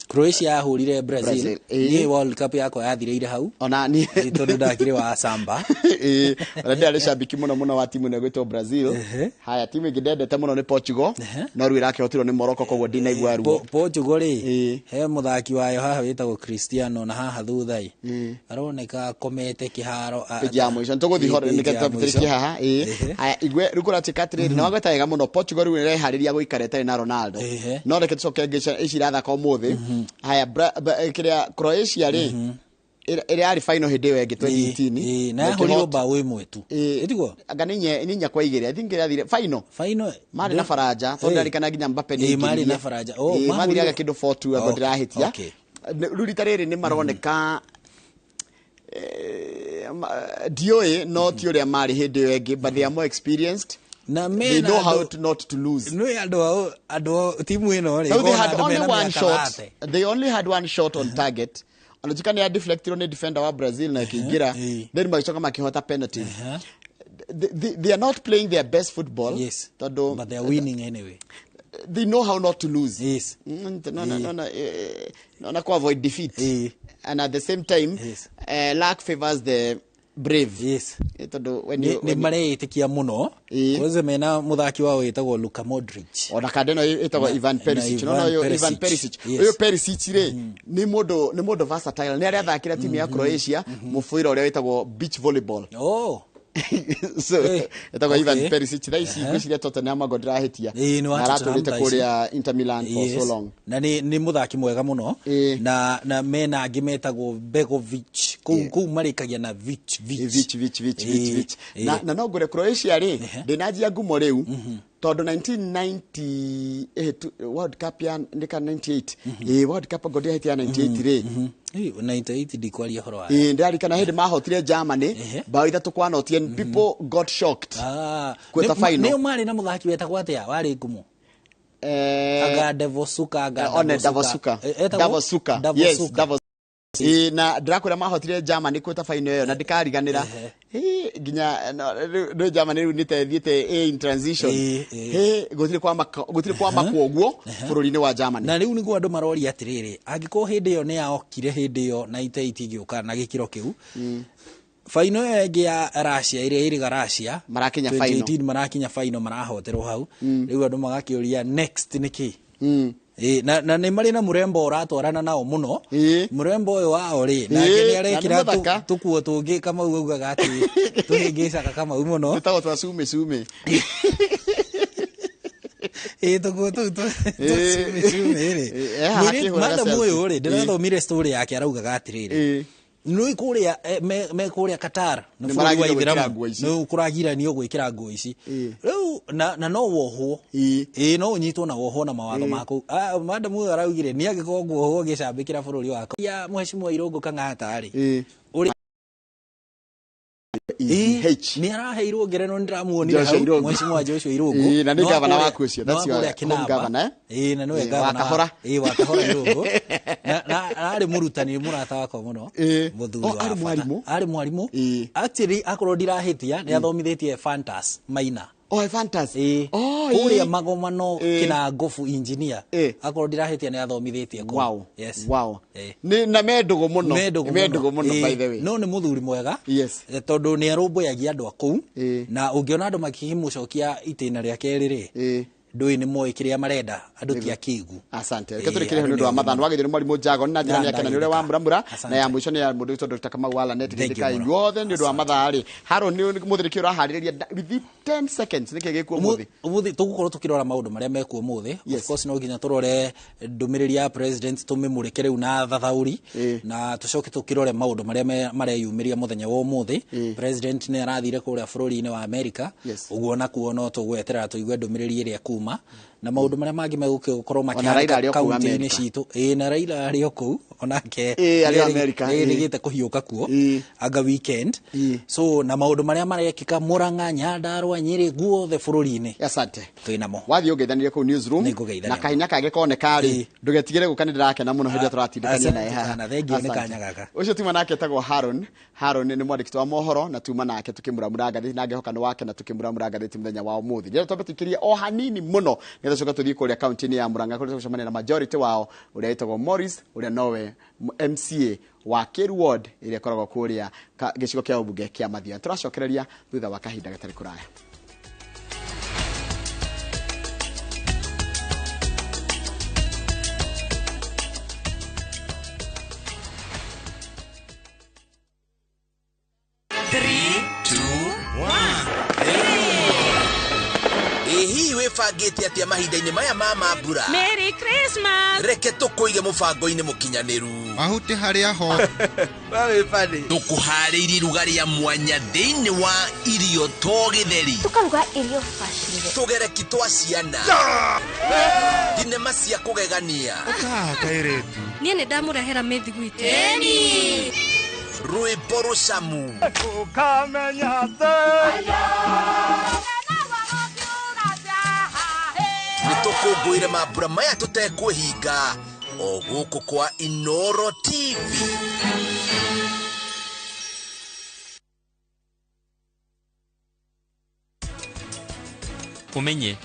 Croatia yahũrire Brazil. Brazil, ĩĩ. Niĩ World Cup yakwa yathirĩire hau. Ona niĩ. Ĩ, tondũ ndakĩrĩ wa samba. Ĩĩ, ona ndĩarĩ cambiki mũno mũno wa timu ĩno ĩgwĩtwo Brazil. Haya, timu ĩngĩ ndendete mũno nĩ Portugal, no rĩu ĩrakĩhotirwo nĩ Morocco, koguo ndinaigua ruo. Portugal rĩ, he mũthaki wayo haha wĩtagwo Cristiano, na haha thutha ĩ aroneka akomete kĩharo Page ya mũico nĩtũgũthiĩ horo Page nĩgetha ya tũrĩkie mũico. haha. Ĩĩ, haya, igue rĩu kũratuĩka atĩrĩrĩ, na wagweta wega mũno, Portugal rĩu ĩreharĩria gũikara ĩtarĩ na Ronaldo. No reke tũcoke ngĩca ici irathaka ũmũthĩ. Haya, kĩrĩa Croatia rĩ Ĩrĩa yarĩ final hĩndĩ ĩyo ĩngĩ 2018. Na yahũrirwo mbaũ ĩmwe tu. Ĩtiguo? Anga nĩ 4-2. I think ĩrathire final. Final. Marĩ na Faranja, tondũ ndarikana nginya Mbappe nĩ Ĩĩ, marĩ na Faranja. Oh, Ĩĩ, mathire mahũrirwo- kĩndũ 4-2 anga ndĩrahĩtia. Rĩu rita rĩrĩ nĩ maroneka ndiũĩ no ti ũrĩa marĩ hĩndĩ ĩyo ĩngĩ, but they are more experienced. Na they mena know how andũ- to not to lose. Nĩ andũ ao, andũ ao, timu ĩno rĩ, Now they ĩkoragwo na had andũ only mena one mĩaka shot. 30. They only had one shot on target. Ona nĩ deflectirwo nĩ defender wa Brazil na ĩkĩingĩra. Then magĩcoka makĩhota penalties. They are not playing their best football. Yes. Tondũ But they are winning anyway. They know how not to lose. Yes. No, no, no, no, no, no, avoid defeat. And at the same time, luck favors the brave. Yes. Tondũ when you, Nĩ when you, mareĩtĩkia mũno. Kwanza mena mũthaki wao wĩtagwo Luka Modric. Ona kanda ĩno ĩtagwo Ivan Na Perisic. No, no, Ivan ũyũ Ivan Perisic. Perisic. Yes. Ũyũ Perisic rĩ, nĩ mũndũ versatile. Nĩ arĩa athakĩra timu ya Croatia mũbira ũrĩa wĩtagwo beach volleyball. Oh. So ĩtagwo Ivan Perisic. Thaa ici ngwĩciria Tottenham ngo ndĩrahĩtia. Ĩĩ, nĩ wa Na Tottenham aratũrĩte thaa ici. kũrĩa Inter Milan for so long. Na nĩ mũthaki mwega mũno na mena angĩ metagwo Begovic kũu marĩkagia na Vic Vic Vic Vic Vic Vic Vic. Na no ngũre Croatia rĩ, ndĩnanjia ngumo rĩu tondũ 1990 World Cup ya nĩ ka 98, ĩ World Cup ngo ndĩrahĩtia ya 98 rĩ. 98 ndikwaria ũhoro wayo. Ĩ, ndĩrarikana hĩndĩ mahotire Germany bao 3-0 and people got shocked. Quarter final. Nĩo marĩ na mũthaki wetagwo atĩa warĩ ngumo? Aga Devosuka, aga One Davosuka. Etagwo? Davosuka, yes. Davosuka. Davosuka. Ĩ, na ndĩrakwĩra mahotire Germany quarter final ĩyo na ndikariganĩra. Ĩ, nginya no, rĩu Germany rĩu nĩ ta ĩthiĩte in transition. Ĩ, gũtirĩ kwa makwo ũguo bũrũri-inĩ wa Germany. Na rĩu nĩguo andũ maroria atĩrĩrĩ, angĩkorwo hĩndĩ ĩyo nĩ yaokire hĩndĩ ĩyo na 98 igĩũka na gĩkĩro kĩu, final ĩyo ĩngĩ ya Russia ĩrĩa ĩrĩga Russia marakinya 2018 final. Marakinya final, marahoterwo hau. Rĩu andũ magakĩũria next nĩ kĩ? Ĩ, na nĩ marĩ na mũrembo ũratwarana nao mũno, mũrembo ũyũ wao rĩ, nake nĩ na nĩ arekĩra mũthaka. tũkuo tũngĩ Kamau augaga atĩ tũhĩngĩcaga Kamau mũno. Tũtagwo twa cume cume. Ĩ, tũkuo tũu twa cume cume rĩ. Haha Mũirĩtu- akĩhũraga madam selfie. ũyũ rĩ, ndĩrathomire story yake, araugaga atĩrĩrĩ, nĩ kũrĩa me kũrĩa Qatar nĩ Nĩ bũrũri wa maragirio gwĩkĩra Ithĩramu nguo ici. nĩ kũragiranio gwĩkĩra nguo ici rĩu na no wohwo, ĩ, no ũnyitwo na wohwo na mawatho ma kũu. Ah, madam ũyũ araugire nĩ angĩkorwo nguohwo ngĩcambĩkĩra bũrũri wakwa ya mheshimiwa Irũngũ Kang'ata rĩ, ũrĩa nĩ araheirwo ngerenwa, nĩ ndĩramuonire Joshua hau. Irũngũ. Mheshimiwa Joshua Irũngũ. Ĩ, na nĩ Nĩ wa gavana kũrĩa- waku ũcio, nĩ wa that's your kũrĩa home Kinamba. governor, eh? Ĩ, na nĩwe Ĩ, wa gavana Kahora. Ĩ, wa Kahora Irũngũ. Na arĩ mũrutani, mũrata wakwa mũno, mũthuri Oh, wa arĩ bata. mwarimũ? Arĩ mwarimũ actually, akorwo ndirahĩtia nĩ athomithĩtie Fantas Maina. Oh, Fantas. Ĩ, Oh, kũrĩa magomano Kĩnangobu engineer, akorwo ndirahĩtia nĩ athomithĩtie kũu. Wow. Yes. Wow. Ĩ. Nĩ na me ndũgũ mũno. Me ndũgũ Me ndũgũ mũno, Ĩ, by the way. No nĩ mũthuri mwega. Yes. Tondũ nĩ arũmbũyagia andũ a kũu, na ũngĩona andũ makĩmũcokia itĩna rĩa kerĩ rĩ, ndũĩ nĩ moĩ kĩrĩa marenda, andũ ti akĩgu. Asante. Reke tũrĩkĩre hau nĩ ũndũ wa mathaa. Nĩwagĩrĩire nĩ mwarimũ Jago na njĩra Na nĩ akena nĩ ũrĩa wa muramura, na ya mũico nĩ ya mũndũ wĩtwo Dr. Kamau wa Lanet. Thank you Gĩthĩka mũno. inyuothe nĩ ũndũ wa mathaa rĩ. Haron, nĩ mũthĩ nĩkĩ ũraharĩrĩria within 10 seconds, nĩkĩ gĩkuo ũmũthĩ? Ũmũthĩ tũgũkorwo tũkĩrora maũndũ marĩa mekuo ũmũthĩ. Of course no nginya tũrore ndũmĩrĩri ya president, tũmĩmũrĩke rĩu na thathaũri, na tũcoke tũkĩrore maũndũ marĩa mareyumĩria mũthenya wa ũmũthĩ. President nĩ arathire kũrĩa bũrũri-inĩ wa America. Ũguo nakuo no tũgweterera tũigue ndũmĩrĩri ĩrĩa kuma na maũndũ marĩa mangĩ megũkorwo Ona Raila arĩ makĩhanĩka o kũu kaunti-inĩ America. citũ. Ĩ, na Raila arĩ o kũu onake. Ĩ, arĩ o America, ĩ. Nĩerĩgĩte kũhiũka kuo anga weekend. So na maũndũ marĩa marekĩka Murang'a, Nyandarua, Nyĩrĩ, guothe bũrũri-inĩ. Asante. Twĩ namo. Wathiĩ ũngeithanĩrie kũu newsroom. Nĩngũgeithania. Na kahinya kangĩ koneka rĩ, ndũgetigĩre gũka, nĩ ndĩrakena mũno hĩndĩ ĩrĩa tũratindĩkania Asante naye haha. sana, thank you nĩ Asante. kanya gaka. Ũcio tuma nake etagwo Haron. Haron nĩ mwandĩki wa mohoro na tuma nake tukĩmuramura ngathĩti, na ngĩhoka nĩ wake na tukĩmuramura ngathĩti mũthenya wa ũmũthĩ. Ndĩrenda twambe tũikĩrie o hanini mũno nĩgetha coka tũthiĩ kũrĩa kaunti-inĩ ya Murang'a kũrĩa tũgũcemania na majority wao ũrĩa wĩtagwo Morris, ũrĩa nowe MCA wa Kĩru Ward ĩrĩa ĩkoragwo kũrĩa gĩcigo kĩa ũmbunge kĩa Mathioya. Tũracokereria thutha wa kahinda gatarĩ kũraya. 3, 2, 1. Ĩ hihi wĩ Wĩbangĩte atĩa mahinda-inĩ maya ma mambura? Merry Christmas! Reke tũkũige mũbango-inĩ mũkinyanĩru. Mahuti harĩa ho. Tũkũharĩirie iruga rĩa mwanya thĩinĩ wa irio to gĩtheri. Tukaruga irio bacĩrĩre. Tũgereki twa ciana. Thinema cia kũgegania. Kairĩtu. Niĩ nĩ ndamũrehera mĩthiguiti. Ĩni! Rwĩmbo rũcamu. Ũkamenya Nĩ tũkũngũĩre mambura maya tũtekwĩhinga o gũkũ kwa Inoro TV. Ũmenye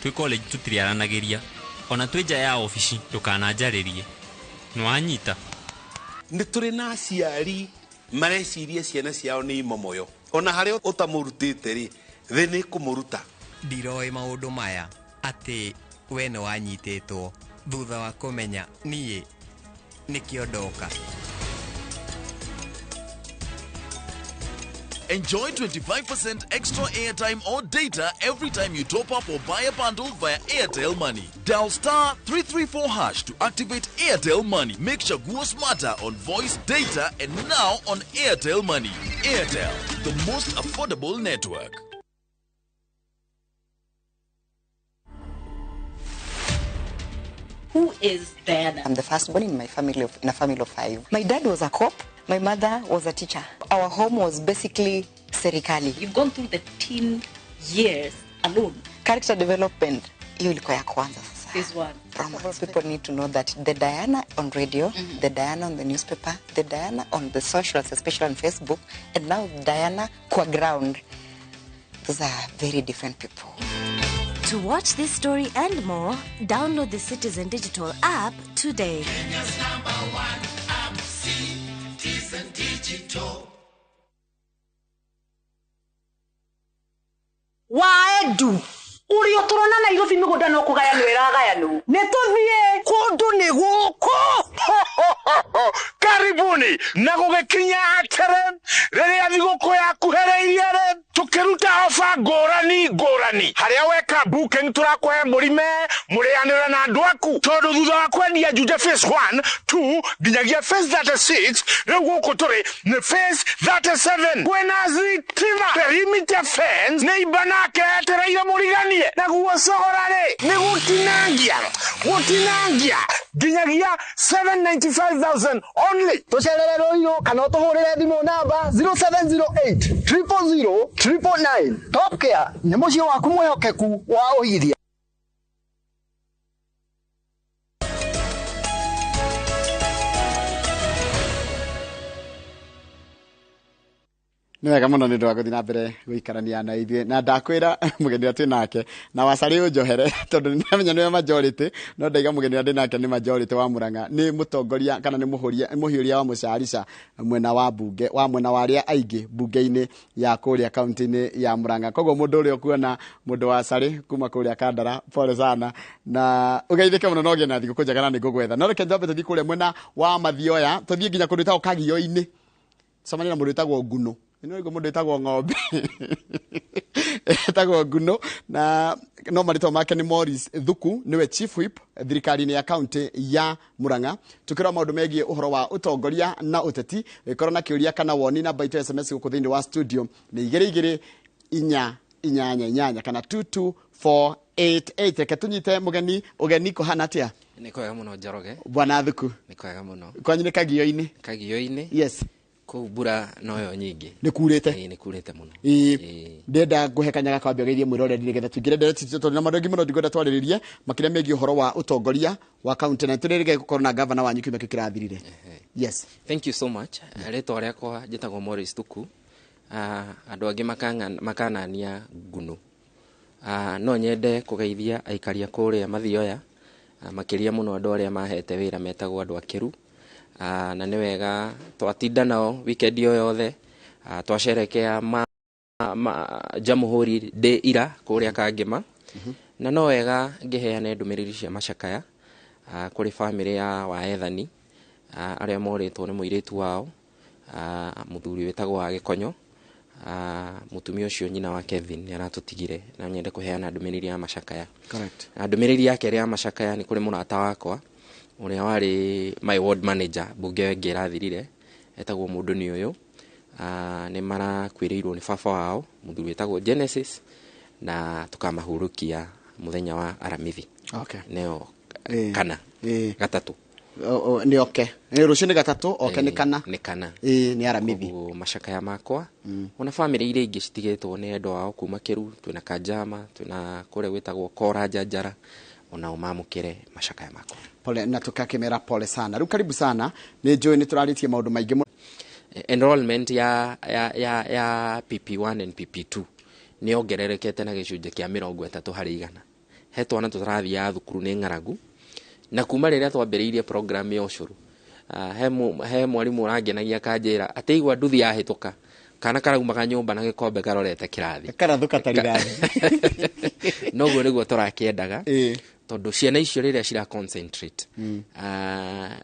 twĩ college tũtiriaranagĩria ona twĩ nja ya obici ndũkananjarĩrie nĩwanyita. Nĩ tũrĩ na aciari mareciria ciana ciao nĩ imomoyo ona harĩa ũtamũrutĩte rĩ thĩ nĩ kũmũruta. Ndiroĩ maũndũ maya atĩ we nĩ wanyitĩtwo thutha wa kũmenya niĩ nĩkĩo ndoka. Enjoy 25% extra airtime or data every time you top up or buy a bundle via Airtel Money. Dial star 334 hash to activate Airtel Money. Make Chaguo smarter on voice, data, and now on Airtel Money. Airtel, the most affordable network. Who is Diana? I'm the firstborn in my family in a family of 5. My dad was a cop. My mother was a teacher. Our home was basically serikali. You've gone through the teen years alone. Character development, hiyo ilikuwa ya kwanza sasa. This one. Romance. People need to know that the Diana on radio, the Diana on the newspaper, the Diana on the socials, especially on Facebook, and now Diana kwa ground. Those are very different people. To watch this story and more, download the Citizen Digital app today. Kenya's number one app, Citizen Digital. Waedu uri uturona Nairobi migunda no kugayanwo iragayanwo ni tuthie kundu ni guku. Karibuni na gugikinya atere riria thiguku yakuhereirie ri tukiruta ofa ngurani ngurani haria weka booking turakũhe mũrime mũrĩanĩre na andũ aku tondu thutha wa kwendia Juja phase 1 2 nginyagia phase 36 rĩu gũkũ tũrĩ nĩ phase 37 kwĩna thitima perimeter fence neighbor nake etereire mũriganie naguo cogora rĩ nĩ gũtinangia nginyagia 795,000 only. Tucerere Ruiru kana ũtũhũrĩre thimũ namba 0708 000 999. Top Care nĩ mũciĩ waku mwĩhokeku wa ũigithia. Nĩ wega mũno nĩ ũndũ wa gũthiĩ na mbere gũikarania na ithuĩ na ndakwĩra mũgeni ũrĩa twĩ nake na wacarĩ ũnjohere tondũ nĩndamenya nĩwe majority no ndaiga mũgeni ũrĩa ndĩ nake nĩ majority wa Murang'a nĩ mũtongoria kana nĩ mũhiũria wa mũcarica mwena wa bunge wa mwena wa arĩa aingĩ bunge-inĩ ya kũrĩa kaunti-inĩ ya Murang'a. Koguo mũndũ ũrĩa ũkuona mũndũ wa carĩ kuma kũrĩa Kandara pole sana na ũgeithĩke mũno na ũgĩe na thigũkũ njega na nĩ ngũgwetha. No reke njambe tũthiĩ kũrĩa mwena wa Mathioya tũthiĩ nginya kũndũ gwĩtagwo Kagio-inĩ tũcemanie na mũndũ wĩtagwo Nguno. Ino iko mundu etagwo ng'ombe etagwo Nguno na no marĩtwa make nĩ Morris Thuku niwe chief whip thirikari-inĩ ya county ya Murang'a. Tukĩrora maũndũ megiĩ ũhoro wa ũtongoria na ũteti gĩkorwo na kĩũria kana woni namba itũ ya SMS gũkũ thĩinĩ wa studio nĩ 2 2 4 8 8 kana 22488. Reke tũnyite mũgeni ũgeni kũhana atĩa? Nĩ kwega mũno Njoroge. Bwana Thuku. Nĩ kwega mũno. Kwanyu nĩ Kagio-inĩ? Kagio-inĩ. Yes. Kũu mbura noyo nyingĩ. Nĩ kurĩte? Ĩĩ nĩ kurĩte mũno. Ĩĩ ndĩrenda ngũhe kanya gaka wambe ũgeithie mwĩroreri nĩgetha tũingĩre ndereti citũ tondũ na maũndũ maingĩ mũno ndingwenda twarĩrĩrie makĩria megiĩ ũhoro wa ũtongoria wa kaunti na nĩtũrĩrĩgĩrĩire gũkorwo na gavana wanyu kiumia kĩu kĩrathirire. Yes. Thank you so much. Rĩtwa rĩakwa njĩtagwo Morris Thuku. Andũ angĩ makanania Nguno. No nyende kũgeithia aikaria kũrĩa Mathioya makĩria mũno andũ arĩa mahete wĩra metagwo andũ akĩru. Na nĩ wega twatinda nao weekend ĩyo yothe twacerekea Jamhuri Day ira kũrĩa Kangema. Na no wega ngĩheane ndũmĩrĩri cia macakaya kũrĩ famĩlĩ ya Waethani arĩa morĩtwo nĩ mũirĩtu wao mũthuri wĩtagwo wa Gĩkonyo. Mũtumia ũcio nyina wa Kevin nĩ aratũtigire, na nyende kũheana ndũmĩrĩri ya macakaya. Correct. Na ndũmĩrĩri ya kerĩ ya macakaya nĩ kũrĩ mũrata wakwa ũrĩa warĩ my ward manager mbunge ĩngĩ ĩrathirire, etagwo mũndũ nĩ ũyũ. Nĩ marakuĩrĩirwo nĩ baba wao mũthuri wĩtagwo Genesis, na tũkamahurũkia mũthenya wa Aramithi. Okay. Nĩyo kana gatatũ. Nĩ oke nĩ rũciũ, nĩ gatatũ, oke nĩ kana. Nĩ kana. Ĩĩ, nĩ Aramithi. Koguo macakaya makwa ona bamĩrĩ iria ingĩ citigĩtwo nĩ endwa ao kuma Kĩru, twĩna Kanjama, twĩna kũrĩa gwĩtagwo Kora Njanjara, onao mamũkĩre macakaya makwa. Pole, na tukakĩmera pole sana. Rĩu karibu sana, nĩ njũĩ nĩ tũrarĩtie maũndũ maingĩ mũno. Enrollment ya PP1 and PP2 nĩ yongererekete na gĩcunjĩ kĩa 30%. He twana tũtarathiaga thukuru nĩ ng'aragu, na kuma rĩrĩa twambĩrĩirie program ya ũcũrũ, he mwarimũ ũrangenagia akanjĩra atĩ igua nduthi yahĩtũka, kana karaumaga nyũmba na gĩkombe karorete kĩrathi. Karathuka ta rithathi. Noguo nĩguo tũrakĩendaga, tondũ ciana icio rĩrĩa cira concentrate,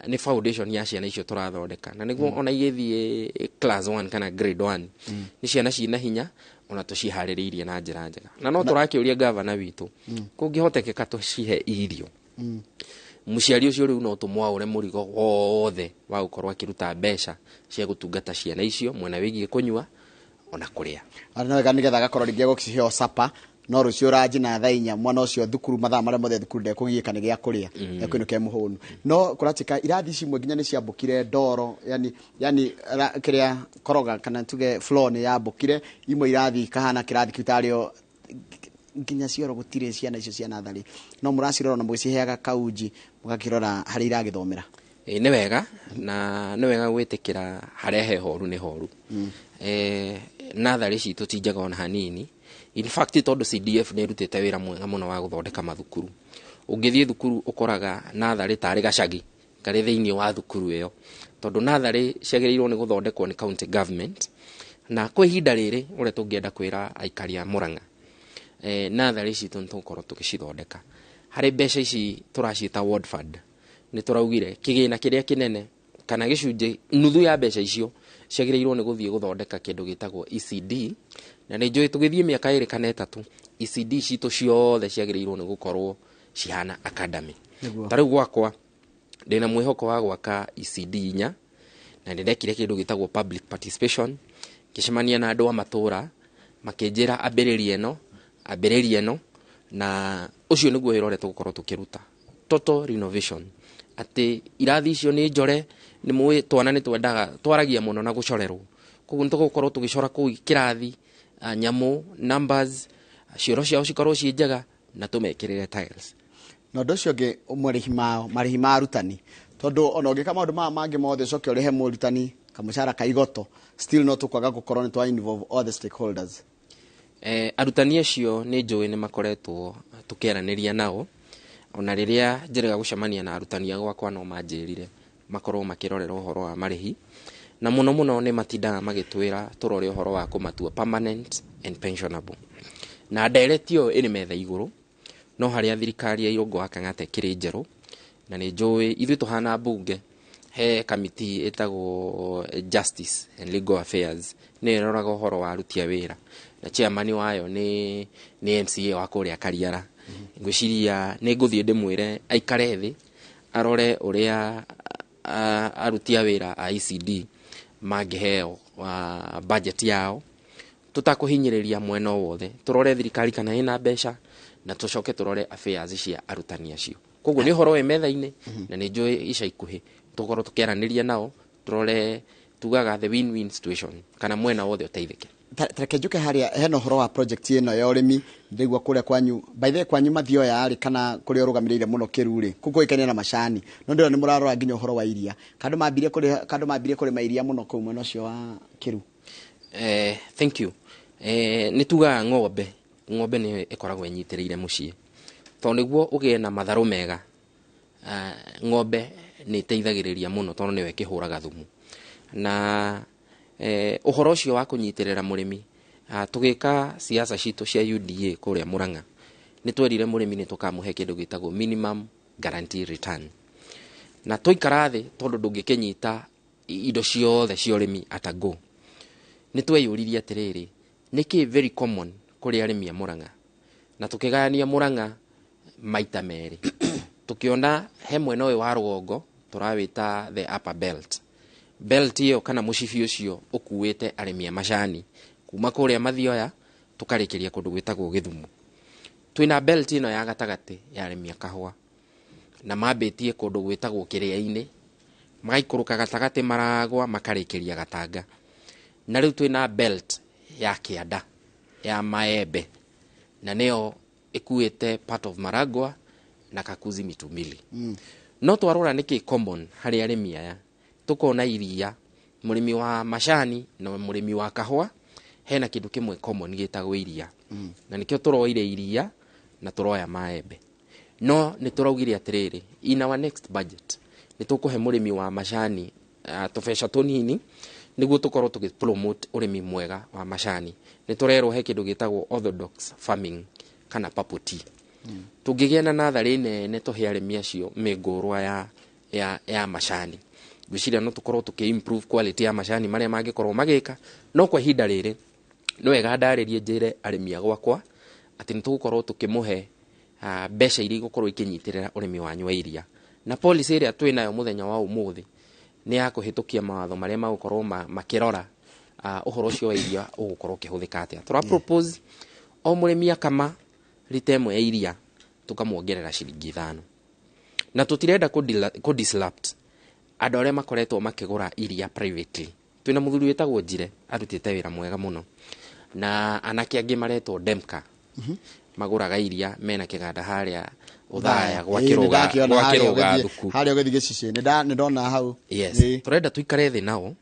nĩ foundation ya ciana icio tũrathondeka, na nĩguo ona igĩthiĩ class 1 kana grade 1, nĩ ciana ciĩna hinya, ona tũciharĩrĩirie na njĩra njega. Na no tũrakĩũria gavana witũ, kũngĩhotekeka tũcihe irio, mũciari ũcio rĩu no tũmwaũre mũrigo wothe wa gũkorwo akĩruta mbeca cia gũtungata ciana icio mwena wĩgiĩ kũnyua ona kũrĩa. Arĩ wega, nĩgetha agakorwo rĩngĩ egũciheo sapa, no rũciũ ranji na thaa 4 mwana ũcio thukuru, mathaa marĩa mothe thukuru ndekũgiĩka nĩ gĩa kũrĩa, ekũinũka e mũhũnu. No kũratuĩka irathi ici imwe nginya nĩ ciambũkire ndoro, yani kĩrĩa koroga kana tuge floor nĩ yambũkire, imwe irathi ikahana kĩrathi kĩu tarĩo nginya cioro gũtirĩ ciana icio cia natharĩ, no mũracirora na mũgĩciheaga kaunji, mũgakĩrora harĩa iragĩthomera. Ĩ, nĩ wega, na nĩ wega gwĩtĩkĩra harĩa he horu nĩ horu. Natharĩ citũ ti njega ona hanini. In fact, tondũ CDF nĩ ĩrutĩte wĩra mwega mũno wa gũthondeka mathukuru, ũngĩthiĩ thukuru ũkoraga natharĩ tarĩ gacagi karĩ thĩinĩ wa thukuru ĩyo, tondũ natharĩ ciagĩrĩirwo nĩ gũthondekwo nĩ county government. Na kwa ihinda rĩrĩ ũrĩa tũngĩenda kwĩra aikari a Murang'a, natharĩ citũ nĩ tũgũkorwo tũgĩcithondeka harĩ mbeca ici tũraciĩta ward fund. Nĩ tũraugire kĩgĩna kĩrĩa kĩnene kana gĩcunjĩ nuthu ya mbeca icio ciagĩrĩirwo nĩ gũthiĩ gũthondeka kĩndũ gĩtagwo ECD, na nĩ njũĩ tũgĩthiĩ mĩaka 2 kana 3, ECD citũ ciothe ciagĩrĩirwo nĩ gũkorwo cihana academy. Ta rĩu gwakwa ndĩna mwĩhoko wa gwaka ECD 4, na nĩ ndekire kĩndũ gĩtagwo public participation, ngĩcemania na andũ a matũra makĩnjĩra ambĩrĩrie ĩno, ambĩrĩrie ĩno, na ũcio nĩguo wĩra ũrĩa tũgũkorwo tũkĩruta, total renovation, atĩ irathi icio nĩ njore. Nĩ mũĩ twana nĩ twendaga twaragia mũno na gũcorerwo, koguo nĩ tũgũkorwo tũgĩcora kũu kĩrathi, nyamũ, numbers, cioro ciao cikorwo ciĩ njega, na tũmekĩrĩre tiles. Na ũndũ ũcio ũngĩ, marĩhi mao, marĩhi ma arutani, tondũ ona ũngĩka maũndũ maya mangĩ mothe ũcoke ũrĩhe mũrutani kamũcara ka igoto, still no tũkwaga gũkorwo nĩ twa involve all the stakeholders. Arutani acio nĩ njũĩ nĩ makoretwo tũkĩaranĩria nao, ona rĩrĩa njĩrĩga gũcemania na arutani a gwakwa no manjĩrire makorwo makĩrorera ũhoro wa marĩhi, na mũno mũno nĩ matindaga magĩtwĩra tũrore ũhoro wa kũmatua permanent and pensionable. Na ndereti ĩyo ĩrĩ metha igũrũ, no harĩa thirikari ya Irũngũ wa Kang'ata ĩkĩrĩ njerũ, na nĩ njũĩ ithuĩ tũhana mbunge, he kamiti ĩtagwo Justice and Legal Affairs, nĩyo ĩroraga ũhoro wa aruti a wĩra, na chairman wayo nĩ MCA wa kũrĩa Kariara. Ngwĩciria nĩ ngũthiĩ ndĩmwĩre aikare thĩ arore ũrĩa aruti a wĩra a ECD mangĩheo budget yao, tũtakũhinyĩrĩria mwena o wothe, tũrore thirikari kana ĩna mbeca, na tũcoke tũrore affairs cia arutani acio. Koguo nĩ ũhoro wĩ metha-inĩ, na nĩ njũĩ ica ikuhĩ tũkorwo tũkĩaranĩria nao, tũrore tugaga the win-win situation, kana mwena wothe ũteithĩke. Tareke njuke harĩa hena ũhoro wa project ĩno ya ũrĩmi ndĩgua kũrĩa kwanyu, by the way, kwanyu Mathioya rĩ, kana kũrĩa ũrũgamĩrĩire mũno Kĩru rĩ, kũu kũĩkaine na macani, no ndĩrona nĩ mũrarora nginya ũhoro wa iria. Kandũ mambirie kũrĩma iria mũno kũu mwena ũcio wa Kĩru. Thank you. Nĩ tugaga ng'ombe nĩ ĩkoragwo ĩnyitĩrĩire mũciĩ, tondũ nĩguo ũgĩe na matharũ mega, ng'ombe nĩ ĩteithagĩrĩria mũno, tondũ nĩyo ĩkĩhũraga thumu. Na ũhoro ũcio wa kũnyitĩrĩra mũrĩmi, tũgĩka siasa citũ cia UDA kũrĩa Murang'a, nĩ twerire mũrĩmi nĩ tũkamũhe kĩndũ gĩtagwo minimum guarantee return. Na twaikara thĩ, tondũ ndũngĩkĩnyita indo ciothe cia ũrĩmi at a go, Nĩ tweyũririe atĩrĩrĩ, nĩkĩ very common kũrĩ arĩmi a Murang'a, na tũkĩgayania Murang'a maita merĩ, tũkĩona he mwena ũyũ wa rũgongo tũrawĩta the upper belt. Belt ĩyo kana mũcibi ũcio ũkuĩte arĩmi a macani kuma kũrĩa Mathioya tũkarĩkĩria kũndũ gwĩtagwo Gĩthumo. Twĩna belt ĩno ya gatagatĩ ya arĩmi a kahũa, na mambĩtie kũndũ gwĩtagwo Kĩrĩa-inĩ, magaikũrũka gatagatĩ Maragwa makarĩkĩria Gatanga. Na rĩu twĩna belt ya kĩanda ya maembe, na nĩyo ĩkuĩte part of Maragwa na Kakuzi Mitumili. No twarora nĩkĩ common harĩ arĩmi aya, tũkona iria, mũrĩmi wa macani na mũrĩmi wa kahũa hena kĩndũ kĩmwe common gĩtagwo iria. Na nĩkĩo tũroire iria na tũroya maembe. No nĩ tũraugire atĩrĩrĩ, in our next budget nĩ tũkũhe mũrĩmi wa macani tũbeca tũnini nĩguo tũkorwo tũgĩ promote ũrĩmi mwega wa macani. Nĩ tũrerwo he kĩndũ gĩtagwo orthodox farming kana purple tea. Tũngĩgĩa na natharĩ nene tũhe arĩmi acio mĩngũrwa ya macani, ngwĩciria no tũkorwo tũkĩ improve quality ya macani marĩa mangĩkorwo magĩka. No kwa ihinda rĩrĩ nĩ wega ndarĩrie njĩre arĩmi a gwakwa atĩ nĩ tũgũkorwo tũkĩmũhe mbeca iria igũkorwo ikĩnyitĩrĩra ũrĩmi wanyu wa iria. Na policy ĩrĩa twĩ nayo mũthenya wa ũmũthĩ nĩ ya kũhĩtũkia mawatho marĩa magũkorwo makĩrora ũhoro ũcio wa iria ũgũkorwo ũkĩhũthĩka atĩa. Tũra propose o mũrĩmi akama rita ĩmwe ya iria tũkamwongerera ciringi 5, na tũtirenda kũ disrupt andũ arĩa makoretwo makĩgũra iria privately. Twĩna mũthuri wĩtagwo Njire arutĩte wĩra mwega mũno, na anake angĩ maretwo Demka magũraga iria mena kĩganda harĩa Ũthaya gwa Kĩrũga thuku harĩa ũgĩthiĩ gĩcicio nĩ ndona hau. Yes, tũrenda tũikare thĩ nao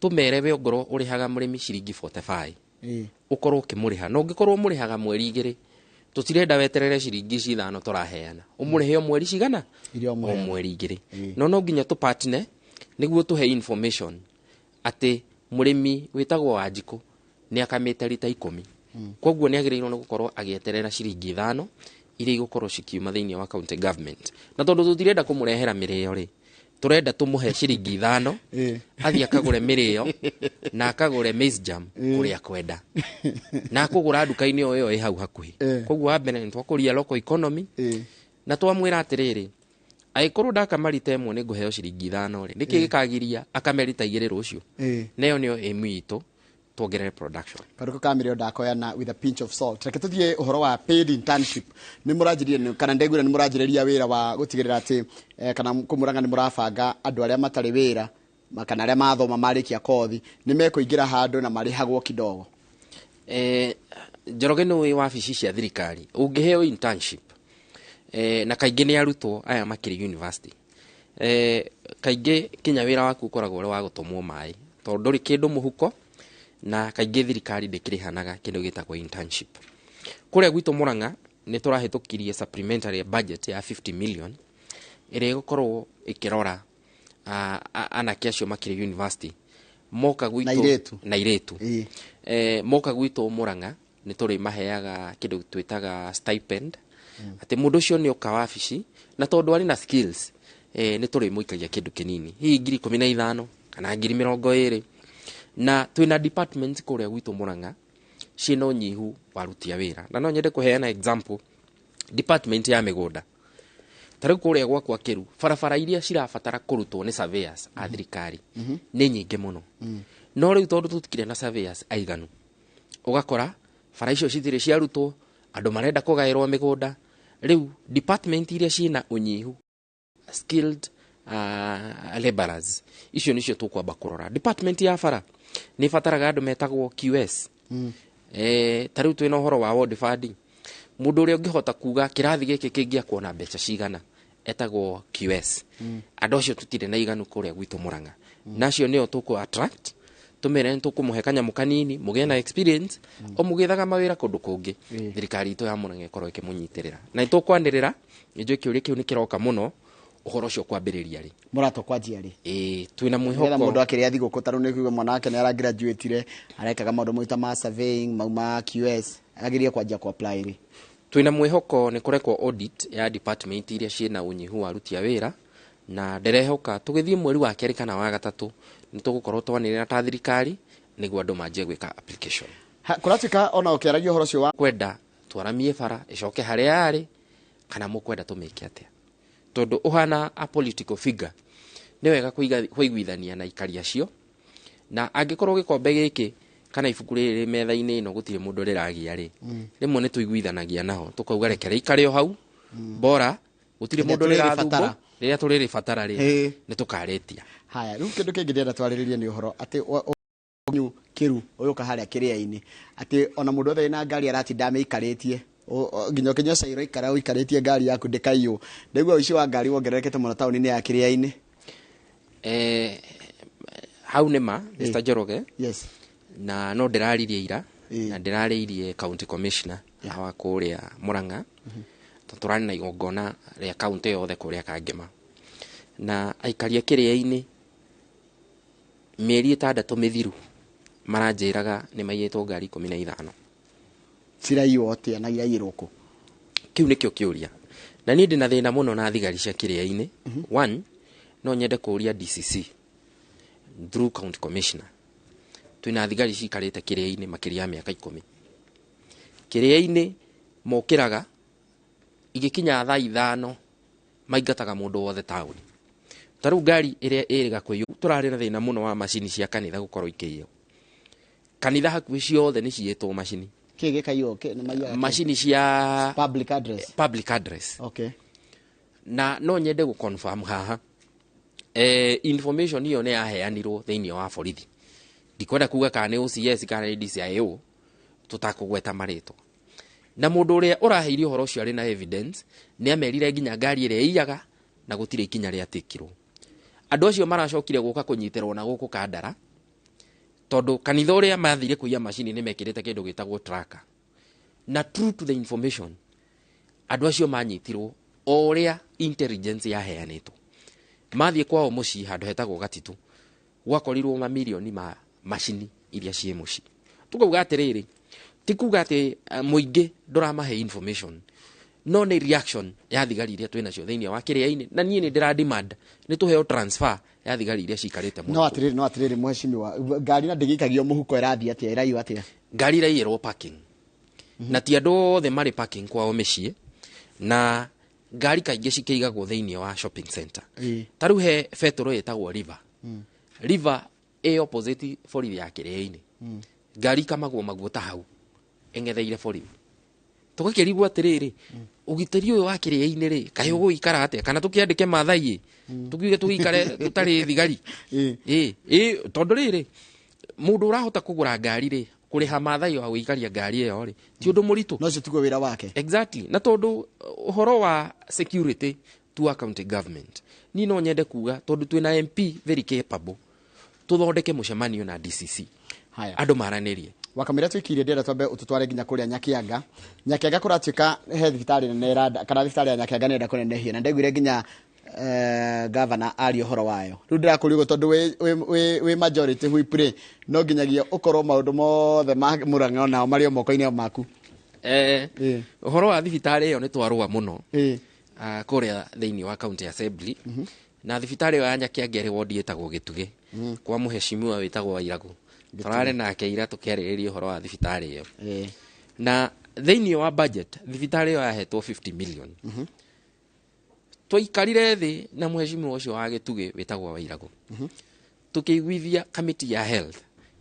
tũmere we ongorwo ũrĩhaga mũrĩmi ciringi 45 ũkorwo ũkĩmũrĩha, na ũngĩkorwo ũmũrĩhaga mweri 2 tũtirenda weterere ciringi ici 5 tũraheana, ũmũrĩhe o mweri cigana, o mweri 2. No nginya tũpartner nĩguo tũhe information atĩ mũrĩmi wĩtagwo Wanjikũ nĩ akamĩte rita 10, koguo nĩ agĩrĩirwo nĩ gũkorwo agĩeterera ciringi 5 iria igũkorwo cikiuma thĩinĩ wa county government. Na tondũ tũtirenda kũmũrehera mĩrĩo rĩ, tũrenda tũmũhe ciringi 5 athiĩ akagũre mĩrĩo na akagũre maize jam kũrĩa kwenda, na akũgũra nduka-inĩ o ĩyo ĩ hau hakuhĩ. Koguo wa mbere nĩ twakũria local economy, na twamwĩra atĩrĩrĩ, angĩkorwo ndakama rita 1 nĩ ngũheo ciringi 5 rĩ, nĩkĩ gĩkagiria akame rita 2 rũciũ? Nayo nĩyo aim itũ, tuongerere production. Karuko ka mĩrĩo ndakoya na with a pinch of salt. Reke tũthiĩ ũhoro wa paid internship. Nĩ mũranjĩrĩria kana ndegwĩra nĩ mũranjĩrĩria wĩra wa gũtigĩrĩra atĩ kana kũmũranga nĩ mũrabanga andũ arĩa matarĩ wĩra kana arĩa mathoma marĩkia kothi nĩ mekũingĩra handũ na marĩhagwo kidogo. Njoroge nĩ ũĩ wabici cia thirikari ũngĩheo internship, na kaingĩ nĩ arutwo aya makĩrĩ university, kaingĩ kinya wĩra waku ũkoragwo ũrĩ wa gũtũmwo maĩ tondũ ndũrĩ kĩndũ mũhuko, na kaingĩ thirikari ndĩkĩrĩhanaga kĩndũ gĩtagwo internship. Kũrĩa gwitũ Murang'a nĩ tũrahĩtũkirie supplementary budget ya 50 million ĩrĩa ĩgũkorwo ĩkĩrora anake acio makĩrĩ university moka gwitũ na irĩtu. Moka gwitũ Murang'a nĩ tũrĩmaheaga kĩndũ twĩtaga stipend, atĩ mũndũ ũcio nĩ oka wabici na tondũ arĩ na skills, nĩ tũrĩmũikagia kĩndũ kĩnini hihi ngiri 15 kana ngiri 20. Na twĩna department kũrĩa gwitũ Murang'a ciĩna ũnyihu wa aruti a wĩra, na no nyende kũheana example department ya mĩgũnda. Ta rĩu kũrĩa gwakwa Kĩru, barabara iria cirabatara kũrutwo nĩ surveyors a thirikari nĩ nyingĩ mũno. No rĩu tondũ tũtikĩrĩ na surveyors aiganu, ũgakora bara icio citirĩ ciarutwo, andũ marenda kũgaĩrwo mĩgũnda. Rĩu department iria ciĩna ũnyihu skilled laborers icio nĩcio tũkwamba kũrora. Department ya bara nĩ ĩbataraga andũ metagwo QS. Ta rĩu twĩna ũhoro wa ward funding, mũndũ ũrĩa ũngĩhota kuga kĩrathi gĩkĩ kĩngĩakwo na mbeca cigana etagwo QS. Andũ acio tũtirĩ na iganu kũrĩa gwitũ Murang'a, nacio nĩo tũkũ attract, tũmere nĩ tũkũmũhe kanyamũ kanini mũgĩe na experience o mũgĩethaga mawĩra kũndũ kũngĩ. Thirikari itũ ya Murang'a ĩkorwo ĩkĩmũnyitĩrĩra, na nĩ tũkwanĩrĩra. Nĩ njũĩ kĩũria kĩu nĩ kĩroka mũno ũhoro ũcio kwambĩrĩria rĩ, mũratwa kwanjia rĩ? Ĩĩ, twĩna mwĩhoko mũndũ akĩrĩa thigũkũ ta rĩu nĩ kuga mwana wake nĩ aragraduatire, arekaga maũndũ mau ta ma surveying, mau ma QS, agerie kwanjia kũ apply rĩ? Twĩna mwĩhoko nĩ kũrekwo audit ya department iria ciĩna ũnyihu wa aruti a wĩra, na ndĩrehoka tũgĩthiĩ mweri wa 2 kana wa 3 nĩ tũgũkorwo twanĩrĩra ta thirikari Nĩguo andũ manjie gwĩka application. Kũratuĩka ona ũkĩaragia ũhoro ũcio wa kwenda twaramie bara ĩcoke harĩa yarĩ, kana mũkwenda tũmĩke atĩa, tondũ ũhana a political figure nĩ wega kũiguithania na aikari acio, na angĩkorwo gĩkombe gĩkĩ kana ibuku rĩrĩ rĩ metha-inĩ ĩno gũtirĩ mũndũ rĩragia rĩ, rĩmwe nĩ tũiguithanagia nao tũkauga reke rĩikare o hau, bora gũtirĩ Rĩrĩa mũndũ tũrĩrĩbatara. rĩrathumbũ, rĩrĩa tũrĩrĩbatara rĩ, nĩ tũkarĩtia. Haya, rĩu kĩndũ kĩngĩ ndĩrenda twarĩrĩrie nĩ ũhoro atĩ kĩru ũyũka harĩa kĩrĩa-inĩ, atĩ ona mũndũ othe wĩna ngari aratinda amĩikarĩtie, nginya ũkĩnyua cai ũraikara ũikarĩtie ngari yaku ndĩkaiywo. Ndaigua ũici wa ngari wongererekete mũno taũni-inĩ ya Kĩrĩa-inĩ. Hau nĩ ma, Mr. Njoroge. Yes. Na no ndĩraririe ira na ndĩrarĩirie county commissioner wa kũrĩa Murang'a, tondũ tũrarĩ na igongona rĩa county yothe kũrĩa Kangema, na aikari a Kĩrĩa-inĩ mĩeri 6 mĩthiru maranjĩraga nĩ maiyĩtwo ngari 15. Ciraiywo atĩa na iraiyĩrwo kũ? Kĩu nĩkĩo kĩũria, na niĩ ndĩna thĩna mũno na thigari cia Kĩrĩa-inĩ. One, no nyende kũũria DCC through county commissioner, twĩna thigari cikarĩte Kĩrĩa-inĩ makĩria ya mĩaka 10. Kĩrĩa-inĩ mokĩraga igĩkinya thaa 5, maingataga mũndũ wothe taũni. Ta rĩu ngari ĩrĩa ĩrĩga kũiywo, tũrarĩ na thĩna mũno wa macini cia kanitha gũkorwo ikĩiywo. Kanitha hakuhĩ ciothe nĩ ciyĩtwo macini. Kĩ gĩkaiywo? Kĩ nĩ maiyaga kĩ? Macini cia public address. Public address. Okay. Na no nyende gũ confirm haha, information ĩyo nĩ yaheanirwo thĩinĩ wa borithi. Ndikwenda kuga kana nĩ OCS kana nĩ DCIO, tũtakũgweta marĩtwa. Na mũndũ ũrĩa ũraheire ũhoro ũcio arĩ na evidence, nĩ amerire nginya ngari ĩrĩa ĩiyaga, na gũtirĩ ikinya rĩatĩkirwo. Andũ acio maracokire gũka kũnyitĩrwo na gũkũ Kandara, tondũ kanitha ũrĩa mathire kũiya macini nĩ mekĩrĩte kĩndũ gĩtagwo tracker. Na true to the information, andũ acio manyitirwo o ũrĩa intelligence yaheanĩtwo. Mathiĩ kwao mũciĩ handũ hetagwo Gatitu, gwakorirwo mamirioni ma macini iria ciĩ mũciĩ. Tũkauga atĩrĩrĩ, ti kuga atĩ mũingĩ ndũramahe information, no nĩ reaction ya thigari iria twĩnacio thĩinĩ wa Kĩrĩa-inĩ, na niĩ nĩ ndĩra demand nĩ tũheo transfer ya thigari iria cikarĩte mũno. No atĩrĩrĩ mheshimiwa, ngari na ndĩgĩikagio mũhuko ĩrathiĩ atĩa, ĩraiywo atĩa? Ngari iraiyĩrwo parking, na ti andũ othe marĩ parking kwao mĩciĩ, na ngari kaingĩ cikĩigagwo thĩinĩ wa shopping center. Ta rĩu he betũrũ ĩtagwo River. River ĩ opposite borithi ya Kĩrĩa-inĩ. Ngari ikamagwo maguta hau ĩng'etheire borithi. Tũgakĩrigwo atĩrĩrĩ, ũgitĩri ũyũ wa Kĩrĩa-inĩ rĩ, kaĩ ũgũikara atĩa? Kana tũkĩandĩke Maathai ĩ, tũkiuge tũgĩikare tũtarĩ thigari? Ĩ ĩ, tondũ rĩrĩ, mũndũ ũrahota kũgũra ngari rĩ, kũrĩha Maathai wa gũikaria ngari ĩyo rĩ, ti ũndũ mũritũ. No ũcio tiguo wĩra wake. Exactly. Na tondũ ũhoro wa security to a county government, niĩ no nyende kuga tondũ twĩna MP very capable, tũthondeke mũcemanio na DCC. Haya. Andũ maranĩrie. Wakamĩra tũikirie, ndĩrenda twambe ũtũtware nginya kũrĩa Nyakianga. Nyakianga kũratuĩka he thibitarĩ nene ĩranda, kana thibitarĩ ya Nyakianga nĩ ĩrenda kũnenehio, na ndaiguire nginya gavana aria ũhoro wayo. Rĩu ndĩrakũria ũguo tondũ wĩ majority whip rĩ, no nginyagia ũkorwo maũndũ mothe ma Murang'a onao marĩ o moko-inĩ maku. Ũhoro wa thibitarĩ ĩyo nĩ twarũa mũno kũrĩa thĩinĩ wa county assembly, na thibitarĩ ĩyo ya Nyakianga ĩrĩ wodi ĩtagwo Gĩtugĩ, kwa mũheshimiwa wĩtagwo Wairagũ. Tũrarĩ nake ira tũkĩarĩrĩria ũhoro wa thibitarĩ ĩyo, na thĩinĩ wa budget thibitarĩ ĩyo yahetwo 50 million. Twaikarire thĩ na mũheshimiwa ũcio wa Gĩtugĩ wĩtagwo Wairagũ, tũkĩiguithia committee ya health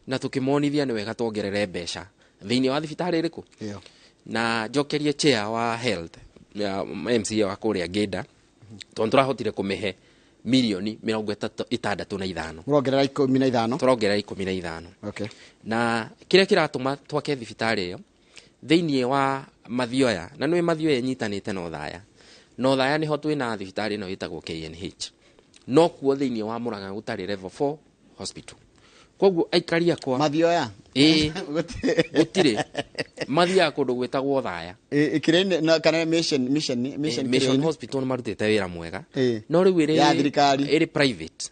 na tũkĩmonithia nĩ wega tuongerere mbeca thĩinĩ wa thibitarĩ ĩrĩkũ. Ĩyo. Na njokerie chair wa health ya MCA wa kũrĩa Ngĩnda, tondũ tũrahotire kũmĩhe mirioni 35. Mũrongerera 15? Tũrongerera 15. Okay. Na kĩrĩa kĩratũma twake thibitarĩ ĩyo thĩinĩ wa Mathioya, na nĩ Mathioya ĩnyitanĩte na Othaya, na Othaya nĩho twĩna thibitarĩ ĩno ĩtagwo KNH, no kuo thĩinĩ wa Murang'a gũtarĩ level 4 hospital. Koguo aikari akwa Mathioya? Ĩĩ, gũtirĩ, mathiaga kũndũ gwĩtagwo Othaya. Kĩrĩa na kana mission Mission Kĩrĩa-inĩ? Hospital nĩ marutĩte wĩra mwega, no rĩu ĩrĩ Ya thirikari. Ĩrĩ private.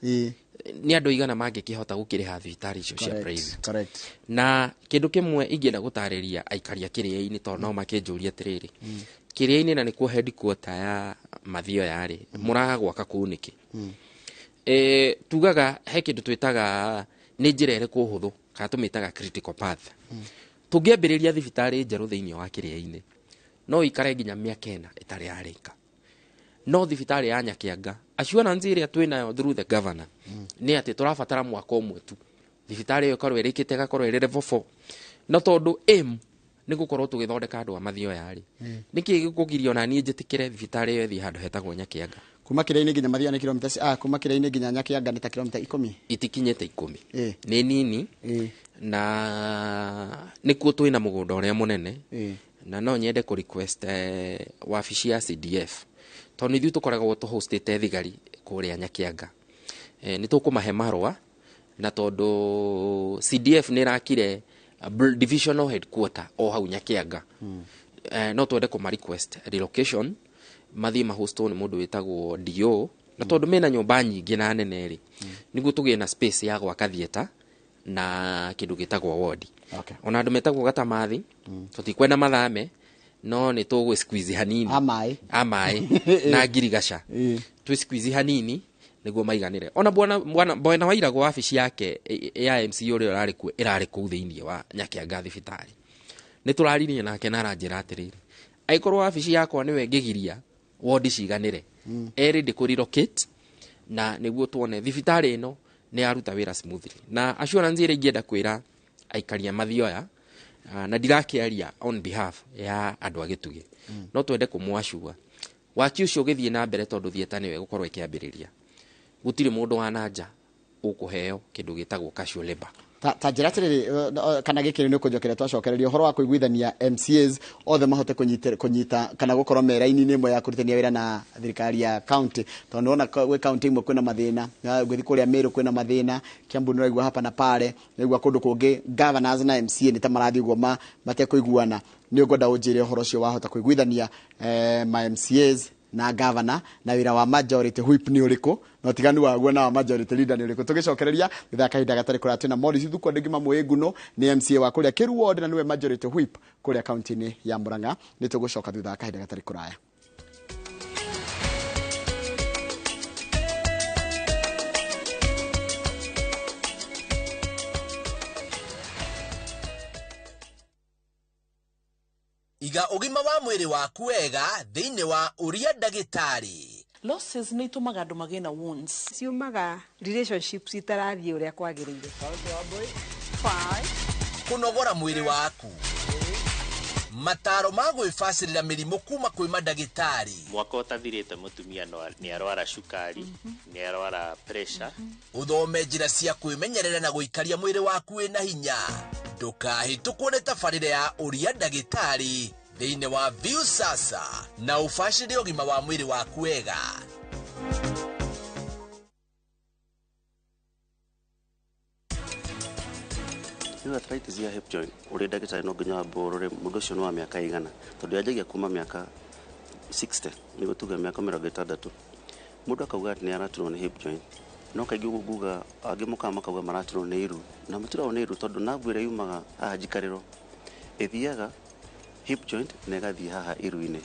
Nĩ andũ aigana mangĩkĩhota gũkĩrĩha thibitarĩ icio cia private? Na kĩndũ kĩmwe ingĩenda gũtarĩria aikari a Kĩrĩa-inĩ, tondũ no makĩnjũria atĩrĩrĩ, Kĩrĩa-inĩ na nĩkuo headquarter ya Mathioya rĩ, mũraga gwaka kũu nĩkĩ? Tugaga he kĩndũ twĩtaga nĩ njĩra ĩrĩkũ hũthũ Kana tũmĩtaga critical path. Tũngĩambĩrĩria thibitarĩ njerũ thĩinĩ wa kĩrĩa-inĩ, no ikare nginya mĩaka 4 ĩtarĩ yarĩka. No thibitarĩ ya Nyakianga, assurance ĩrĩa twĩnayo through the governor nĩ atĩ tũrabatara mwaka ũmwe tu, thibitarĩ ĩyo ĩkorwo ĩrĩkĩte, ĩgakorwo ĩrĩ level 4. No tondũ aim nĩ gũkorwo tũgĩthondeka andũ a Mathioya rĩ, nĩkĩ gĩkũgiria ona niĩ njĩtĩkĩre thibitarĩ ĩyo ĩthiĩ handũ hetagwo Nyakianga? Kuma kĩrĩa-inĩ nginya Mathioya nĩ kilomita kuma kĩrĩa-inĩ nginya Nyakianga nĩ ta kilomita 10. Itikinyĩte 10. Nĩ nini. Na nĩkuo twĩna mũgũnda ũrĩa mũnene. Na no nyende kũ request wabici ya CDF, tondũ ithuĩ tũkoragwo tũhostĩte thigari kũrĩa Nyakianga. Nĩ tũkũmahe marũa, na tondũ CDF nĩ ĩrakire divisional headquarter o hau Nyakianga, no twende kũma request relocation, mathiĩ mahostwo nĩ mũndũ wĩtagwo DO, na tondũ mena nyũmba nyingĩ na nene rĩ, nĩguo tũgĩe na space ya gwaka theatre na kĩndũ gĩtagwo ward. Ona andũ metagwo Gatamathi, tũtikwenda mathame, no nĩ tũgwĩ squeeze hanini. A maĩ. A maĩ na ngirigaca, twĩ squeeze hanini nĩguo maiganĩre. Ona bwana wa Irago, wabici yake ya MC ũrĩa ũrarĩ kuo ĩrarĩ kũu thĩinĩ wa Nyakianga thibitarĩ. Nĩ tũraririe nake na aranjĩra atĩrĩrĩ, angĩkorwo wabici yakwa nĩwe ĩngĩgiria wodi ciganĩre, erĩ ndĩ kũ relocate, na nĩguo tuone thibitarĩ ĩno nĩ yaruta wĩra smoothly. Na assurance ĩrĩa ingĩenda kwĩra aikari a Mathioya, na ndirakĩaria on behalf ya andũ a Gĩtugĩ, no twende kũmwacua waki ũcio ũgĩthiĩ na mbere, tondũ theatre nĩwe ĩgũkorwo ĩkĩambĩrĩria, gũtirĩ mũndũ wa nanja ũkũheo kĩndũ gĩtagwo casual labor. Ta njĩra atĩrĩrĩ, kana gĩkĩ nĩ ũkũnjokeria twacokereria ũhoro wa kũiguithania MCAs othe mahote kũnyita kana gũkorwo me raini-inĩ ĩmwe ya kũrutithania wĩra na thirikari ya county, tondũ nĩwona gwĩ county imwe kwĩna mathĩna, gwĩthiĩ kũrĩa Meru kwĩna mathĩna, Kiambu nĩũraigua hapa na pale, nĩũraigua kũndũ kũngĩ governors na MCA nĩ ta marathiĩ ũguo matekũiguana. Nĩ ũngwenda ũnjĩre ũhoro ũcio wahota kũiguithania ma MCAs na governor, na wĩra wa majority whip nĩ ũrĩkũ, na ũtiganu waguo na wa majority leader nĩ ũrĩkũ. Tũgĩcokereria thutha kahinda gatarĩ kũraya, twĩna Morris Thuku, andũ aingĩ mamũĩ Nguno, nĩ MCA wa kũrĩa Kĩru ward na nĩwe majority whip kũrĩa kaunti-inĩ ya Murang'a. Nĩ tũgũcoka thutha wa kahinda gatarĩ kũraya. Iga ũgima wa mwĩrĩ waku wega thĩinĩ wa ũria ndagĩtarĩ. Losses nĩ itũmaga andũ magĩe na wounds. Ciumaga relationships itarathiĩ ũrĩa kwagĩrĩire. Kũnogora mwĩrĩ waku, mataro ma gwĩbacĩrĩra mĩrimũ kuma kwĩ mandagĩtarĩ. Mwaka ũtathirĩte mũtumia nĩ arwara cukari, nĩ arwara pressure. Ũthome njĩra cia kwĩmenyerera na gũikaria mwĩrĩ waku wĩna hinya. Ndũkahĩtũkwo nĩ tabarĩra ya ũria ndagĩtarĩ thĩinĩ wa Viusasa, na ũbacĩrĩre ũgima wa mwĩrĩ waku wega. Rĩu arthritis ya hip joint, ũrĩ ndagĩtarĩ no nginya wambe ũrore mũndũ ũcio nĩ wa mĩaka ĩigana, tondũ yanjagia kuma mĩaka 60, nĩguo tuge mĩaka 60. Mũndũ akauga atĩ nĩ araturwo nĩ hip joint, no kaingĩ ũguo nguga angĩ mokaga makauga maraturwo nĩ iru, na maturagwo nĩ iru tondũ nerve ĩrĩa yumaga haha njikarĩro ĩthiaga hip joint na ĩgathiĩ haha iru-inĩ.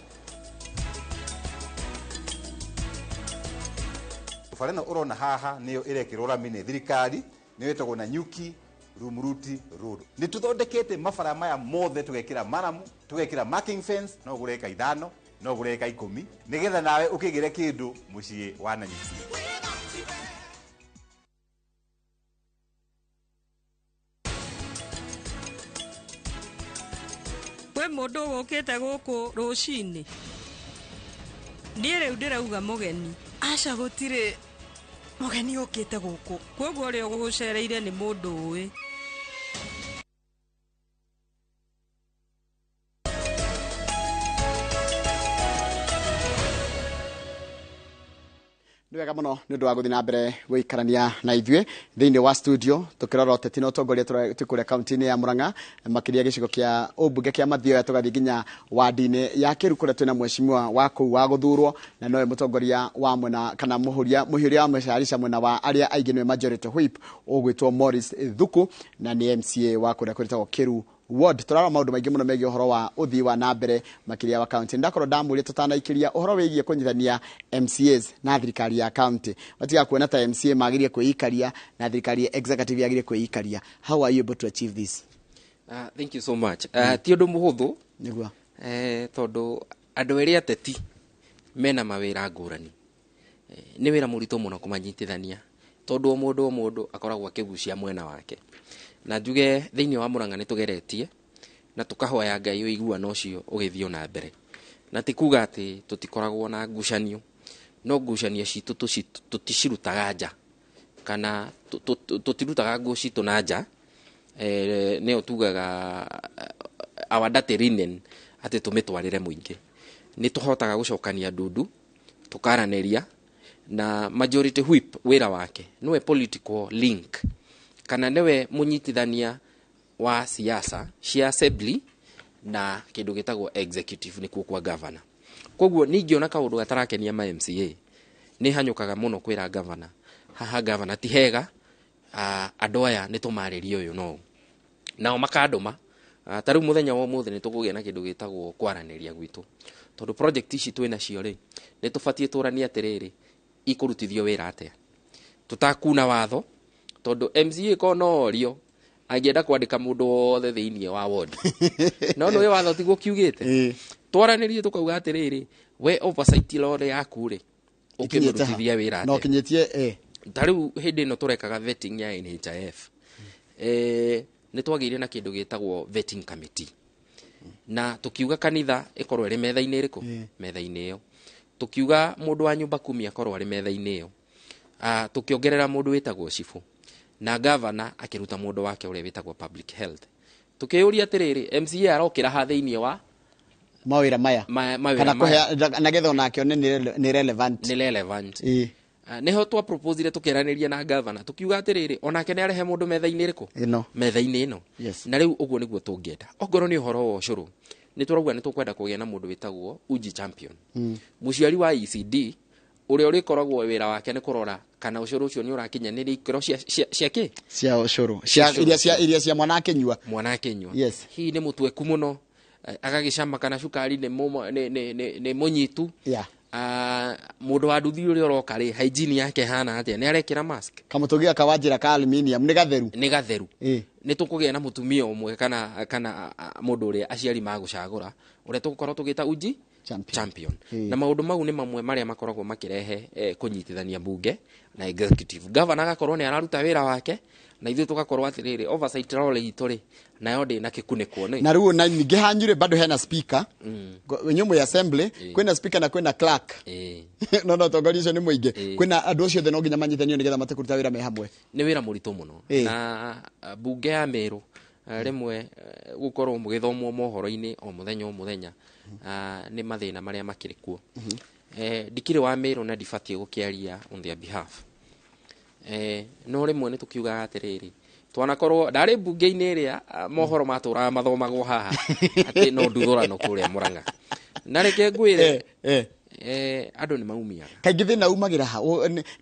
Bara ĩno ũrona haha nĩyo ĩrekĩrwo rami nĩ thirikari, nĩyo ĩtagwo Nanyuki Rumuruti Road. Nĩ tũthondekete mabara maya mothe, tũgekĩra maramu, tũgekĩra marking fence, no ũgũre eka 5, no ũgũre eka 10, nĩgetha nawe ũkĩgĩre kĩndũ mũciĩ wa Nanyuki. Kwĩ mũndũ ũgũkĩte gũkũ rũcinĩ? Niĩ rĩu ndĩrauga mũgeni. Aca, gũtirĩ mũgeni ũkĩte gũkũ. Koguo ũrĩa ũgũgũcereire nĩ mũndũ ũĩ. Nĩ wega mũno nĩ ũndũ wa gũthiĩ na mbere gũikarania na ithuĩ thĩinĩ wa studio tũkĩrora ũteti na ũtongoria twĩ kũrĩa kaunti-inĩ ya Murang'a, makĩria gĩcigo kĩa ũmbunge kĩa Mathioya, tũgathiĩ nginya wandi-inĩ ya Kĩru kũrĩa twĩna mheshimiwa wa kũu wa gũthurwo, na nowe mũtongoria wa mwena kana mũhiũria wa mecarica mwena wa arĩa aingĩ, nĩwe majority whip, ũgwĩtwo Morris Thuku, na nĩ MCA wa kũrĩa kwĩtagwo Kĩru Ward. Tũrarora maũndũ maingĩ mũno megiĩ ũhoro wa ũthii wa na mbere makĩria wa county. Ndakorwo ndamũria tũtanaikĩria ũhoro wĩgiĩ kũnyitithania MCAs na thirikari ya county, matiga kuona ta MCA magĩrĩire kwĩikaria na thirikari ya executive yagĩrĩire kwĩikaria. How are you able to achieve this? Thank you so much. Ti ũndũ mũhũthũ. Nĩguo. Tondũ andũ erĩ ateti mena mawĩra ngũrani. Nĩ wĩra mũritũ mũno kũmanyitithania tondũ o mũndũ akoragwo akĩgucia mwena wake. Na njuge thĩinĩ wa Murang'a nĩ tũgeretie na tũkahoya Ngai ũiguano ũcio ũgĩthiĩ na mbere, na ti kuga atĩ tũtikoragwo na ngucanio, no ngucanio citũ tũticirutaga nja kana tũtirutaga nguo citũ na nja. Nĩyo tugaga our dirty linen, atĩ tũmĩtwarĩre mũingĩ. Nĩ tũhotaga gũcokania ndundu tũkaranĩria na majority whip. Wĩra wake nĩwe political link kana nĩwe mũnyitithania wa siasa cia assembly na kĩndũ gĩtagwo executive, nĩkuo kwa governor. Koguo ningĩona kaũndũ gatarakenia ma MCA, nĩ hanyũkaga mũno kwĩra governor, haha governor ti hega, andũ aya nĩ tũmarĩrie ũyũ no nao makandũma. Ta rĩu mũthenya wa ũmũthĩ nĩ tũkũgĩa na kĩndũ gĩtagwo kwaranĩria gwitũ, tondũ project ici twĩ nacio rĩ, nĩ tũbatiĩ tũranie atĩrĩrĩ, ikũrutithio wĩra atĩa tũtakuna watho, tondũ MCA ko no orio angĩenda kwandĩka mũndũ wothe thĩinĩ wa ward, no nĩwe watho tiguo kiugĩte. Twaranĩrie tũkauga atĩrĩrĩ, we oversight role yaku rĩ, ũkĩmĩrutithia wĩra No atĩa? Kinyĩtie Ta rĩu hĩndĩ ĩno tũrekaga vetting ya NHIF, nĩ twagĩire na kĩndũ gĩtagwo vetting committee, na tũkiuga kanitha ĩkorwo ĩrĩ metha-inĩ ĩrĩkũ, metha-inĩ ĩyo. Tũkiuga mũndũ wa nyũmba kumi akorwo arĩ metha-inĩ ĩyo. Tũkĩongerera mũndũ wĩtagwo cibũ, na gavana akĩruta mũndũ wake ũrĩa wĩtagwo public health. Tũkĩyũria atĩrĩrĩ, MCA arokĩra ha thĩinĩ wa mawĩra maya mawĩra kana maya? Kũhe nagetha onake one nĩ relevant. Nĩ relevant. Nĩho twaproposire tũkeranĩria na gavana, tũkiuga atĩrĩrĩ, onake nĩ arehe mũndũ metha-inĩ ĩrĩkũ, ĩno, metha-inĩ ĩno. Yes. Na rĩu ũguo nĩguo tũngĩenda. Ongorwo nĩ ũhoro wa ũcũrũ, nĩ tũrauga nĩ tũkwenda kũgĩa na mũndũ wĩtagwo uji champion, mũciari wa ECD, ũrĩa ũrĩkoragwo wĩra wake nĩ kũrora kana ũcũrũ ũcio nĩ ũrakinyanĩria ikĩro cia kĩ cia ũcũrũ cia iria cia mwana akĩnyua. Mwana akĩnyua. Yes. Hihi nĩ mũtweku mũno, agagĩcama kana cukari nĩ mũnyitu. Mũndũ wa nduthi ũrĩa ũroka rĩ, hygiene yake hana atĩa, nĩ arekĩra mask? Kamũtũngi gaka wa njĩra ka aluminium nĩ gatheru? Nĩ gatheru. Nĩ tũkũgĩa na mũtumia ũmwe kana mũndũ ũrĩa aciari magũcagũra, ũrĩa tũgũkorwo tũgĩta uji champion, champion. Na maũndũ mau nĩ mamwe marĩa makoragwo makĩrehe kũnyitithania mbunge na executive. Governor agakorwo nĩ araruta wĩra wake, na ithuĩ tũgakorwo atĩrĩrĩ, oversight role itũ rĩ, nayo ndĩ na kĩkunĩkwo nĩ Na rĩu na ningĩ hanyu rĩ, bado hena speaker. Nyũmũ ya assembly kwĩna speaker na kwĩna clerk. No tongoria ũcio nĩ mũingĩ. Kwĩna andũ acio othe no nginya manyithanio nĩgetha mate kũruta wĩra me hamwe. Nĩ wĩra mũritũ mũno. Na mbunge ya Meru, rĩmwe gũkorwo mũgĩthomwo mohoro-inĩ o mũthenya o mũthenya, nĩ mathĩna marĩa makĩrĩ kuo. Ndikĩrĩ wa Meru na ndibatiĩ gũkĩaria on their behalf, no rĩmwe nĩ tũkiugaga atĩrĩrĩ, twanakorwo ndarĩ mbunge-inĩ ĩrĩa mohoro matũraga mathomagwo haha atĩ no nduthũrano kũrĩa Mũrang'a, na reke ngwĩre, andũ nĩ maumiaga. Kaingĩ thĩna umagĩra ha?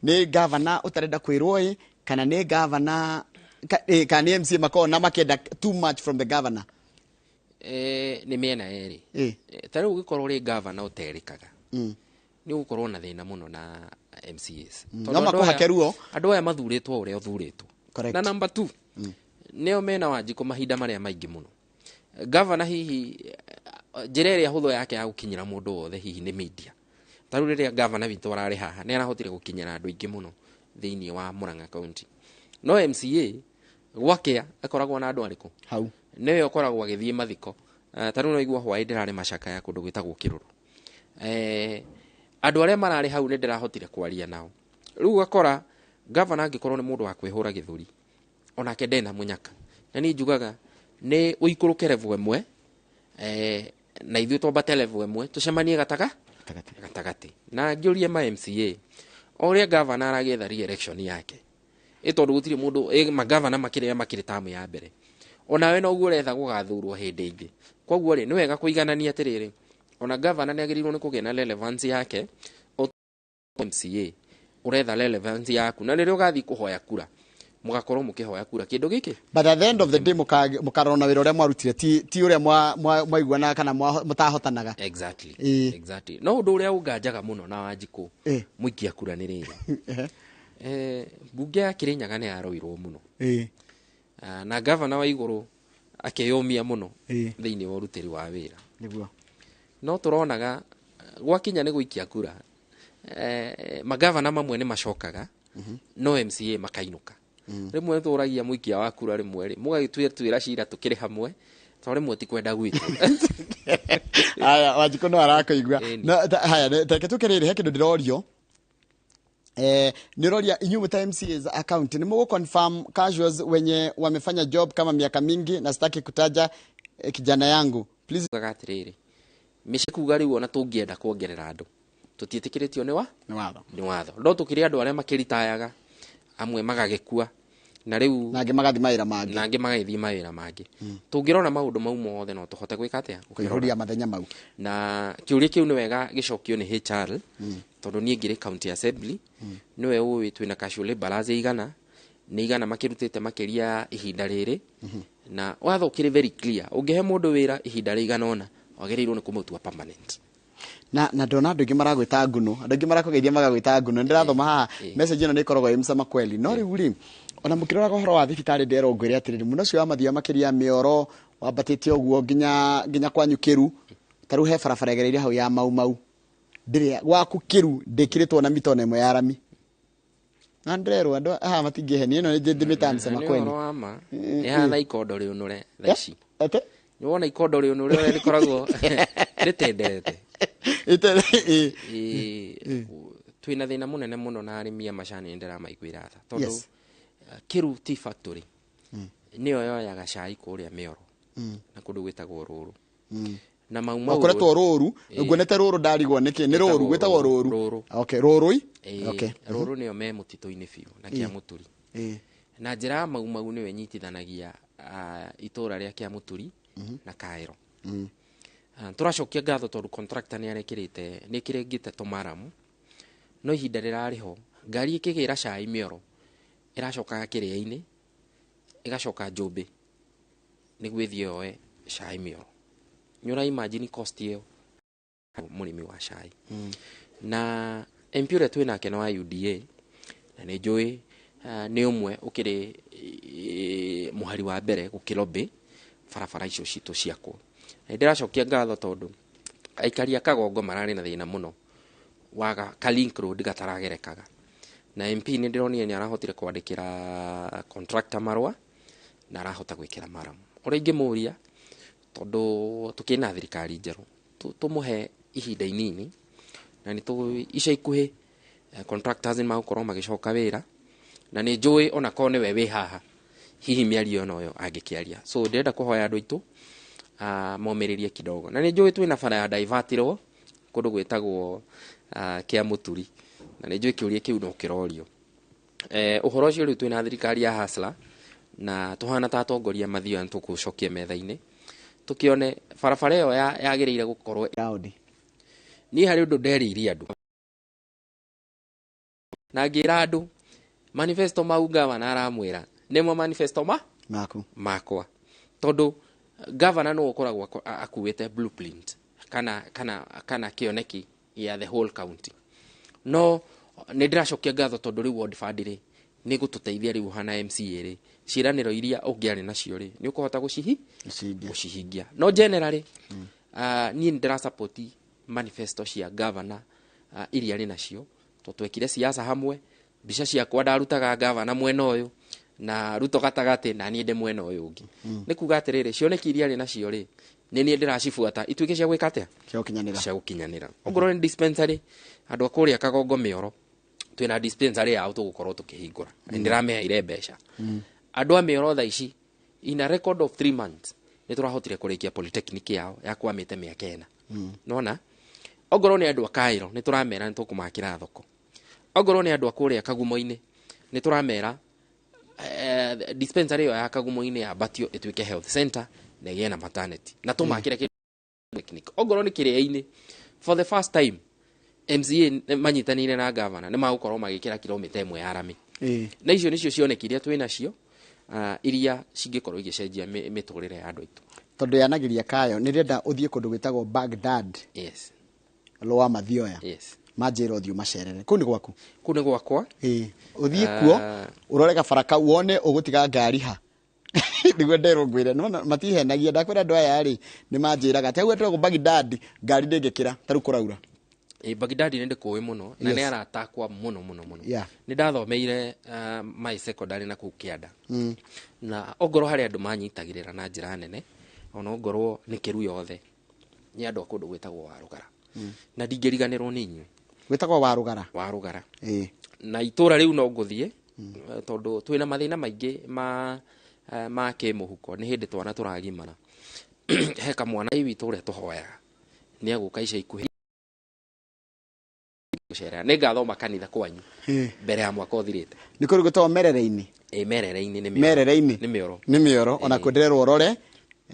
Nĩ gavana ũtarenda kwĩrwo ĩ, kana nĩ gavana kana nĩ MCA makoragwo na makĩenda too much from the governor? Nĩ mĩena yerĩ. Ta rĩu ũgĩkorwo ũrĩ gavana ũterĩkaga, nĩ ũgũkorwo na thĩna mũno na MCAs. Tondũ No andũ makũhake ruo. Andũ aya mathurĩtwo ũrĩa ũthurĩtwo. Correct. Na number two, nĩo mena wanjikũ mahinda marĩa maingĩ mũno. Gavana hihi njĩra ĩrĩa hũthũ yake ya gũkinyĩra mũndũ wothe hihi nĩ media. Ta rĩu rĩrĩa gavana witũ ararĩ haha, nĩ arahotire gũkinyĩra andũ aingĩ mũno thĩinĩ wa Murang'a County. No MCA gwakĩa akoragwo na andũ arĩkũ hau? Nĩwe ũkoragwo agĩthiĩ mathiko. Ta rĩu no igua hwaĩ ndĩrarĩ macakaya kũndũ gwĩtagwo Kĩrũrũ. Andũ arĩa mararĩ hau nĩ ndĩrahotire kwaria nao. Rĩu ũgakora gavana angĩkorwo nĩ mũndũ wa kwĩhũra gĩthũri, onake ndena mũnyaka. Na niĩ njugaga nĩ ũikũrũke level ĩmwe, na ithuĩ twambate level ĩmwe, tũcemanie gatagatĩ. Na ngĩũrie ma MCA, o ũrĩa gavana aragĩetha re-election yake, ĩ tondũ gũtirĩ mũndũ magavana makĩrĩa makĩrĩ tamu ya mbere, onawe noguo ũretha gũgathurwo hĩndĩ ĩngĩ. Koguo rĩ, nĩ wega kũiganania atĩrĩrĩ, ona gavana nĩ agĩrĩirwo nĩ kũgĩa na relevance yake, o MCA ũretha relevance yaku, na rĩrĩa ũgathiĩ kũhoya kura Mũgakorwo mũkĩhoya kura kĩndũ gĩkĩ. But at the end of the day mũkarora na wĩra ũrĩa mwarutire, ti ũrĩa mwaiguanaga kana mũtahotanaga. Exactly. Ĩĩ. Exactly. No ũndũ ũrĩa ũnganjaga mũno na Wanjikũ, mũikia kura, nĩ rĩrĩ, mbunge ya Kĩrĩnyaga nĩ yaroirwo mũno. Ah, na gavana wa igũrũ akĩyũmia mũno thĩinĩ wa ũrutĩri wa wĩra. No tũronaga gwakinya nĩ gũikia kura, magavana mamwe nĩ macokaga, no MCA makainũka. Rĩmwe tũragia mũikia wa kura, rĩmwe rĩ mũgagĩtuĩra cira tũkĩrĩ hamwe, tondũ rĩmwe ti kwenda gwitũ. Aya, Wanjikũ no arakũigua. Ĩni. No, haya, reke tũke rĩrĩ, he kĩndũ ndĩrorio. Nĩ ũroria inyuĩ mũta MCAs account nĩ mũgũ confirm casuals wenye wamefanya job kama miaka mingi, na sitaki kutaja kijana yangu, please. Ugaga atĩrĩrĩ, mĩciĩ kuga rĩu ona tũngĩenda kuongerera andũ tũtiĩtĩkĩrĩtio nĩ wa nĩ watho. Nĩ watho. No tũkĩrĩ andũ arĩa makĩritayaga, amwe magagĩkua na rĩu na angĩ magathiĩ mawĩra mangĩ. Na angĩ magagĩthiĩ mawĩra mangĩ. Tũngĩrora maũndũ mau mothe, no tũhote gwĩka atĩa? Kũihũria mathenya mau. Na kĩũria kĩu nĩ wega gĩcokio nĩ HR, tondũ niĩ ngĩrĩ county assembly, nĩwe ũĩ twĩna casual laborers igana nĩ igana makĩrutĩte makĩria ihinda rĩrĩ, na watho ũkĩrĩ very clear, ũngĩhe mũndũ wĩra ihinda rĩigana ũna, wagĩrĩirwo nĩ kũmũtua permanent. Na ndona andũ aingĩ maragwĩta nguno, andũ aingĩ marakũgeithia magagwĩta nguno. Ndĩrathoma haha message ĩno nĩ ĩkoragwo ĩ msema kweli. No rĩu rĩ, ona mũkĩroraga ũhoro wa thibitarĩ, nderwo ngwĩre atĩrĩrĩ, mũno ũcio wa mathioya makĩria mĩoro wambatĩte ũguo nginya kwanyu Kĩru. Ta rĩu he barabara ĩgereire hau ya Mau Mau, ndĩrĩ gwaku Kĩru, ndĩkĩrĩtwo na mita ona ĩmwe ya rami, na ndĩrerwo andũ haha matingĩhenia, ĩno nĩ ndĩmĩta msema Nĩ kweli. ũhoro wa ma, nĩ hana ikondo rĩũnũre thaa ici. Ate? Nĩ wona ikondo rĩũnũre ũrĩa rĩkoragwo rĩtendete. Ĩĩ, twĩna thĩna mũnene mũno na arĩmi a macani, nĩ ndĩramaiguĩra tha, tondũ Kĩru Tea Factory nĩyo yoyaga cai kũrĩa mĩoro na kũndũ gwĩtagwo Rũrũ na Mau Mau. Ũkoretwo Rũru. Ĩĩ. Nguonete Rũrũ, ndarigwo nĩkĩ nĩ Rũru. Gwĩtagwo Gwĩtagwo Rũru. Rũrũ. Okay, Rũrũi. Ĩĩ, Rũrũ nĩyo me mũtitũ-inĩ biũ na Kĩa Mũturi. Na njĩra ya Mau Mau nĩyo ĩnyitithanagia itũũra rĩa Kĩa Mũturi na Kaĩro. Tũracokia ngatho tondũ contractor nĩ arekĩrĩte, nĩ ĩkĩrĩngĩte tũmaramu, no ihinda rĩrarĩ ho ngari ĩkĩgĩra cai mĩoro ĩracokaga kĩrĩa-inĩ, ĩgacoka Njũmbĩ nĩguo ĩthiĩ yoe cai mĩoro. Nĩ ũra imagine cost ĩyo mũrĩmi wa cai. Na MP ũrĩa twĩ nake nĩ wa UDA, na nĩ njũĩ nĩ ũmwe ũkĩrĩ mũhari wa mbere gũkĩlobby barabara icio citũ ciakwo. Na ndĩracokia ngatho tondũ aikari a Kagongo mararĩ na thĩna mũno wa ka link road gataragerekaga, na MP nĩ ndĩronire nĩ arahotire kwandĩkĩra contractor marũa na arahota gwĩkĩra maramu. Ũrĩa ingĩmũria, tondũ tũkĩrĩ na thirikari njerũ, tũmũhe ihinda inini, na nĩ tũĩ ica ikuhĩ contractors nĩ magũkorwo magĩcoka wĩra, na nĩ njũĩ onakorwo nĩwe wĩ haha, hihi mĩario ĩno yo angĩkĩaria. So ndĩrenda kũhoya andũ aitũ momĩrĩrie kidogo, na nĩ njũĩ twĩna bara ya divertirwo kũndũ gwĩtagwo Kĩa Mũturi, na nĩ njũĩ kĩũria kĩu no kĩrorio. Ũhoro ũcio rĩu twĩna thirikari ya Hustler, na tũhana ta atongoria mathioya, nĩ tũkũcokia metha-inĩ tũkĩone barabara ĩyo yagĩrĩire gũkorwo. Niĩ harĩ ũndũ nderĩire andũ na ngĩra andũ, manifesto mau gavana aramwĩra nĩmo manifesto ma maku. Makwa, tondũ gavana nĩwe ũkoragwo akuĩte blueprint kana kĩoneki ya the whole county. No nĩ ndĩracokia ngatho tondũ rĩu ward fund rĩ nĩ gũtũteithia rĩu hana MCA rĩ, ciĩranĩro iria ũngĩarĩ nacio rĩ, nĩ ũkũhota gũcihingia. No generally, niĩ nĩ ndĩra manifesto cia gavana iria arĩ nacio, tondũ twekire siasa hamwe. Mbica ciakwa ndarutaga gavana mwena ũyũ na Ruto gatagatĩ, na niĩ ndĩ mwena ũyũ ũngĩ. Nĩ kuga atĩrĩrĩ, cioneki iria arĩ nacio rĩ, nĩ niĩ ndĩracibuata ituĩke cia gwĩka atĩa? Cia gũkinyanĩra. Cia gũkinyanĩra. Ongorwo nĩ dispensary, andũ a kũrĩa Kagongo mĩoro, twĩna dispensary yao tũgũkorwo tũkĩhingũra. Nĩ ndĩrameheire mbeca andũ a mĩoro. Thaa ici, in a record of 3 months, nĩ tũrahotire kũrĩkia polytechnic yao yakwamĩte mĩaka 4. Nona ongorwo nĩ andũ a Kaĩro, nĩ tũramera nĩ tũkũmakĩra thoko. Ongorwo nĩ andũ a kũrĩa Kagumo-inĩ, nĩ tũramera dispensary ĩyo ya Kagumo-inĩ yambatio ĩtuĩke health center na ĩgĩe na maternity na tũmakĩre kĩndũ. Ongorwo nĩ kĩrĩa-inĩ, for the first time MCA nĩ manyitanĩire na gavana, nĩ magũkorwo magĩkĩra kilomita 1 ya rami. Na icio nĩcio cioneki iria twĩ nacio, iria cingĩkorwo igĩcenjia mĩtũrĩre ya andũ aitũ. Tondũ yanagiria kayo nĩ renda ũthiĩ kũndũ gwĩtagwo Baghdad. Yes. Lower Mathioya. Yes. Manjĩra ũthiĩ ũmacerere. Kũu nĩ gwaku? Kũu nĩ gwakwa. Ĩĩ, ũthiĩ kuo ũrore gabara kau, wone ũgũtiga ngari ha. Nĩguo nderwo ngwĩre. Nĩwona matihenagia, ndakwĩra andũ aya rĩ nĩ manjĩraga atĩ hau hetagwo Baghdad ngari ndĩngĩkĩra ta rĩu kũraura. Ĩ, Baghdad nĩ ndĩkũĩ mũno na Yes. nĩ arata akwa mũno mũno mũno. Nĩ ndathomeire my secondary na kũu kĩanda. Na ongorwo harĩ andũ manyitagĩrĩra na njĩra nene, ona ongorwo nĩ kĩru yothe, nĩ andũ a kũndũ gwĩtagwo Warũgara. Na ndingĩriganĩrwo nĩ inyuĩ. Gwĩtagwo Warũgara? Warũgara. Ĩĩ. Na itũra rĩu no ngũthiĩ, tondũ twĩna mathĩna maingĩ ma kĩmũhuko, nĩ hĩndĩ twana tũragimara. He kamwana witũ ũrĩa tũhoyaga nĩ agũka ica ikuhĩ gũcerera. Nĩ ngathoma kanitha kwanyu mbere ya mwaka ũthirĩte. Nĩ kũrĩ gwĩtagwo Merere-inĩ? Ĩ, Merere-inĩ nĩ mĩoro. Merere-inĩ? Nĩ mĩoro. Nĩ mĩoro, ona kuo ndĩrerwo ũrore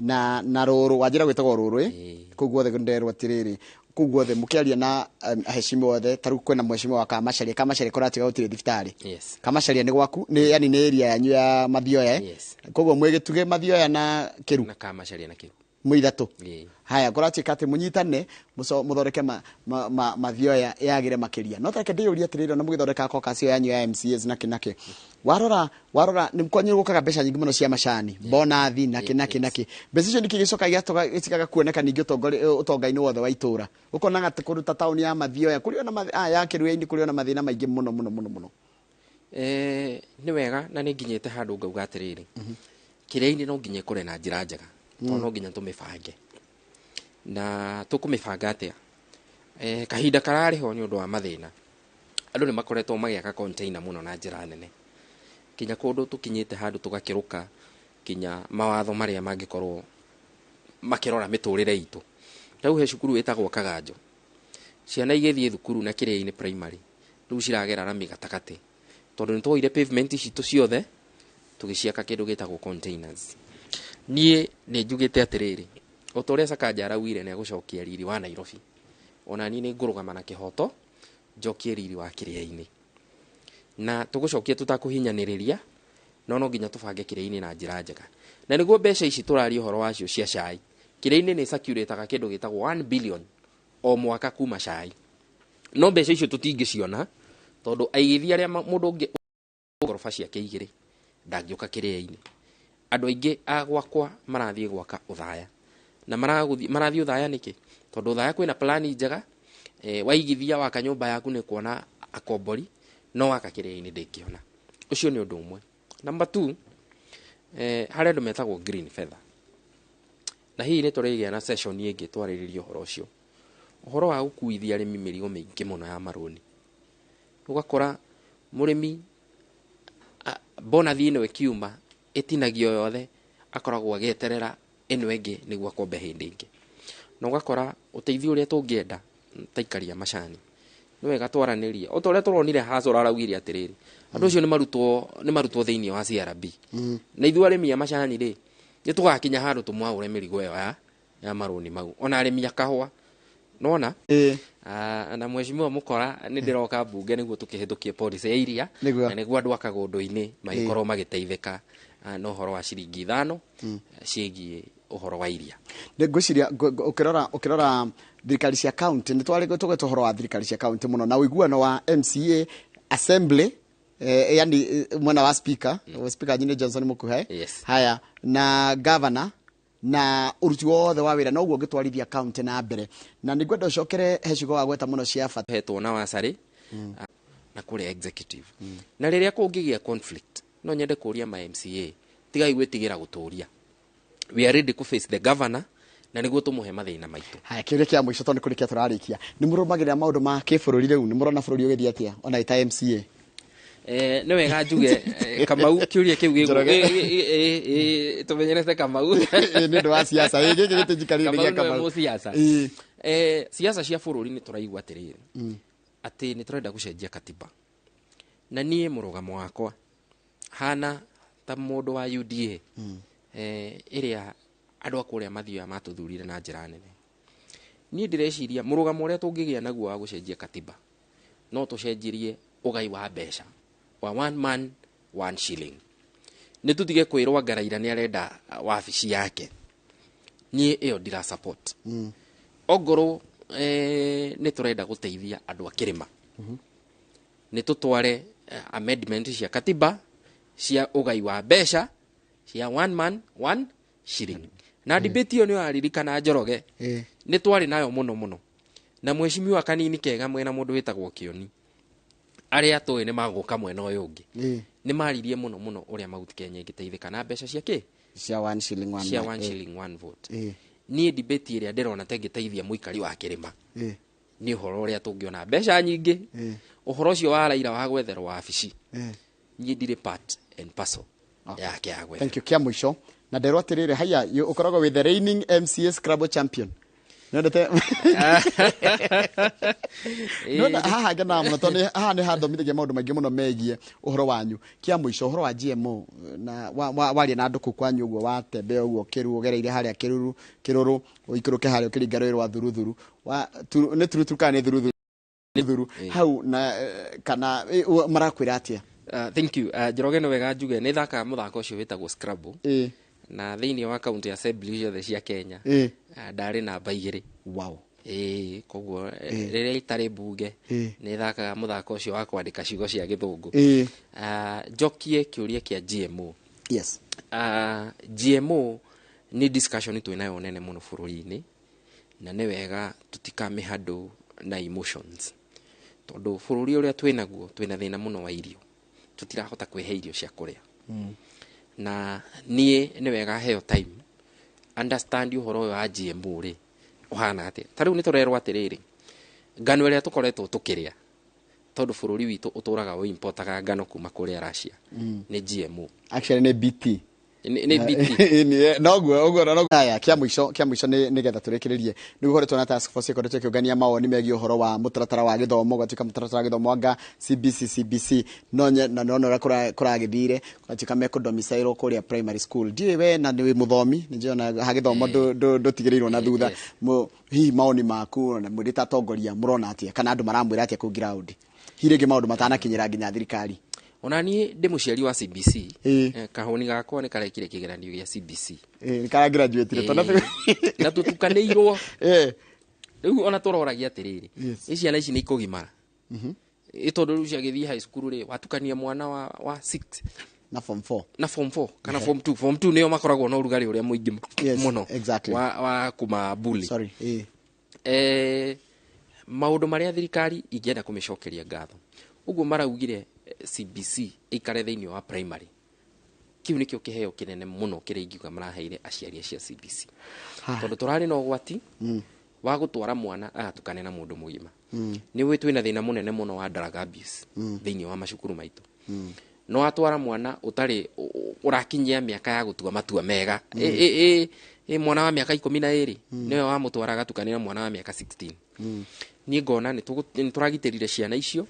na rũrũ, wanjĩra gwĩtagwo rũrũ ĩ? Kũu guothe ndĩrerwo atĩrĩrĩ, kũu guothe mũkĩaria na aheshimiwa othe, ta rĩu kwĩna mheshimiwa wa Kamacharia. Kamacharia kũratiga gũtirĩ thibitarĩ. Yes. Kamacharia nĩ gwaku, nĩ yani nĩ area yanyu ya Mathioya, eh? Yes. Koguo mwĩ Gĩtugĩ, Mathioya na Kĩru. Na Kamacharia na Kĩru. Mwĩ ithatũ. Ĩĩ. Haya, kũratuĩka atĩ mũnyitane, mũthondeke Mathioya yagĩre makĩria. No tareke ndĩyũrie atĩrĩrĩ, ona mũgĩthondeka caucus ĩyo yanyu ya MCAs nakĩ nakĩ. Warora, warora, nĩ kwanyu gũkaga mbeca nyingĩ mũno cia macani, bonathi, nakĩ nakĩ nakĩ. Mbeca icio nĩkĩ gĩcokaga gĩtigaga kuoneka ningĩ ũtonga-inĩ wothe wa itũra. Ũkonaga atĩ kũndũ ta taũni ya Mathioya, kũrĩ ona ya Kĩruya-inĩ kũrĩ ona mathĩna maingĩ mũno mũno mũno mũno. Nĩ wega na nĩ nginyĩte handũ ngauga atĩrĩrĩ, kĩrĩa-inĩ no nginya ĩkũre na njĩra njega, tondũ no nginya tũmĩbange. Na tũkũmĩbanga atĩa? Kahinda kararĩ ho nĩ ũndũ wa mathĩna. Andũ nĩ makoretwo magĩaka container mũno na njĩra nene. Kinya kũndũ tũkinyĩte handũ tũgakĩrũka kinya mawatho marĩa mangĩkorwo makĩrora mĩtũrĩre itũ. Rĩu he cukuru ĩtagwo Kaganjo. Ciana igĩthiĩ thukuru na kĩrĩa-inĩ primary, rĩu ciragera rami gatagatĩ. Tondũ nĩ twoire pavement citũ ciothe, tũgĩciaka kĩndũ gĩtagwo containers. Niĩ nĩ njugĩte atĩrĩrĩ, o ta ũrĩa Sakaja araugire nĩ egũcokia riri wa Nairobi, ona niĩ nĩ ngũrũgama na kĩhoto njokie riri wa kĩrĩa-inĩ. Na tũgũcokia tũtakũhinyanĩrĩria, no no nginya tũbange kĩrĩa-inĩ na njĩra njega. Na nĩguo mbeca ici tũraria ũhoro wacio cia cai, kĩrĩa-inĩ nĩ circulateaga kĩndũ gĩtagwo 1 billion o mwaka kuma cai. No mbeca icio tũtingĩciona tondũ aigithia arĩa mũndũ ũngĩ ngoroba ciake igĩrĩ ndangĩũka kĩrĩa-inĩ. Andũ aingĩ a gwakwa marathiĩ gwaka Othaya. Na marathiĩ Othaya nĩkĩ? Tondũ Othaya kwĩna plani njega, waigithia waka nyũmba yaku nĩ kuona akombori, no waka kĩrĩa-inĩ ndĩngĩona. Ũcio nĩ ũndũ ũmwe. Number 2, harĩ andũ metagwo green feather. Na hihi nĩ tũrĩgĩa na session ĩngĩ twarĩrĩrie ũhoro ũcio. Ũhoro wa gũkuithia arĩmi mĩrigo mĩingĩ mũno ya marũni. Ũgakora mũrĩmi, bonathi ĩno ĩkiuma, ĩtinagio yothe, akoragwo agĩeterera ĩno ĩngĩ nĩguo akombe hĩndĩ ĩngĩ. Na ũgakora ũteithio ũrĩa tũngĩenda ta aikari a macani, nĩ wega twaranĩrie. O ta ũrĩa tũronire Hazor araugire atĩrĩrĩ, andũ acio nĩ marutwo thĩinĩ wa CRB. Na ithuĩ arĩmi a macani rĩ, nĩ tũgakinya handũ tũmwaũre mĩrigo ĩyo ya marũni mau. Ona arĩmi a kahũa, nĩwona? Na mheshimiwa Mukora nĩ ndĩroka mbunge nĩguo tũkĩhĩtũkie policy ya iria, na nĩguo andũ a Kagũndũ-inĩ magĩkorwo magĩteithĩka, na ũhoro wa ciringi 5 ciĩgiĩ ũhoro wa iria. Nĩ ngwĩciria, ũkĩrora thirikari cia county, nĩ twarĩ tũgweta ũhoro wa thirikari cia county mũno na ũiguano wa MCA assembly, yani mwena wa speaker, speaker nyine Johnson Mukuhe. Haya, na governor na ũruti wothe wa wĩra noguo ũngĩtwarithia county na mbere. Na nĩ ngwenda ũcokere he ciugo wagweta mũno cia bata. Hetwo na wacarĩ, na kũrĩa executive. Na rĩrĩa kũngĩgĩa conflict, no nyende kũria ma MCA, tigai gwĩtigĩra gũtũria. We are ready to face the governor, na nĩguo tũmũhe mathĩna maitũ. Haya, kĩũria kĩa mũico tondũ nĩ kũrĩkia tũrarĩkia. Nĩ mũrũmagĩrĩra maũndũ ma kĩbũrũri rĩu? Nĩ mũrona bũrũri ũgĩthiĩ atĩa ona ĩta MCA? Nĩ wega njuge, Kamau, kĩũria kĩu gĩgũ- Njoroge. Tũmenyerete Kamau. Nĩ ũndũ wa siasa. Gĩkĩ gĩtinjikarĩire Kamau gĩa nĩwe Kamau. mũsiasa. Siasa cia bũrũri nĩ tũraigua atĩrĩrĩ, atĩ nĩ tũrenda gũcenjia katiba. Na niĩ mũrũgamo wakwa hana ta mũndũ wa UDA, ĩrĩa andũ a kũrĩa Mathioya matũthurire na njĩra nene. Niĩ ndĩreciria mũrũgamo ũrĩa tũngĩgĩa naguo wa gũcenjia katiba, no tũcenjirie ũgai wa mbeca. Wa one man one shilling. Nĩ tũtige kwĩrwo anga Raila nĩ arenda wabici yake. Niĩ ĩyo ndira support. Ongorwo nĩ tũrenda gũteithia andũ a kĩrĩma, nĩ tũtware amendment cia katiba cia ũgai wa mbeca cia one man one shilling. Na debate ĩyo nĩ waririkana Njoroge, nĩ twarĩ nayo mũno mũno na mheshimiwa Kanini Kega mwena mũndũ wĩtagwo Kĩoni, arĩa tũĩ nĩ magũka mwena ũyũ ũngĩ. Nĩ maririe mũno mũno ũrĩa Mount Kenya ĩngĩteithĩka na mbeca cia kĩ? Cia one shilling one cia man. One shilling one vote. Niĩ debate ĩrĩa ndĩrona ta ĩngĩteithia mũikari wa kĩrĩma nĩ ũhoro ũrĩa tũngĩona mbeca nyingĩ. Ũhoro ũcio wa Raila wa gwetherwo wabici, niĩ ndirĩ part and parcel yake ya gwetherwo. Thank you. Kia mũico na nderwo atĩrĩrĩ, haya, ũkoragwo with the reigning MCA Scrabble champion. Nĩwendete nona haha ngenaga mũno tondũ haha nĩ hathomithagia maũndũ maingĩ mũno megiĩ ũhoro wanyu. Kia mũico, ũhoro wa GMO na waria na andũ kũu kwanyu ũguo, watembea ũguo kĩru ũgereire harĩa kĩruru kĩrũrũ, ũikũrũke harĩa ũkĩringa rũĩ rwa thuruthuru wa nĩ turuturu kana nĩ thuruthuru thuru hau na kana marakwĩra atĩa? Thank you. Njoroge, nĩ wega njuge nĩ thakaga mũthako ũcio wĩtagwo Scrabble na thĩinĩ wa county assembly ciothe cia Kenya ndarĩ namba 2. Ĩĩ, koguo rĩrĩa itarĩ mbunge nĩ thakaga mũthako ũcio wa kwandĩka ciugo cia gĩthũngũ. Njokie kĩũria kĩa GMO. GMO nĩ discussion twĩ nayo nene mũno bũrũri-inĩ, na nĩ wega tũtikamĩhandũ na emotions, tondũ bũrũri ũrĩa twĩ naguo twĩna thĩna mũno wa irio, tũtirahota kwĩhe irio cia kũrĩa. Na niĩ nĩ wega heo time understand ũhoro ũyũ wa GMO rĩ ũhana atĩa. Ta rĩu nĩ tũrerwo atĩrĩrĩ, ngano ĩrĩa tũkoretwo tũkĩrĩa, tondũ bũrũri witũ ũtũraga ũimportaga ngano kuma kũrĩa Russia, nĩ GMO. Actually nĩ BT. Nĩ BT. Noguo ũguo no haya, kĩa mũico nĩ nĩgetha tũrĩkĩrĩrie, nĩ gũkoretwo na task force ĩkoretwo ĩkĩũngania mawoni megiĩ ũhoro wa mũtaratara wa gĩthomo, gwatuĩka mũtaratara wa gĩthomo anga CBC CBC no na nona ũrĩa kũragĩthire, gwatuĩka mekũdomicile kũrĩa primary school. Ndiũĩ we na nĩ wĩ mũthomi, nĩ njũĩ ona ha gĩthomo ndũtigĩrĩirwo na thutha. Hihi maoni maku na mũrĩ ta atongoria mũrona atĩa, kana andũ maramwĩra atĩa kũu ground, hihi rĩngĩ maũndũ matanakinyĩra nginya thirikari? Ona niĩ ndĩ mũciari wa CBC. Kahũni gakwa nĩ karekire kĩgeranio gĩa CBC. Nĩ karagraduate tondũ Na tũtukanĩirwo rĩu ona tũroragia atĩrĩrĩ, ĩ ciana ici nĩ ikũgimara? Ĩ tondũ rĩu ciagĩthiĩ high school rĩ, watukania mwana wa 6 na form 4 na form 4 kana form 2. Form 2 nĩo makoragwo na ũrugarĩ ũrĩa mũingĩ mũno wa kũmabully. Sorry. Maũndũ marĩa thirikari ingĩenda kũmĩcokeria ngatho, ũguo maraugire CBC ĩikare thĩinĩ wa primary, kĩu nĩkĩo kĩheo kĩnene mũno kĩrĩa ingiuga maraheire aciari acio a CBC, tondũ tũrarĩ na ũgwati wa gũtwara mwana agatukane na mũndũ mũgima. Nĩ ũĩ twĩna thĩna mũnene mũno wa drug abuse thĩinĩ wa macukuru maitũ. No atwara mwana ũtarĩ ũrakinyia mĩaka ya gũtua matua mega, ĩ mwana wa mĩaka 12 nĩwe wamũtwara agatukane na mwana wa mĩaka 16. Niĩ ngona nĩ tũragitĩrire ciana icio,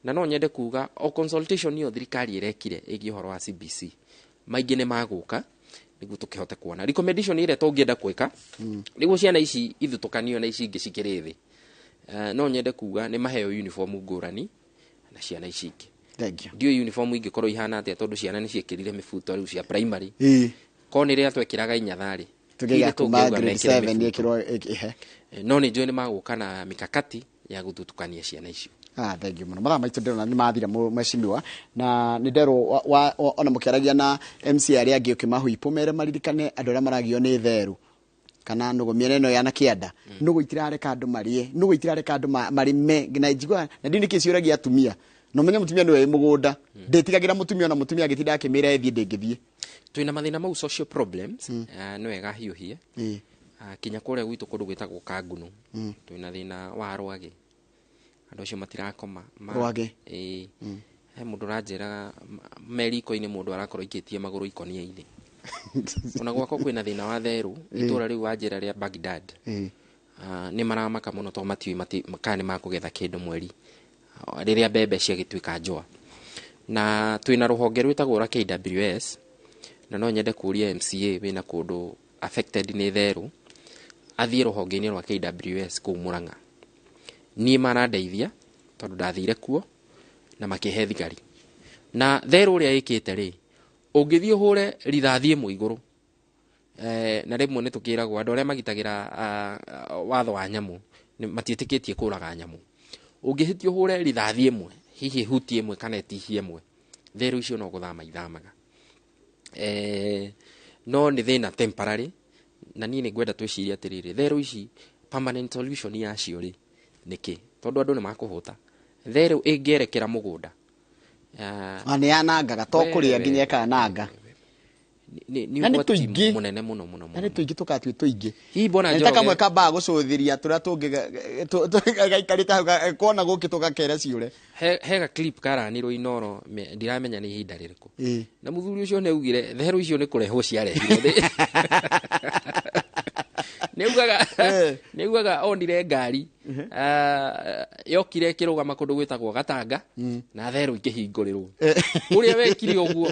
na no nyende kuga o consultation ĩyo thirikari ĩrekire ĩgiĩ ũhoro wa CBC, maingĩ nĩ magũka nĩguo tũkĩhote kuona recommendation ĩrĩa tũngĩenda gwĩka nĩguo ciana ici ithutũkanio na ici ingĩ cikĩrĩ thĩ. No nyende kuga nĩ maheo uniform ngũrani na ciana ici ingĩ. Thank you. Ndiũĩ uniform ingĩkorwo ihana atĩa, tondũ ciana nĩ ciĩkĩrire mĩbuto rĩu cia primary. Korwo nĩ rĩrĩa twekĩraga inyatha rĩ, tũkĩgĩa ithuĩ kuma tũngĩauga grade mekĩre 7 mĩbuto. Ĩkĩrwo ihe. No nĩ njũĩ nĩ magũka na mikakati ya gũthutũkania ciana icio. Ah, thank you mũno. Mathaa maitũ ndĩrona nĩ mathira, mheshimiwa, na nĩ nderwo ona mũkĩaragia na MC arĩa angĩ ũkĩmahuipũ mere maririkane andũ arĩa maragio nĩ therũ kana nũgũ mĩena ĩno ya na kĩanda. Nũgũ itirareka andũ marĩe, nũgũ itirareka andũ marĩme, na njigua na ndini kĩ ciũragia atumia, na ũmenye mũtumia nĩwe wĩ mũgũnda. Ndĩtigagĩra mũtumia, ona mũtumia agĩtinda akĩmĩra ĩthiĩ, ndĩngĩthiĩ. Twĩna mathĩna mau, social problems. Nĩ wega hiũhie. Kinya kũrĩa gwitũ kũndũ gwĩtagwo Kanguno, twĩna thĩna wa rwagĩ, andũ acio matirakoma. Rwagĩ? Ĩĩ. He mũndũ ũranjĩraga me riko-inĩ, mũndũ arakorwo aikĩtie magũrũ ikonia-inĩ. Ona gwakwa kwĩna thĩna wa therũ. Itũra rĩu wanjĩra rĩa Baghdad. Nĩ maramaka mũno tondũ matiũĩ kana nĩ makũgetha kĩndũ mweri rĩrĩa mbembe ciagĩtuĩka njũa. Na twĩna rũhonge rwĩtagwo rwa KWS, na no nyende kũria MCA wĩna kũndũ affected nĩ therũ athiĩ rũhonge-inĩ rwa KWS kũu Murang'a. Niĩ marandeithia tondũ ndathire kuo na makĩhe thigari. Na therũ ũrĩa ĩkĩte rĩ, ũngĩthiĩ ũhũre rithathi ĩmwe igũrũ, na rĩmwe nĩ tũkĩragwo andũ arĩa magitagĩra watho wa nyamũ matiĩtĩkĩtie kũraga nyamũ. Ũngĩhĩtia ũhũre rithathi ĩmwe, hihi ĩhutie ĩmwe kana ĩtihie ĩmwe, therũ icio no gũthama ithamaga. No nĩ thĩna temporary, na niĩ nĩ ngwenda twĩcirie atĩrĩrĩ, therũ ici permanent solution yacio rĩ nĩkĩ? Tondũ andũ nĩ makũhũta. Therũ ĩngĩerekera mũgũnda, nĩ yanangaga to kũrĩa nginya ĩkananga. Nĩ Na nĩ ũgwati tũingĩ. mũnene mũno mũno Na nĩ tũingĩ tũkatwĩ tũingĩ. Hihi bwana Nĩ ta Njoroge- kamwe kambaga gũcũthĩria tũrĩa tũngĩ gaikarĩte hau kuona gũkĩ tũgakera ciũre. He ga clip karanirwo Inoro, ndiramenya nĩ ihinda rĩrĩkũ. Na mũthuri ũcio nĩ augire therũ icio nĩ kũrehwo ciarehirwo. Nĩ augaga onire ngari, yokire ĩkĩrũgama kũndũ gwĩtagwo Gatanga, na therũ ikĩhingũrĩrwo. Ũrĩa wekire ũguo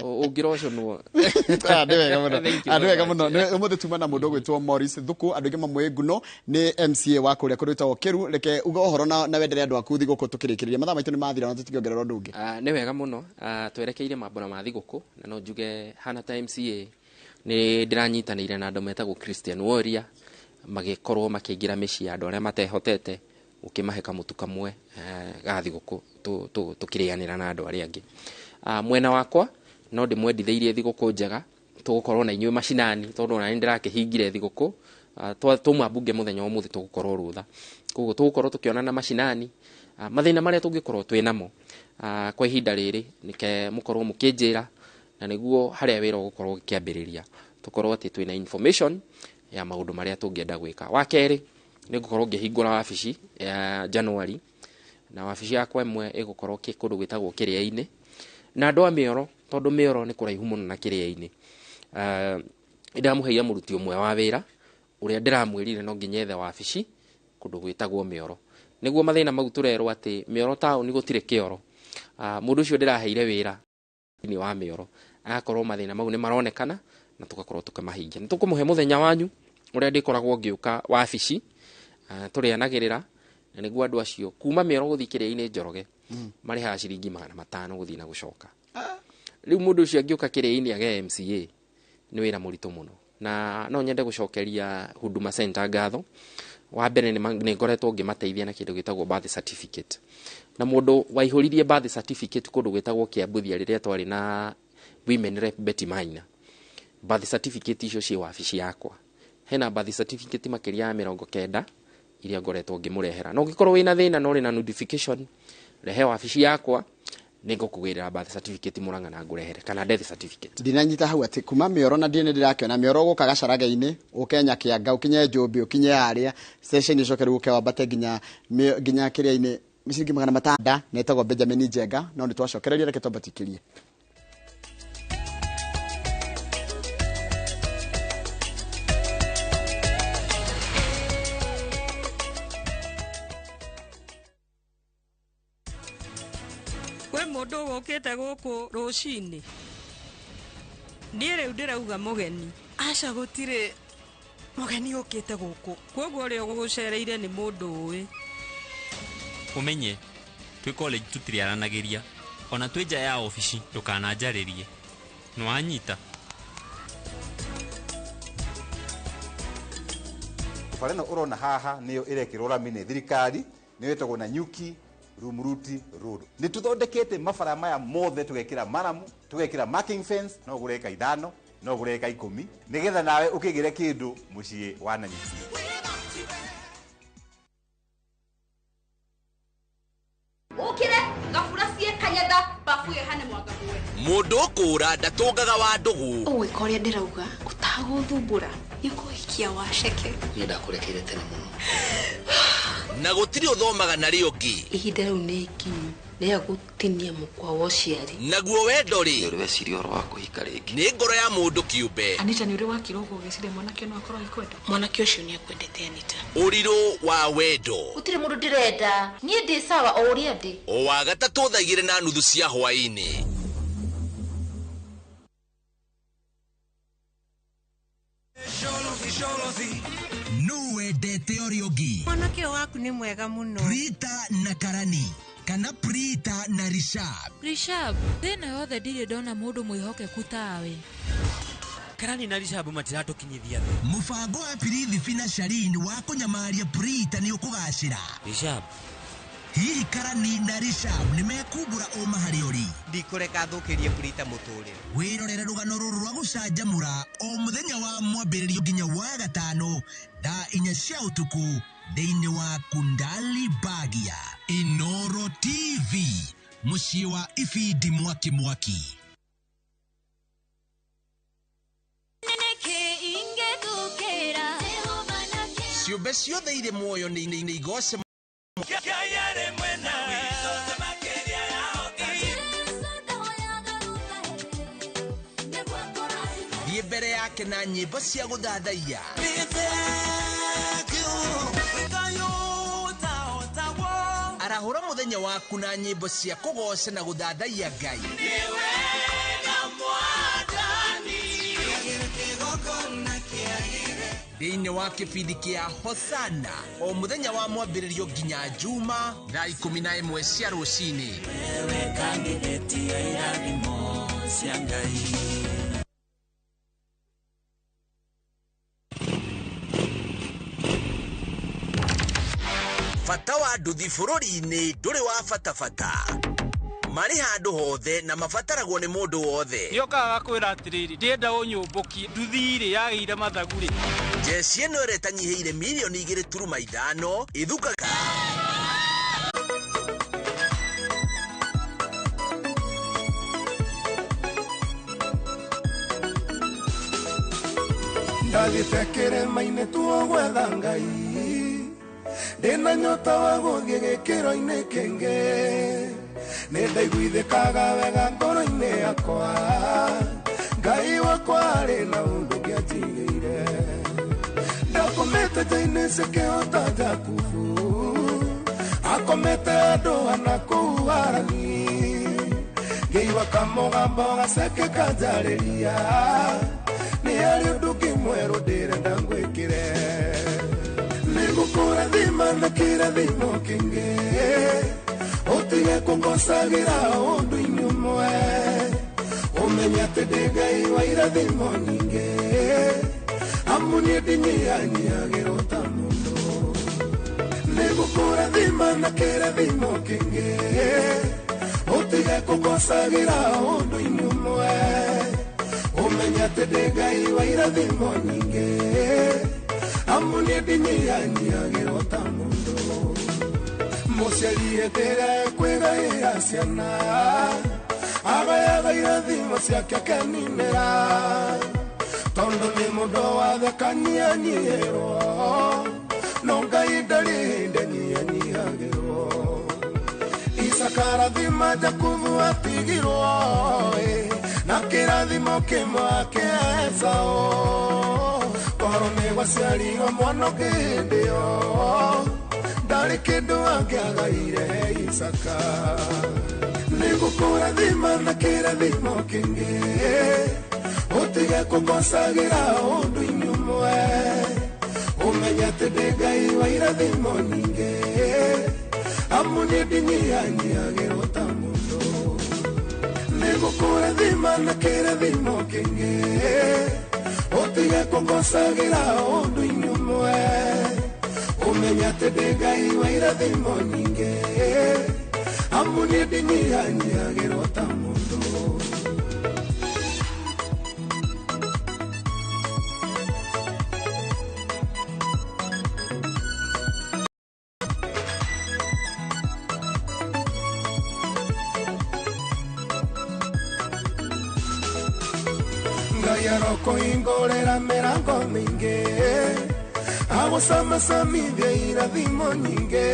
ũngĩroconwo. Nĩ wega mũno. Thank you Nĩ wega very much. mũno. Ũmũthĩ tuma na mũndũ ũgwĩtwo Morris Thuku, andũ aingĩ mamũĩ Nguno, nĩ MCA wa kũrĩa kũndũ gwĩtagwo Kĩru. Reke uge ũhoro na wendere andũ aku thigũkũ tũkĩrĩkĩrĩria. Mathaa maitũ nĩ mathira na tũtingĩongerera ũndũ ũngĩ. Nĩ wega mũno. Twerekeire mambura ma thigũkũ, na no njuge hana ta MCA nĩ ndĩranyitanĩire na andũ metagwo Christian Warrior, magĩkorwo makĩingĩra mĩciĩ ya andũ arĩa matehotete, ũkĩmahe kamũtu kamwe ga thigũkũ tũkĩrĩanĩra na andũ arĩa angĩ. Mwena wakwa no ndĩmwendithĩirie thigũkũ njega, tũgũkorwo na inyuĩ macinani, tondũ ona nĩ ndĩrakĩhingire thigũkũ. Twauma mbunge mũthenya wa ũmũthĩ tũgũkorwo rũtha, koguo tũgũkorwo tũkĩonana macinani. Mathĩna marĩa tũngĩkorwo twĩ namo, kwa ihinda rĩrĩ nĩke mũkorwo mũkĩnjĩra, na nĩguo harĩa wĩra ũgũkorwo ũkĩambĩrĩria tũkorwo atĩ twĩna information ya maũndũ marĩa tũngĩenda gwĩka. Wa kerĩ, nĩ ngũkorwo ngĩhingũra wabici ya January, na wabici yakwa ĩmwe ĩgũkorwo kũndũ gwĩtagwo Kĩrĩa-inĩ, na andũ a Mĩoro, tondũ Mĩoro nĩ kũraihu mũno na Kĩrĩa-inĩ. Nĩndamũheire mũruti ũmwe wa wĩra ũrĩa ndĩramwĩrire no nginya ethe wabici kũndũ gwĩtagwo Mĩoro, nĩguo mathĩna mau tũrerwo atĩ Mĩoro taũni gũtirĩ kĩoro. Mũndũ ũcio ndĩraheire wĩra thĩinĩ wa Mĩoro agakorwo mathĩna mau nĩ maronekana na tũgakorwo tũkĩmahingia. Nĩ tũkũmũhe mũthenya wanyu ũrĩa ndĩkoragwo ngĩũka wabici, tũrĩanagĩrĩra, na nĩguo andũ acio kuma Mĩoro gũthiĩ Kĩrĩa-inĩ Njoroge marĩhaga ciringi 500 gũthiĩ na gũcoka. Rĩu mũndũ ũcio angĩũka Kĩrĩa-inĩ age MCA nĩ wĩra mũritũ mũno, na no nyende gũcokeria Huduma Center ngatho. Wa mbere nĩ ngoretwo ngĩmateithia na kĩndũ gĩtagwo birth certificate, na mũndũ waihũririe birth certificate kũndũ gwĩtagwo Kĩambuthia rĩrĩa twarĩ na Women Rep Betty Maina, birth certificate icio ciĩ wabici yakwa. Hena birth certificate makĩria ya 90 iria ngoretwo ngĩmũrehera. Na ũngĩkorwo wĩna thĩna na ũrĩ na notification, rehe wabici yakwa, nĩngũkũgĩrĩra birth certificate Murang'a na ngũrehere, kana death certificate. Ndinanyita hau atĩ kuma Mĩoro na ndiĩ nĩ ndĩrakĩona Mĩoro ũgũka Gacaraga-inĩ, ũke Nyakĩanga, ũkinye Njũmbĩ, ũkinye harĩa station ũcoke rĩu ũke wambate nginya Kĩrĩa-inĩ ciringi 500, na ĩtagwo Benjamin Njenga. No nĩ twacokereria, reke twambatikĩrie. Kwĩ mũndũ ũgũkĩte gũkũ rũcinĩ? Niĩ rĩu ndĩrauga mũgeni. Aca, gũtirĩ mũgeni ũkĩte gũkũ. Koguo ũrĩa ũgũgũcereire nĩ mũndũ ũĩ. Ũmenye twĩ college tũtirĩaranagĩria, ona twĩ nja ya obici ndũkananjarĩrie. Nĩwanyita? Bara ĩno ũrona haha nĩyo ĩrekĩrwo rami nĩ thirikari, nĩyo ĩtagwo Nanyuki Rumuruti Road. Nĩ tũthondekete mabara maya mothe, tũgekĩra maramu, tũgekĩra marking fence, no ũgũre ĩka 5, no ũgũre ĩka 10, nĩgetha nawe ũkĩgĩre kĩndũ mũciĩ wa Nanyuki. Ũkĩre gabura cie kanyatha babu ĩyo hane mwanga muwe. Mũndũ ũkũra ndatũngaga wa ndũgũ. Ũgwĩka ũrĩa ndĩrauga ũtagũthumbũra nĩ ũkũhikia waceke. Niĩ ndakũrekeire tene mũno. Na gũtirĩ ũthomaga na rĩo ũngĩ. Ihinda rĩu nĩ ikinyu rĩa gũtinia mũkwa wa ũciari. Naguo wendo rĩ, Nĩ ũrĩ weciria ũhoro wa kũhika rĩngĩ? Nĩ ngoro ya mũndũ kĩũmbe. Anita, nĩ ũrĩ wakira ũguo ũgĩciria mwanake no akorwo agĩkwenda? Mwanake ũcio nĩ akwendete Anita. Ũrirũ wa wendo. Gũtirĩ mũndũ ndĩrenda, niĩ ndĩ sawa o ũrĩa ndĩ. O wa gatatũ thaa 2:30 cia hwaĩ-inĩ. Nũ wendete ũrĩa ũngĩ? Mwanake ũyũ waku nĩ mwega mũno. Rita na Karani. Kana Prita na Rishab? Rishab, thĩna yothe ndirĩ ndona mũndũ mwĩhokeku tawe. Karani na Rishab matiratũkinyithia thĩ. Mũbango wa Pirithi na Sharin wa kũnyamaria Prita nĩ ũkũgacĩra. Rishab. Hihi Karani na Rishab nĩ mekumbũra ũma harĩ ũri? Ndikũreka thũkĩrie Prita mũtũrĩre. Wĩrorere rũgano rũrũ rwa gũcanjamũra o mũthenya wa mwambĩrĩrio nginya wa gatano thaa 4 cia ũtukũ thĩinĩ wa Kundali Bagia. Inoro TV, mũciĩ wa ibindi mwaki mwaki. Ciũmbe ciothe irĩ muoyo nĩ igoce. Thiĩ mbere yake na nyĩmbo cia gũthathaiya. Arahũra mũthenya waku na nyĩmbo cia kũgoca na gũthathaiya Ngai. Thĩinĩ wa kĩbindi kĩa Hosana o mũthenya wa mwambĩrĩrio nginya Juma thaa 11 cia rũcinĩ. Bata wa nduthi bũrũri-inĩ ndũrĩ wa bata bata. Marĩ handũ hothe na mabataragwo nĩ mũndũ wothe. Nĩokaga gakwĩra atĩrĩrĩ, ndĩrenda ũnyũmbũkie nduthi rĩ yagĩire mathagu rĩ. Jeci ĩno ĩrĩa ĩtanyihĩire mirioni 2.5 ĩthukaga. Ndathiĩte kĩrĩma-inĩ tuo gwetha Ngai, ndĩna nyota wa gũthiĩ gĩkĩro-inĩ kĩngĩ. Nĩ ndaiguithĩkaga wega ngoro-inĩ yakwa, Ngai wakwa arĩ na ũndũ ũngĩanjigĩire. Ndakomete nja-inĩ cikĩhota Jakubu, akomete andũ ana kũu Harani. Ngĩigua kamũgambo gaceke kanjarĩria, nĩ harĩ ũndũ ũngĩ mwerũ ndĩrenda ngwĩkĩre. Nĩngũkũrathima na kĩrathimo kĩngĩ, ũtige kũngocagĩra ũndũ-inĩ ũmwe. Ũmenye atĩ ndĩ Ngai wa irathimo nyingĩ, amu niĩ ndinyihanyiihagĩrwo ta mũndũ. Nĩngũkũrathima na kĩrathimo kĩngĩ, ũtige kũngocagĩra ũndũ-inĩ ũmwe. Ũmenye atĩ ndĩ Ngai wa irathimo nyingĩ, amu niĩ ndinyihanyiihagĩrwo ta mũndũ. Mũciari hĩndĩ ĩrĩa ekwĩgaĩra ciana, agayaga irathimo ciake akeninĩra. Tondũ nĩ mũndũ wathekanyihanyihĩrwo, no Ngai ndarĩ hĩndĩ anyihanyiihagĩrwo. Isaka arathima Jakubu atigirwo, na kĩrathimo kĩmwe kĩa Esaũ. Korwo nĩ gwaciarirwo mwana ũngĩ hĩndĩ ĩyo, ndarĩ kĩndũ angĩagaire Isaka. Nĩngũkũrathima na kĩrathimo kĩngĩ, ũtige kũngocagĩra ũndũ-inĩ ũmwe. Ũmenye atĩ ndĩ Ngai wa irathimo nyingĩ, amu niĩ ndinyihanyiihagĩrwo ta mũndũ. Nĩngũkũrathima na kĩrathimo kĩngĩ, ũtige kũngocagĩra ũndũ-inĩ ũmwe. Ũmenye atĩ ndĩ Ngai wa irathimo nyingĩ, amu niĩ ndinyihanyiihagĩrwo ta mũndũ. Ngai arokũhingũrĩra mĩrango mĩingĩ, agũcamacamithia irathimo nyingĩ.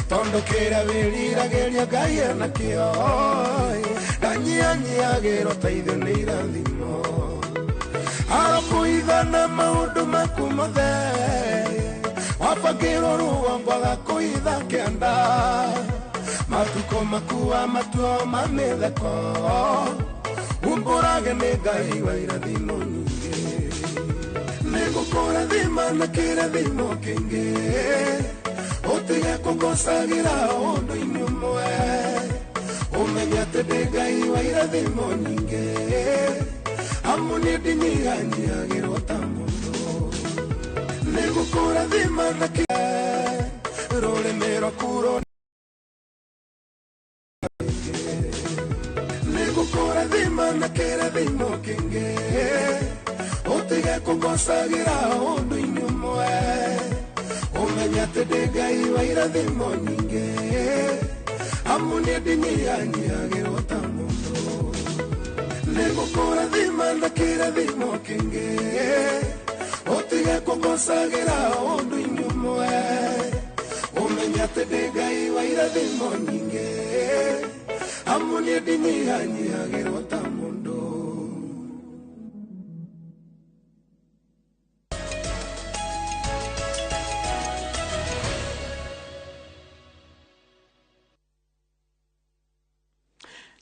Tondũ kĩrĩa wĩriragĩria Ngai enakĩo, ndanyihanyiihagĩrwo ta ithuĩ nĩ irathimo. Arokũhitha na maũndũ maku mothe, wabangĩrwo rũgongo agakũhitha kĩanda. Matukũ maku wa matuo ma mĩtheko, umbũrage nĩ Ngai wa irathimo nyingĩ. Nĩngũkũrathima na kĩrathimo kĩngĩ, Ũtige kũngocagĩra ũndũ-inĩ ũmwe. Ũmenye atĩ ndĩ Ngai wa irathimo nyingĩ. Amu niĩ ndinyihanyiihagĩrwo ta mũndũ. Nĩngũkũrathima na kĩ rũrĩmĩ rwaku nĩngũkũrathima na kĩrathimo kĩngĩ. Ũtige kũngocagĩra ũndũ-inĩ ũmwe. Ũmenye atĩ ndĩ Ngai wa irathimo nyingĩ. Amu niĩ ndinyihanyiihagĩrwo ta mũndũ. Nĩngũkũrathima na kĩrathimo kĩngĩ. Ũtige kũngocagĩra ũndũ-inĩ ũmwe. Ũmenye atĩ ndĩ Ngai wa irathimo nyingĩ. Amu niĩ ndinyihanyiihagĩrwo ta mũndũ.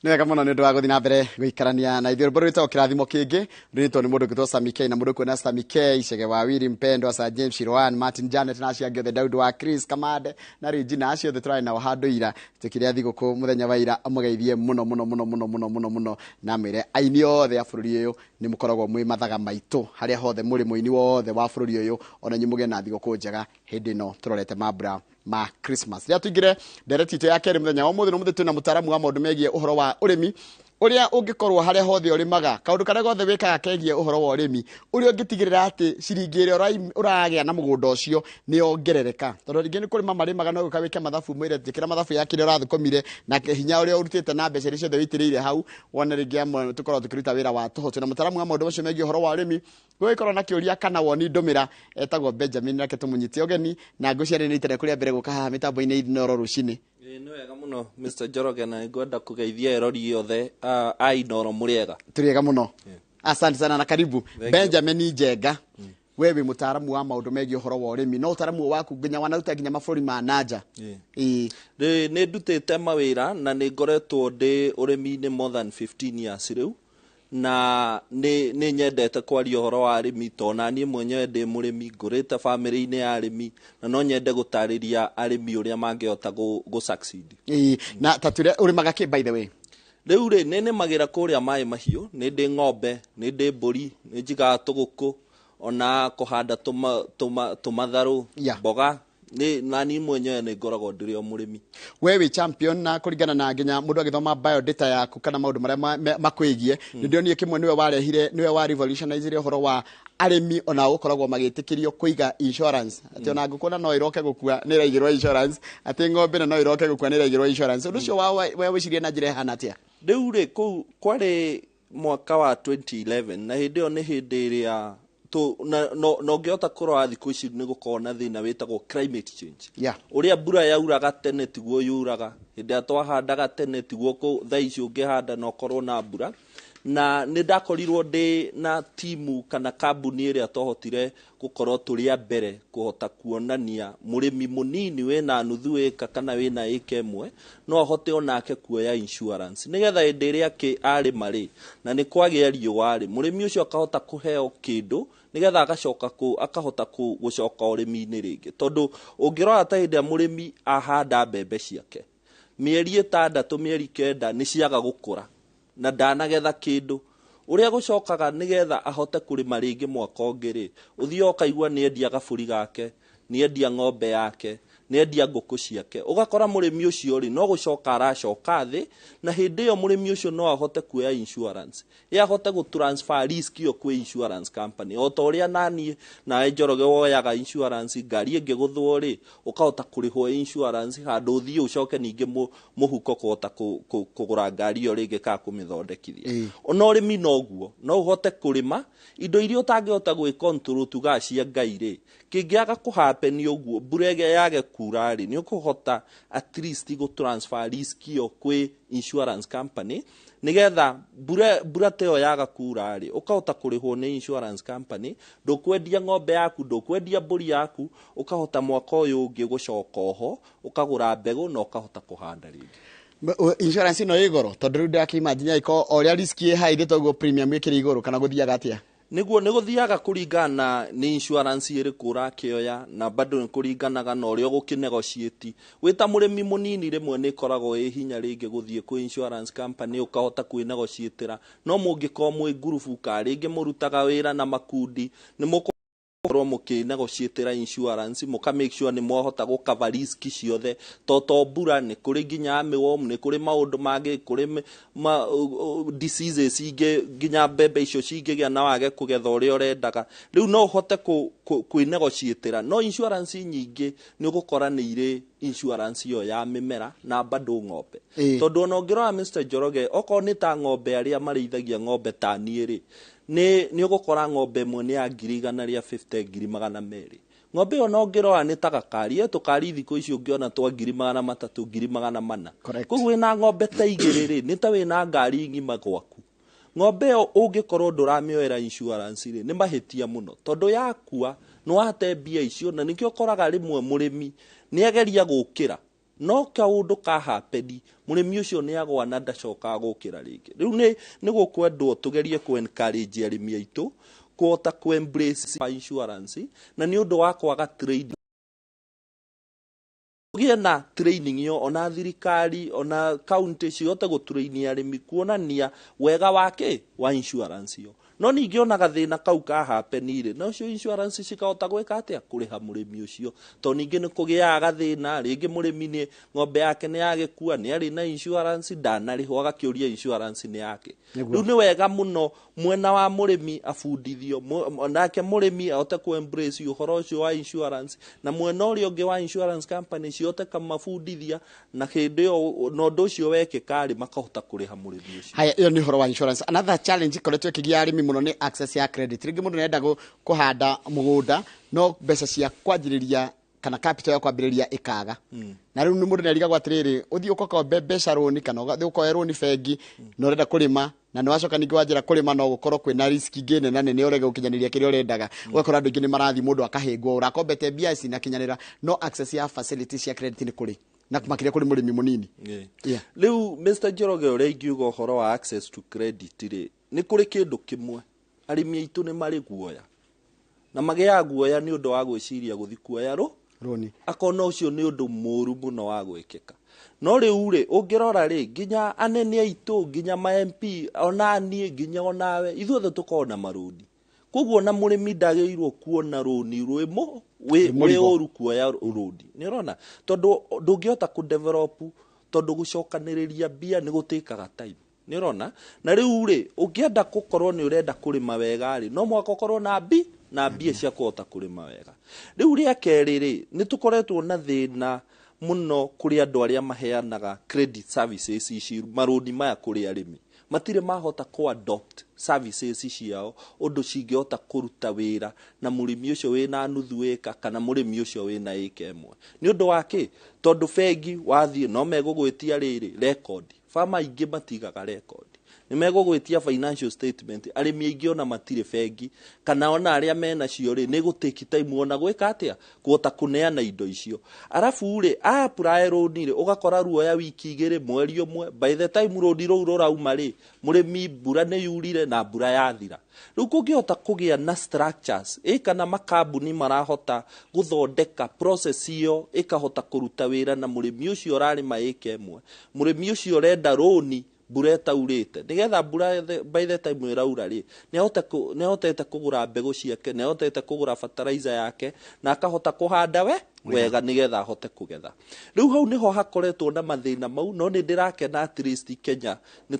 Nĩ wega mũno nĩ ũndũ wa gũthiĩ na mbere gũikarania na ithuĩ. Rwĩmbo rwĩtagwo kĩrathimo kĩngĩ rwĩtwo nĩ mũndũ ũngĩtwo Sami K, na mũndũ kuona Sami K, Chege wa Willy Mpendwa, Sir James Shiroan, Martin Janet na acio angĩ othe, Daud wa Chris Kamande na Regina, acio othe tũrarĩ nao handũ ira tũkĩrĩa thigũkũ mũthenya wa ira. Mũgeithie mũno mũno mũno mũno mũno mũno mũno, na mwĩre aini othe a bũrũri ũyũ nĩ mũkoragwo mwĩ mathaga maitũ harĩa hothe mũrĩ, mũini wothe wa bũrũri ũyũ, ona inyuĩ mũgĩe na thigũkũ njega hĩndĩ ĩno tũrorete mambura ma Christmas. Rĩrĩa tũingĩre ndereti itũ ya kerĩ mũthenya wa ũmũthĩ, na ũmũthĩ twĩna mũtaaramu wa maũndũ megiĩ ũhoro wa ũrĩmi, ũrĩa ũngĩkorwo harĩa hothe ũrĩmaga, kaũndũ karĩa gothe wĩkaga kegiĩ ũhoro wa ũrĩmi, ũrĩa ũngĩtigĩrĩra atĩ ciringi ĩrĩa ũragĩa na mũgũnda ũcio nĩ yongerereka. Tondũ rĩngĩ nĩ kũrĩma marĩmaga, no ũka wĩke mathabu, mwĩre njĩkĩra mathabu ya kĩrĩa ũrathũkũmire na hinya ũrĩa ũrutĩte na mbeca iria ciothe wĩitĩrĩire hau, wone rĩngĩ amwe tũkoragwo tũkĩruta wĩra wa tũhũ. Twĩna mũtaaramu wa maũndũ macio megiĩ ũhoro wa ũrĩmi. Gũgĩkorwo na kĩũria kana woni ndũmĩra, etagwo Benjamin, reke tũmũnyite ũgeni na ngwĩciria nĩ rita rĩaku rĩa mbere gũka haha mĩtambo-inĩ Inooro rũcinĩ. Ĩĩ, nĩ wega mũno Mr. Njoroge, na nĩngwenda kũgeithia erori othe a Inooro, mũrĩega? Tũrĩega mũno, asante sana na karibu. Thank you. Benjamin Njenga, we wĩ mũtaaramu wa maũndũ megiĩ ũhoro wa ũrĩmi, no ũtaaramu ũyũ waku nginya wanaruta nginya mabũrũri ma nanja. Ĩĩ. Nĩ ndutĩte mawĩra na nĩ ngoretwo ndĩ ũrĩmi-inĩ more than 15 years rĩu, na nĩ nyendete kwaria ũhoro wa arĩmi tondũ na niĩ mwenyewe ndĩ mũrĩmi, ngũrĩte bamĩrĩ-inĩ ya arĩmi, na no nyende gũtarĩria arĩmi ũrĩa mangĩhota gũ succeed. Ĩĩ, na ta twĩre ũrĩmaga kĩ, by the way? Rĩu rĩ, nĩ nĩmagĩra kũrĩa maĩ mahiũ, nĩ ndĩ ng'ombe, nĩ ndĩ mbũri, nĩ njigaga tũgũkũ, ona kũhanda tũmatharũ, mboga, nĩ na niĩ mwenyewe nĩ ngoragwo ndĩrĩ o mũrĩmi. We wĩ champion, na kũringana na nginya mũndũ agĩthoma biodata yaku kana maũndũ marĩa makwĩgiĩ, nĩ ndĩronire kĩmwe nĩwe warehire, nĩwe wa revolutionizire ũhoro wa arĩmi ona gũkoragwo magĩtĩkĩrio kũiga insurance, atĩ ona ngũkũ na no ĩroke gũkua nĩ ĩraigĩrwo insurance, atĩ ng'ombe na no ĩroke gũkua nĩ ĩraigĩrwo insurance. Ũndũ ũcio we wĩcirie na njĩra ĩhana atĩa? Rĩu rĩ, kũu kwarĩ mwaka wa 2011, na hĩndĩ ĩyo nĩ hĩndĩ ĩrĩa na no ũngĩhota kũrora thikũ ici nĩ gũkorwo na thĩna wĩtagwo climate change. Ũrĩa mbura yauraga tene tiguo yuraga, hĩndĩ ĩrĩa twahandaga tene tiguo thaa ici ũngĩhanda na ũkorwo na mbura. Na nĩ ndakorirwo ndĩ na timu kana kambuni ĩrĩa twahotire gũkorwo tũrĩ a mbere kũhota kuonania mũrĩmi mũnini wĩna nuthu ĩka kana wĩna ĩka ĩmwe no ahote onake kuoya insurance, nĩgetha hĩndĩ ĩrĩa arĩma rĩ, na nĩ kwagĩa riũa rĩ, mũrĩmi ũcio akahota kũheo kĩndũ nĩgetha agacoka akahota gũcoka ũrĩmi-inĩ rĩngĩ. Tondũ ũngĩrora ta hĩndĩ ĩrĩa mũrĩmi ahanda mbembe ciake, mĩeri 6, mĩeri 9 nĩ ciaga gũkũra na ndanagetha kĩndũ, ũrĩa gũcokaga nĩgetha ahote kũrĩma rĩngĩ mwaka ũngĩ rĩ, ũthiaga ũkaigua nĩendia gabũri gake, nĩendia ng'ombe yake, nĩendia ngũkũ ciake, ũgakora mũrĩmi ũcio rĩ no gũcoka aracoka thĩ. Na hĩndĩ ĩyo mũrĩmi ũcio no ahote kuoya insurance, ĩ ahote gũ transfer risk ĩyo kwĩ insurance company, o ta ũrĩa naniĩ nawe Njoroge woyaga insurance, ngari ĩngĩgũthwo rĩ, ũkahota kũrĩhwo insurance handũ ũthiĩ ũcoke ningĩ mũhuko kũhota kũgũra ngari ĩyo rĩngĩ kana kũmĩthondekithia. Ona ũrĩmi noguo, no ũhote kũrĩma indo iria ũtangĩhota gwĩ control, tugaga cia Ngai rĩ, kĩngĩaga kũhappen ũguo, mbura ĩrĩa yage kura rĩ, nĩ ũkũhota at least gũ transfer risk ĩyo kwĩ insurance company, nĩgetha mbura ta ĩyo yaga kura rĩ, ũkahota kũrĩhwo nĩ insurance company, ndũkwendia ng'ombe yaku, ndũkwendia mbũri yaku, ũkahota mwaka ũyũ ũngĩ gũcoka oho, ũkagũra mbegũ na ũkahota kũhanda rĩngĩ. Insurance ĩno ĩ goro, tondũ rĩu ndĩrakĩimagine angĩkorwo o ũrĩa risk ĩ high toguo premium ĩkĩrĩ igũrũ, kana gũthiaga atĩa? Nĩguo nĩ gũthiaga kũringana na nĩ insurance ĩrĩkũ ũrakĩoya, na bado nĩ kũringanaga na ũrĩa ũgũkĩnegotiate. Wĩ ta mũrĩmi mũnini, rĩmwe nĩ ĩkoragwo ĩ hinya rĩngĩ gũthiĩ kwĩ insurance company ũkahota kwĩnegotiatĩra, no mũngĩkorwo mwĩ ngurubu ka rĩngĩ mũrutaga wĩra na makundi, nĩ mũkũkorwo mũkĩnegotiatĩra insurance, mũka make sure nĩ mwahota gũcover risk ciothe. To mbura, nĩ kũrĩ nginya armyworm, nĩ kũrĩ maũndũ mangĩ, kũrĩ diseases ingĩ, nginya mbembe icio cingĩgĩa na wage kũgetha ũrĩa ũrendaga. Rĩu no ũhote kwĩnegotiatĩra, no insurance nyingĩ nĩ ũgũkora nĩ irĩ insurance ĩyo ya mĩmera na bado ng'ombe. Tondũ ona ũngĩrora, Mr Njoroge, okorwo nĩ ta ng'ombe, arĩa marĩithagia ng'ombe ta niĩ rĩ, nĩ ũgũkora ng'ombe ĩmwe nĩ ya 150,000, 200,000. Ng'ombe ĩyo no ũngĩrora nĩ ta gakari, tũkari thikũ ici ũngĩona twa 300,000, 400,000. Koguo wĩna ng'ombe ta igĩrĩ rĩ, nĩ ta wĩna ngari ng'ima gwaku. Ng'ombe ĩyo ũngĩkorwo ndũramĩoera insurance rĩ, nĩ mahĩtia mũno, tondũ yakua nĩ wate mbia icio. Na nĩkĩo ũkoraga rĩmwe mũrĩmi nĩ ageria gũkĩra, no kaũndũ ka happen, mũrĩmi ũcio nĩ agwa na ndacokaga gũkĩra rĩngĩ. Rĩu nĩ gũkwendwo tũgerie kũ encourage arĩmi aitũ kũhota kũ embrace insurance, na nĩ ũndũ wa kwaga training, kũgĩe na training ĩyo, ona thirikari ona county cihote gũtraini arĩmi kuonania wega wake wa insurance ĩyo. No ningĩ ona gathĩna kau ka happen rĩ, no cio insurance cikahota gwĩka atĩa kũrĩha mũrĩmi ũcio, tondũ ningĩ nĩ kũgĩaga gathĩna rĩngĩ, mũrĩmi nĩ ng'ombe yake nĩ yagĩkua, nĩ arĩ na insurance, ndanarĩhwo, agakĩũria insurance nĩ yake. Rĩu nĩ wega mũno mwena wa mũrĩmi abundithio, nake mũrĩmi ahote ku embrace ũhoro ũcio wa insurance, na mwena ũrĩa ũngĩ wa insurance company cihote kamabundithia, na hĩndĩ ĩyo na ũndũ ũcio wekĩka rĩ, makahota kũrĩha mũrĩmi ũcio. Haya, ĩyo nĩ ũhoro wa insurance. Another challenge ikoretwo ĩkĩgia arĩmi mũno nĩ access ya credit. Rĩngĩ mũndũ nĩarenda kũhanda mũgũnda, no mbeca cia kwanjĩrĩria kana capital ya kwambĩrĩria ĩkaga. Na rĩu nĩ mũndũ nĩarigagwo atĩrĩrĩ, ũthiĩ ũgakombe mbeca rũni kana ũgathiĩ ũkoe rũni bengi na ũrenda kũrĩma, na nĩ wacoka ningĩ wanjĩra kũrĩma, no gũkorwo kwĩna risk ingĩ nene nene, ũrege gũkinyanĩria kĩrĩa ũrendaga. Ũgakora andũ aingĩ nĩ marathiĩ, mũndũ akahĩngwo, ũrakombete mbia cinakinyanĩra, no access ya facility cia credit nĩ kũrĩ na makĩria kũrĩ mũrĩmi mũnini. Rĩu, Mr Njoroge, ũrĩa ingiuga ũhoro wa access to credit rĩ, nĩ kũrĩ kĩndũ kĩmwe, arĩmi aitũ nĩ marĩ guoya, na magĩaga guoya nĩ ũndũ wa gwĩciria gũthiĩ kuoya rũ rũni. Akona ũcio nĩ ũndũ mũru mũno wa gwĩkĩka. No rĩu rĩ, ũngĩrora rĩ, nginya anene aitũ, nginya ma MP, ona niĩ, nginya onawe, ithuothe tũkoragwo na marũni. Koguo ona mũrĩmi ndagĩrĩirwo kuona rũni rwĩ wĩ Wĩ wĩ mũrigo. Ũru kuoya rũni, nĩ ũrona, tondũ ndũngĩhota kũdevelop, tondũ gũcokanĩrĩria mbia nĩ gũtĩkaga time, nĩ ũrona. Na rĩu rĩ, ũngĩenda gũkorwo nĩ ũrenda kũrĩma wega rĩ, no mũhaka ũkorwo na na mbia cia kũhota kũrĩma wega. Rĩu rĩa kerĩ rĩ, nĩ tũkoretwo na thĩna mũno kũrĩ andũ arĩa maheanaga credit services ici, marũni maya kũrĩ arĩmi, matirĩ mahota kũ adopt services ciao ũndũ cingĩhota kũruta wĩra na mũrĩmi ũcio wĩna nuthu ĩka kana mũrĩmi ũcio wĩna ĩka ĩmwe. Nĩ ũndũ wa kĩ? Tondũ bengi wathiĩ no megũgwĩtia rĩrĩ record, farmer aingĩ matigaga record, nĩ megũgwĩtia financial statement. Arĩmi aingĩ ona matirĩ bengi, kana ona arĩa menacio rĩ, nĩ gũtake time ona gwĩka atĩa kũhota kũneana indo icio. Arabu rĩ, a apply rũni rĩ, ũgakora ruoya wiki 2, mweri 1. By the time rũni rũu rũrauma rĩ, mũrĩmi mbura nĩ yurire na mbura yathira. Rĩu kũngĩhota kũgĩa na structures kana makambuni marahota gũthondeka process ĩyo ĩkahota kũruta wĩra na mũrĩmi ũcio ũrarĩma ĩka ĩmwe, mũrĩmi ũcio ũrenda rũni mbura ĩtaurĩte, nĩgetha mbura by the time ĩraura rĩ, nĩahotete kũgũra mbegũ ciake, nĩahotete kũgũra fertilizer yake, na akahota kũhanda we wega nĩgetha ahote kũgetha. Rĩu hau nĩho hakoretwo na mathĩna mau. No nĩ ndĩrakena, at least Kenya nĩ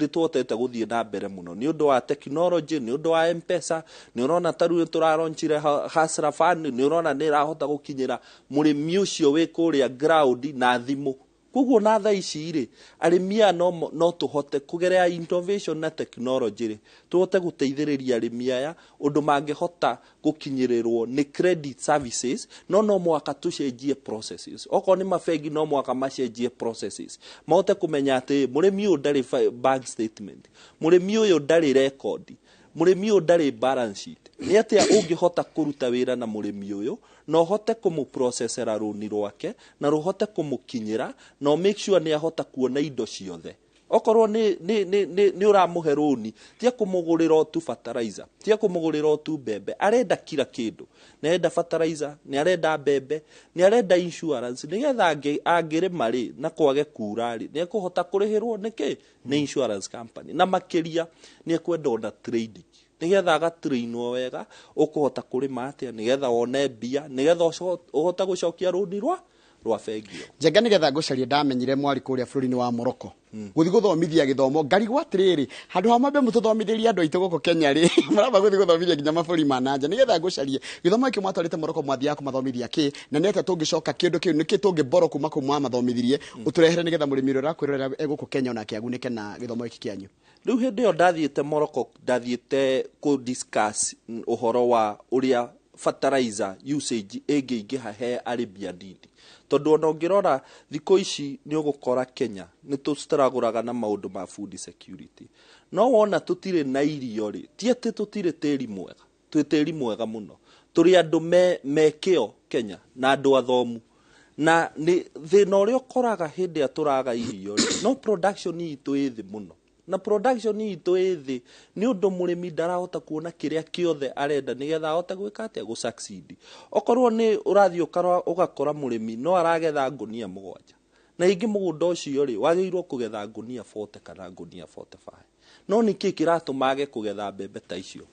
tũhotete gũthiĩ na mbere mũno nĩ ũndũ wa technology, nĩ ũndũ wa M-Pesa. Nĩ ũrona ta rĩu tũraronchire Hustler Fund, nĩ ũrona nĩ ĩrahota gũkinyĩra mũrĩmi ũcio wĩ kũrĩa ground na thimũ. Koguo na thaa ici rĩ, arĩmi aya no tũhote kũgerera innovation na technology rĩ, tũhote gũteithĩrĩria arĩmi aya ũndũ mangĩhota gũkinyĩrĩrwo nĩ credit services. No mũhaka tũcenjie processes. Okorwo nĩ mabengi, no mũhaka macenjie processes, mahote kũmenya atĩ mũrĩmi ũyũ ndarĩ bank statement, mũrĩmi ũyũ ndarĩ record, mũrĩmi ũyũ ndarĩ balance sheet. Nĩ atĩa ũngĩhota kũruta wĩra na mũrĩmi ũyũ na ũhote kũmũprocessera rũni rwake na rũhote kũmũkinyĩra na make sure nĩ ahota kuona indo ciothe? Okorwo nĩ ũramũhe rũni, tia kũmũgũrĩra o tu fertilizer, tia kũmũgũrĩra o tu mbembe, arenda kila kĩndũ. Nĩ arenda fertilizer, nĩ arenda mbembe, nĩ arenda insurance, nĩgetha angĩrĩma rĩ na kwage kura rĩ, nĩ ekũhota kũrĩhĩrwo nĩkĩ nĩ insurance company. Na makĩria nĩ ekwenda ona training, nĩgetha agatrainwo wega ũkũhota kũrĩma atĩa, nĩgetha wone mbia, nĩgetha ũhote gũcokia rũni rwa bengi ĩyo. Njenga, nĩgetha ngũcarie, ndamenyire mwari kũrĩa bũrũri-inĩ wa Morocco gũthiĩ gũthomithia gĩthomo, ngarigwo atĩrĩrĩ, handũ ha mwambe mũtũthomithĩrie andũ aitũ gũkũ Kenya rĩ, maramba gũthiĩ gũthomithia nginya mabũrũri ma nanja. Nĩgetha ngũcarie gĩthomo gĩkĩ mwatwarĩte Morocco, mwathiaga kũmathomithia kĩ, na nĩ atĩa tũngĩcoka kĩndũ kĩu, nĩkĩ tũngĩborrow kuma kũu mwamathomithirie ũtũrehere, nĩgetha mũrĩmi ũrĩa ũrakwĩrorera e gũkũ Kenya onake agunĩke na gĩthomo gĩkĩ kĩanyu? Rĩu hĩndĩ ĩyo ndathiĩte Morocco, ndathiĩte kũ discuss ũhoro wa ũrĩa fertilizer usage ĩngĩingĩha he arĩmi anini, tondũ ona ũngĩrora thikũ ici nĩ ũgũkora Kenya nĩ tũstragũraga na maũndũ ma food security. No wona tũtirĩ na irio rĩ, ti atĩ tũtirĩ tĩri mwega, twĩ tĩri mwega mũno, tũrĩ andũ me kĩo Kenya na andũ athomu, na nĩ thĩna ũrĩa ũkoraga hĩndĩ ĩrĩa tũraga irio rĩ, no production itũ ĩ thĩ mũno. Na production itũ ĩ thĩ nĩ ũndũ mũrĩmi ndarahota kuona kĩrĩa kĩothe arenda nĩgetha ahote gwĩka atĩa, gũ succeed. Okorwo nĩ ũrathiĩ ũgakora mũrĩmi no aragetha ngũnia 7, na ingĩ mũgũnda ũcio rĩ wagĩrĩirwo kũgetha ngũnia 40 kana ngũnia 45, no nĩkĩ kĩratũma age kũgetha mbembe ta icio?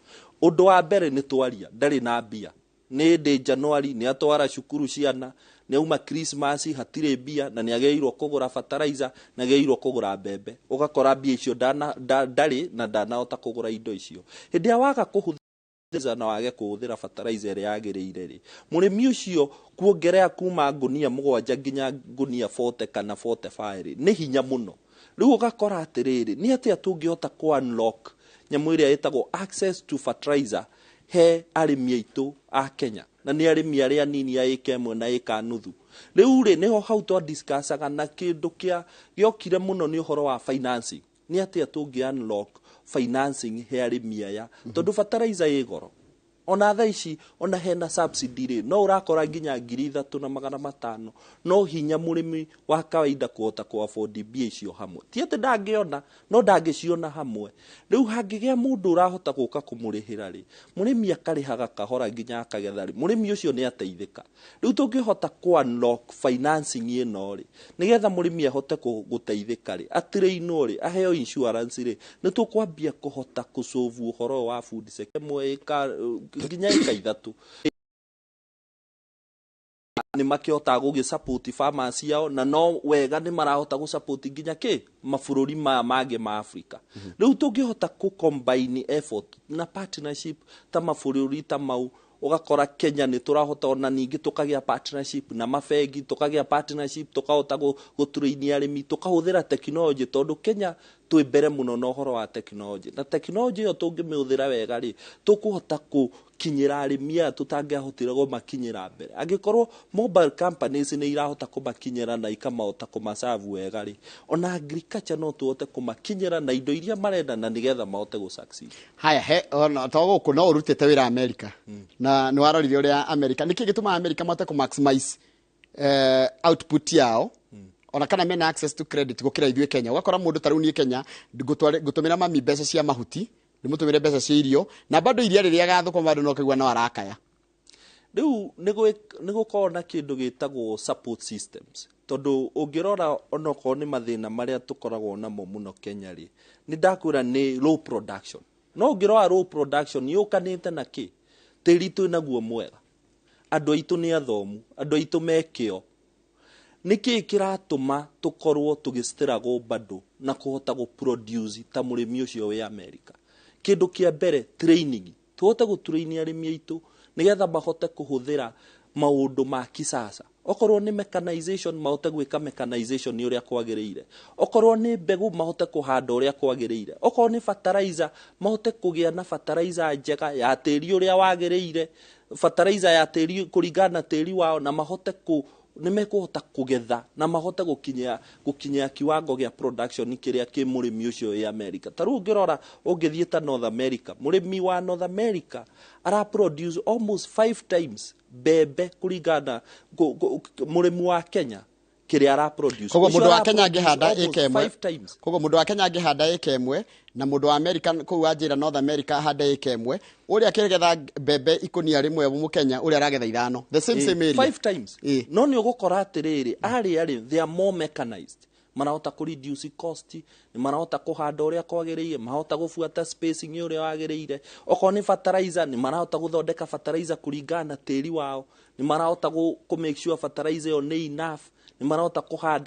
Ũndũ wa mbere nĩ twaria, ndarĩ na mbia. Nĩ ndĩ January nĩ atwara cukuru ciana, nĩ auma Christmas hatirĩ mbia, na nĩ agĩrĩirwo kũgũra fertilizer, na agĩrĩirwo kũgũra mbembe. Ũgakora mbia icio ndarĩ na ndanahota kũgũra indo icio. Hĩndĩ ĩrĩa waga kũhũthĩra na wage kũhũthĩra fertilizer ĩrĩa yagĩrĩire rĩ, mũrĩmi ũcio kuongerera kuma ngũnia 7 nginya ngũnia 40 kana 45 rĩ, nĩ hinya mũno. Rĩu ũgakora atĩrĩrĩ, nĩ atĩa tũngĩhota kũ unlock nyamũ ĩrĩa ĩtagwo access to fertilizer he arĩmi aitũ a Kenya, na nĩ arĩmi arĩa anini a ĩka 1 na ĩka nuthu. Rĩu rĩ, nĩho hau twa discussaga, na kĩndũ kĩa gĩokire mũno nĩ ũhoro wa financing. Nĩ atĩa tũngĩ unlock financing he arĩmi aya, tondũ fertilizer ĩ goro ona thaa ici, ona hena subsidy rĩ, no ũrakora nginya 3500. No hinya mũrĩmi wa kawaida kũhota kũ afford mbia icio hamwe. Ti atĩ ndangĩona, no ndangĩciona hamwe. Rĩu hangĩgĩa mũndũ ũrahota gũka kũmũrĩhĩra rĩ, mũrĩmi akarĩhaga kahora nginya akagetha rĩ, mũrĩmi ũcio nĩ ateithĩka. Rĩu tũngĩhota kũ unlock financing ĩno rĩ, nĩgetha mũrĩmi ahote gũteithĩka rĩ, atrainwo rĩ, aheo insurance rĩ, nĩ tũkwambia kũhota kũsolve ũhoro wa food security. Ĩmwe ĩka nginya ĩka 3 nĩ makĩhotaga gũgĩ support farmers yao, na no wega nĩ marahota gũ support nginya kĩ mabũrũri maya mangĩ ma Africa. Rĩu tũngĩhota kũ combine effort na partnership ta mabũrũri ta mau, ũgakora Kenya nĩ tũrahota ona ningĩ tũkagĩa partnership na mabengi, tũkagĩa partnership, tũkahota gũtrain arĩmi, tũkahũthĩra technology, tondũ Kenya twĩ mbere mũno na ũhoro wa technology, na technology ĩyo tũngĩmĩhũthĩra wega rĩ, tũkũhota gũkinyĩra arĩmi aya tũtangĩahotire kũmakinyĩra mbere. Angĩkorwo mobile companies nĩ irahota kũmakinyĩra na ikamahota kũmaserve wega rĩ, ona agriculture no tũhote kũmakinyĩra na indo iria marenda na nĩgetha mahote gũ succeed. Haya, he ona to gũkũ no ũrutĩte wĩra America, na nĩ warorire ũrĩa America, nĩkĩ gĩtũmaga America mahote kũ maximize output yao, ona kana mena access to credit gũkĩra ithuĩ Kenya? Ũgakora mũndũ ta rĩu niĩ Kenya ngũtũmĩra mami mbeca cia mahuti, ndĩmũtũmĩre mbeca cia irio, na bado iria rĩrĩa gathũkũma bado no kaigua no arakaya. Rĩu nĩ gũkorwo na kĩndũ gĩtagwo support systems, tondũ ũngĩrora onokorwo nĩ mathĩna marĩa tũkoragwo namo mũno Kenya rĩ, nĩ ndakwĩra nĩ low production. No ũngĩrora low production yũkanĩte na kĩ? Tĩri twĩ naguo mwega, andũ aitũ nĩ athomu, andũ aitũ me kĩo. Nĩkĩ kĩratũma tũkorwo tũgĩ bado na kũhota gũ produce ta mũrĩmi ũcio wĩ America? Kĩndũ kĩa mbere, training. Tũhote gũtrain arĩmi aitũ nĩgetha mahote kũhũthĩra maũndũ ma kisasa. Okorwo nĩ mechanization, mahote gwĩka mechanization nĩ ũrĩa kwagĩrĩire. Okorwo nĩ mbegũ, mahote kũhanda ũrĩa kwagĩrĩire. Okorwo nĩ fertilizer, mahote kũgĩa na fertilizer njega ya tĩri ũrĩa wagĩrĩire, fertilizer ya tĩri kũringana na tĩri wao, na mahote kũ nĩ mekũhota kũgetha na mahote gũkinyia kiwango gĩa production kĩrĩa kĩ mũrĩmi ũcio wĩ America. Ta rĩu ũngĩrora, ũngĩthiĩ ta North America, mũrĩmi wa North America ara produce almost 5 times mbembe kũringana na mũrĩmi wa Kenya. Kĩrĩa ara produce. Koguo Ũcio mũndũ wa ara Kenya produce angĩhanda almost ĩka ĩmwe, five times. Koguo mũndũ wa Kenya angĩhanda ĩka ĩmwe na mũndũ wa America kũu wanjĩra North America ahande ĩka ĩmwe, ũrĩa akĩgetha mbembe ikũnia rĩmwe mũKenya, ũrĩa aragetha ithano, the same same area. Five times. No nĩ ũgũkora atĩrĩrĩ, arĩa rĩ, they are more mechanized, marahota kũ reduce cost, nĩ marahota kũhanda ũrĩa kwagĩrĩire, marahota gũbuata spacing ũrĩa wagĩrĩire. Okorwo nĩ fertilizer, nĩ marahota gũthondeka fertilizer kũringana na tĩri wao, nĩ marahota kũ make sure fertilizer ĩyo nĩ enough, nĩ marahota kũhanda.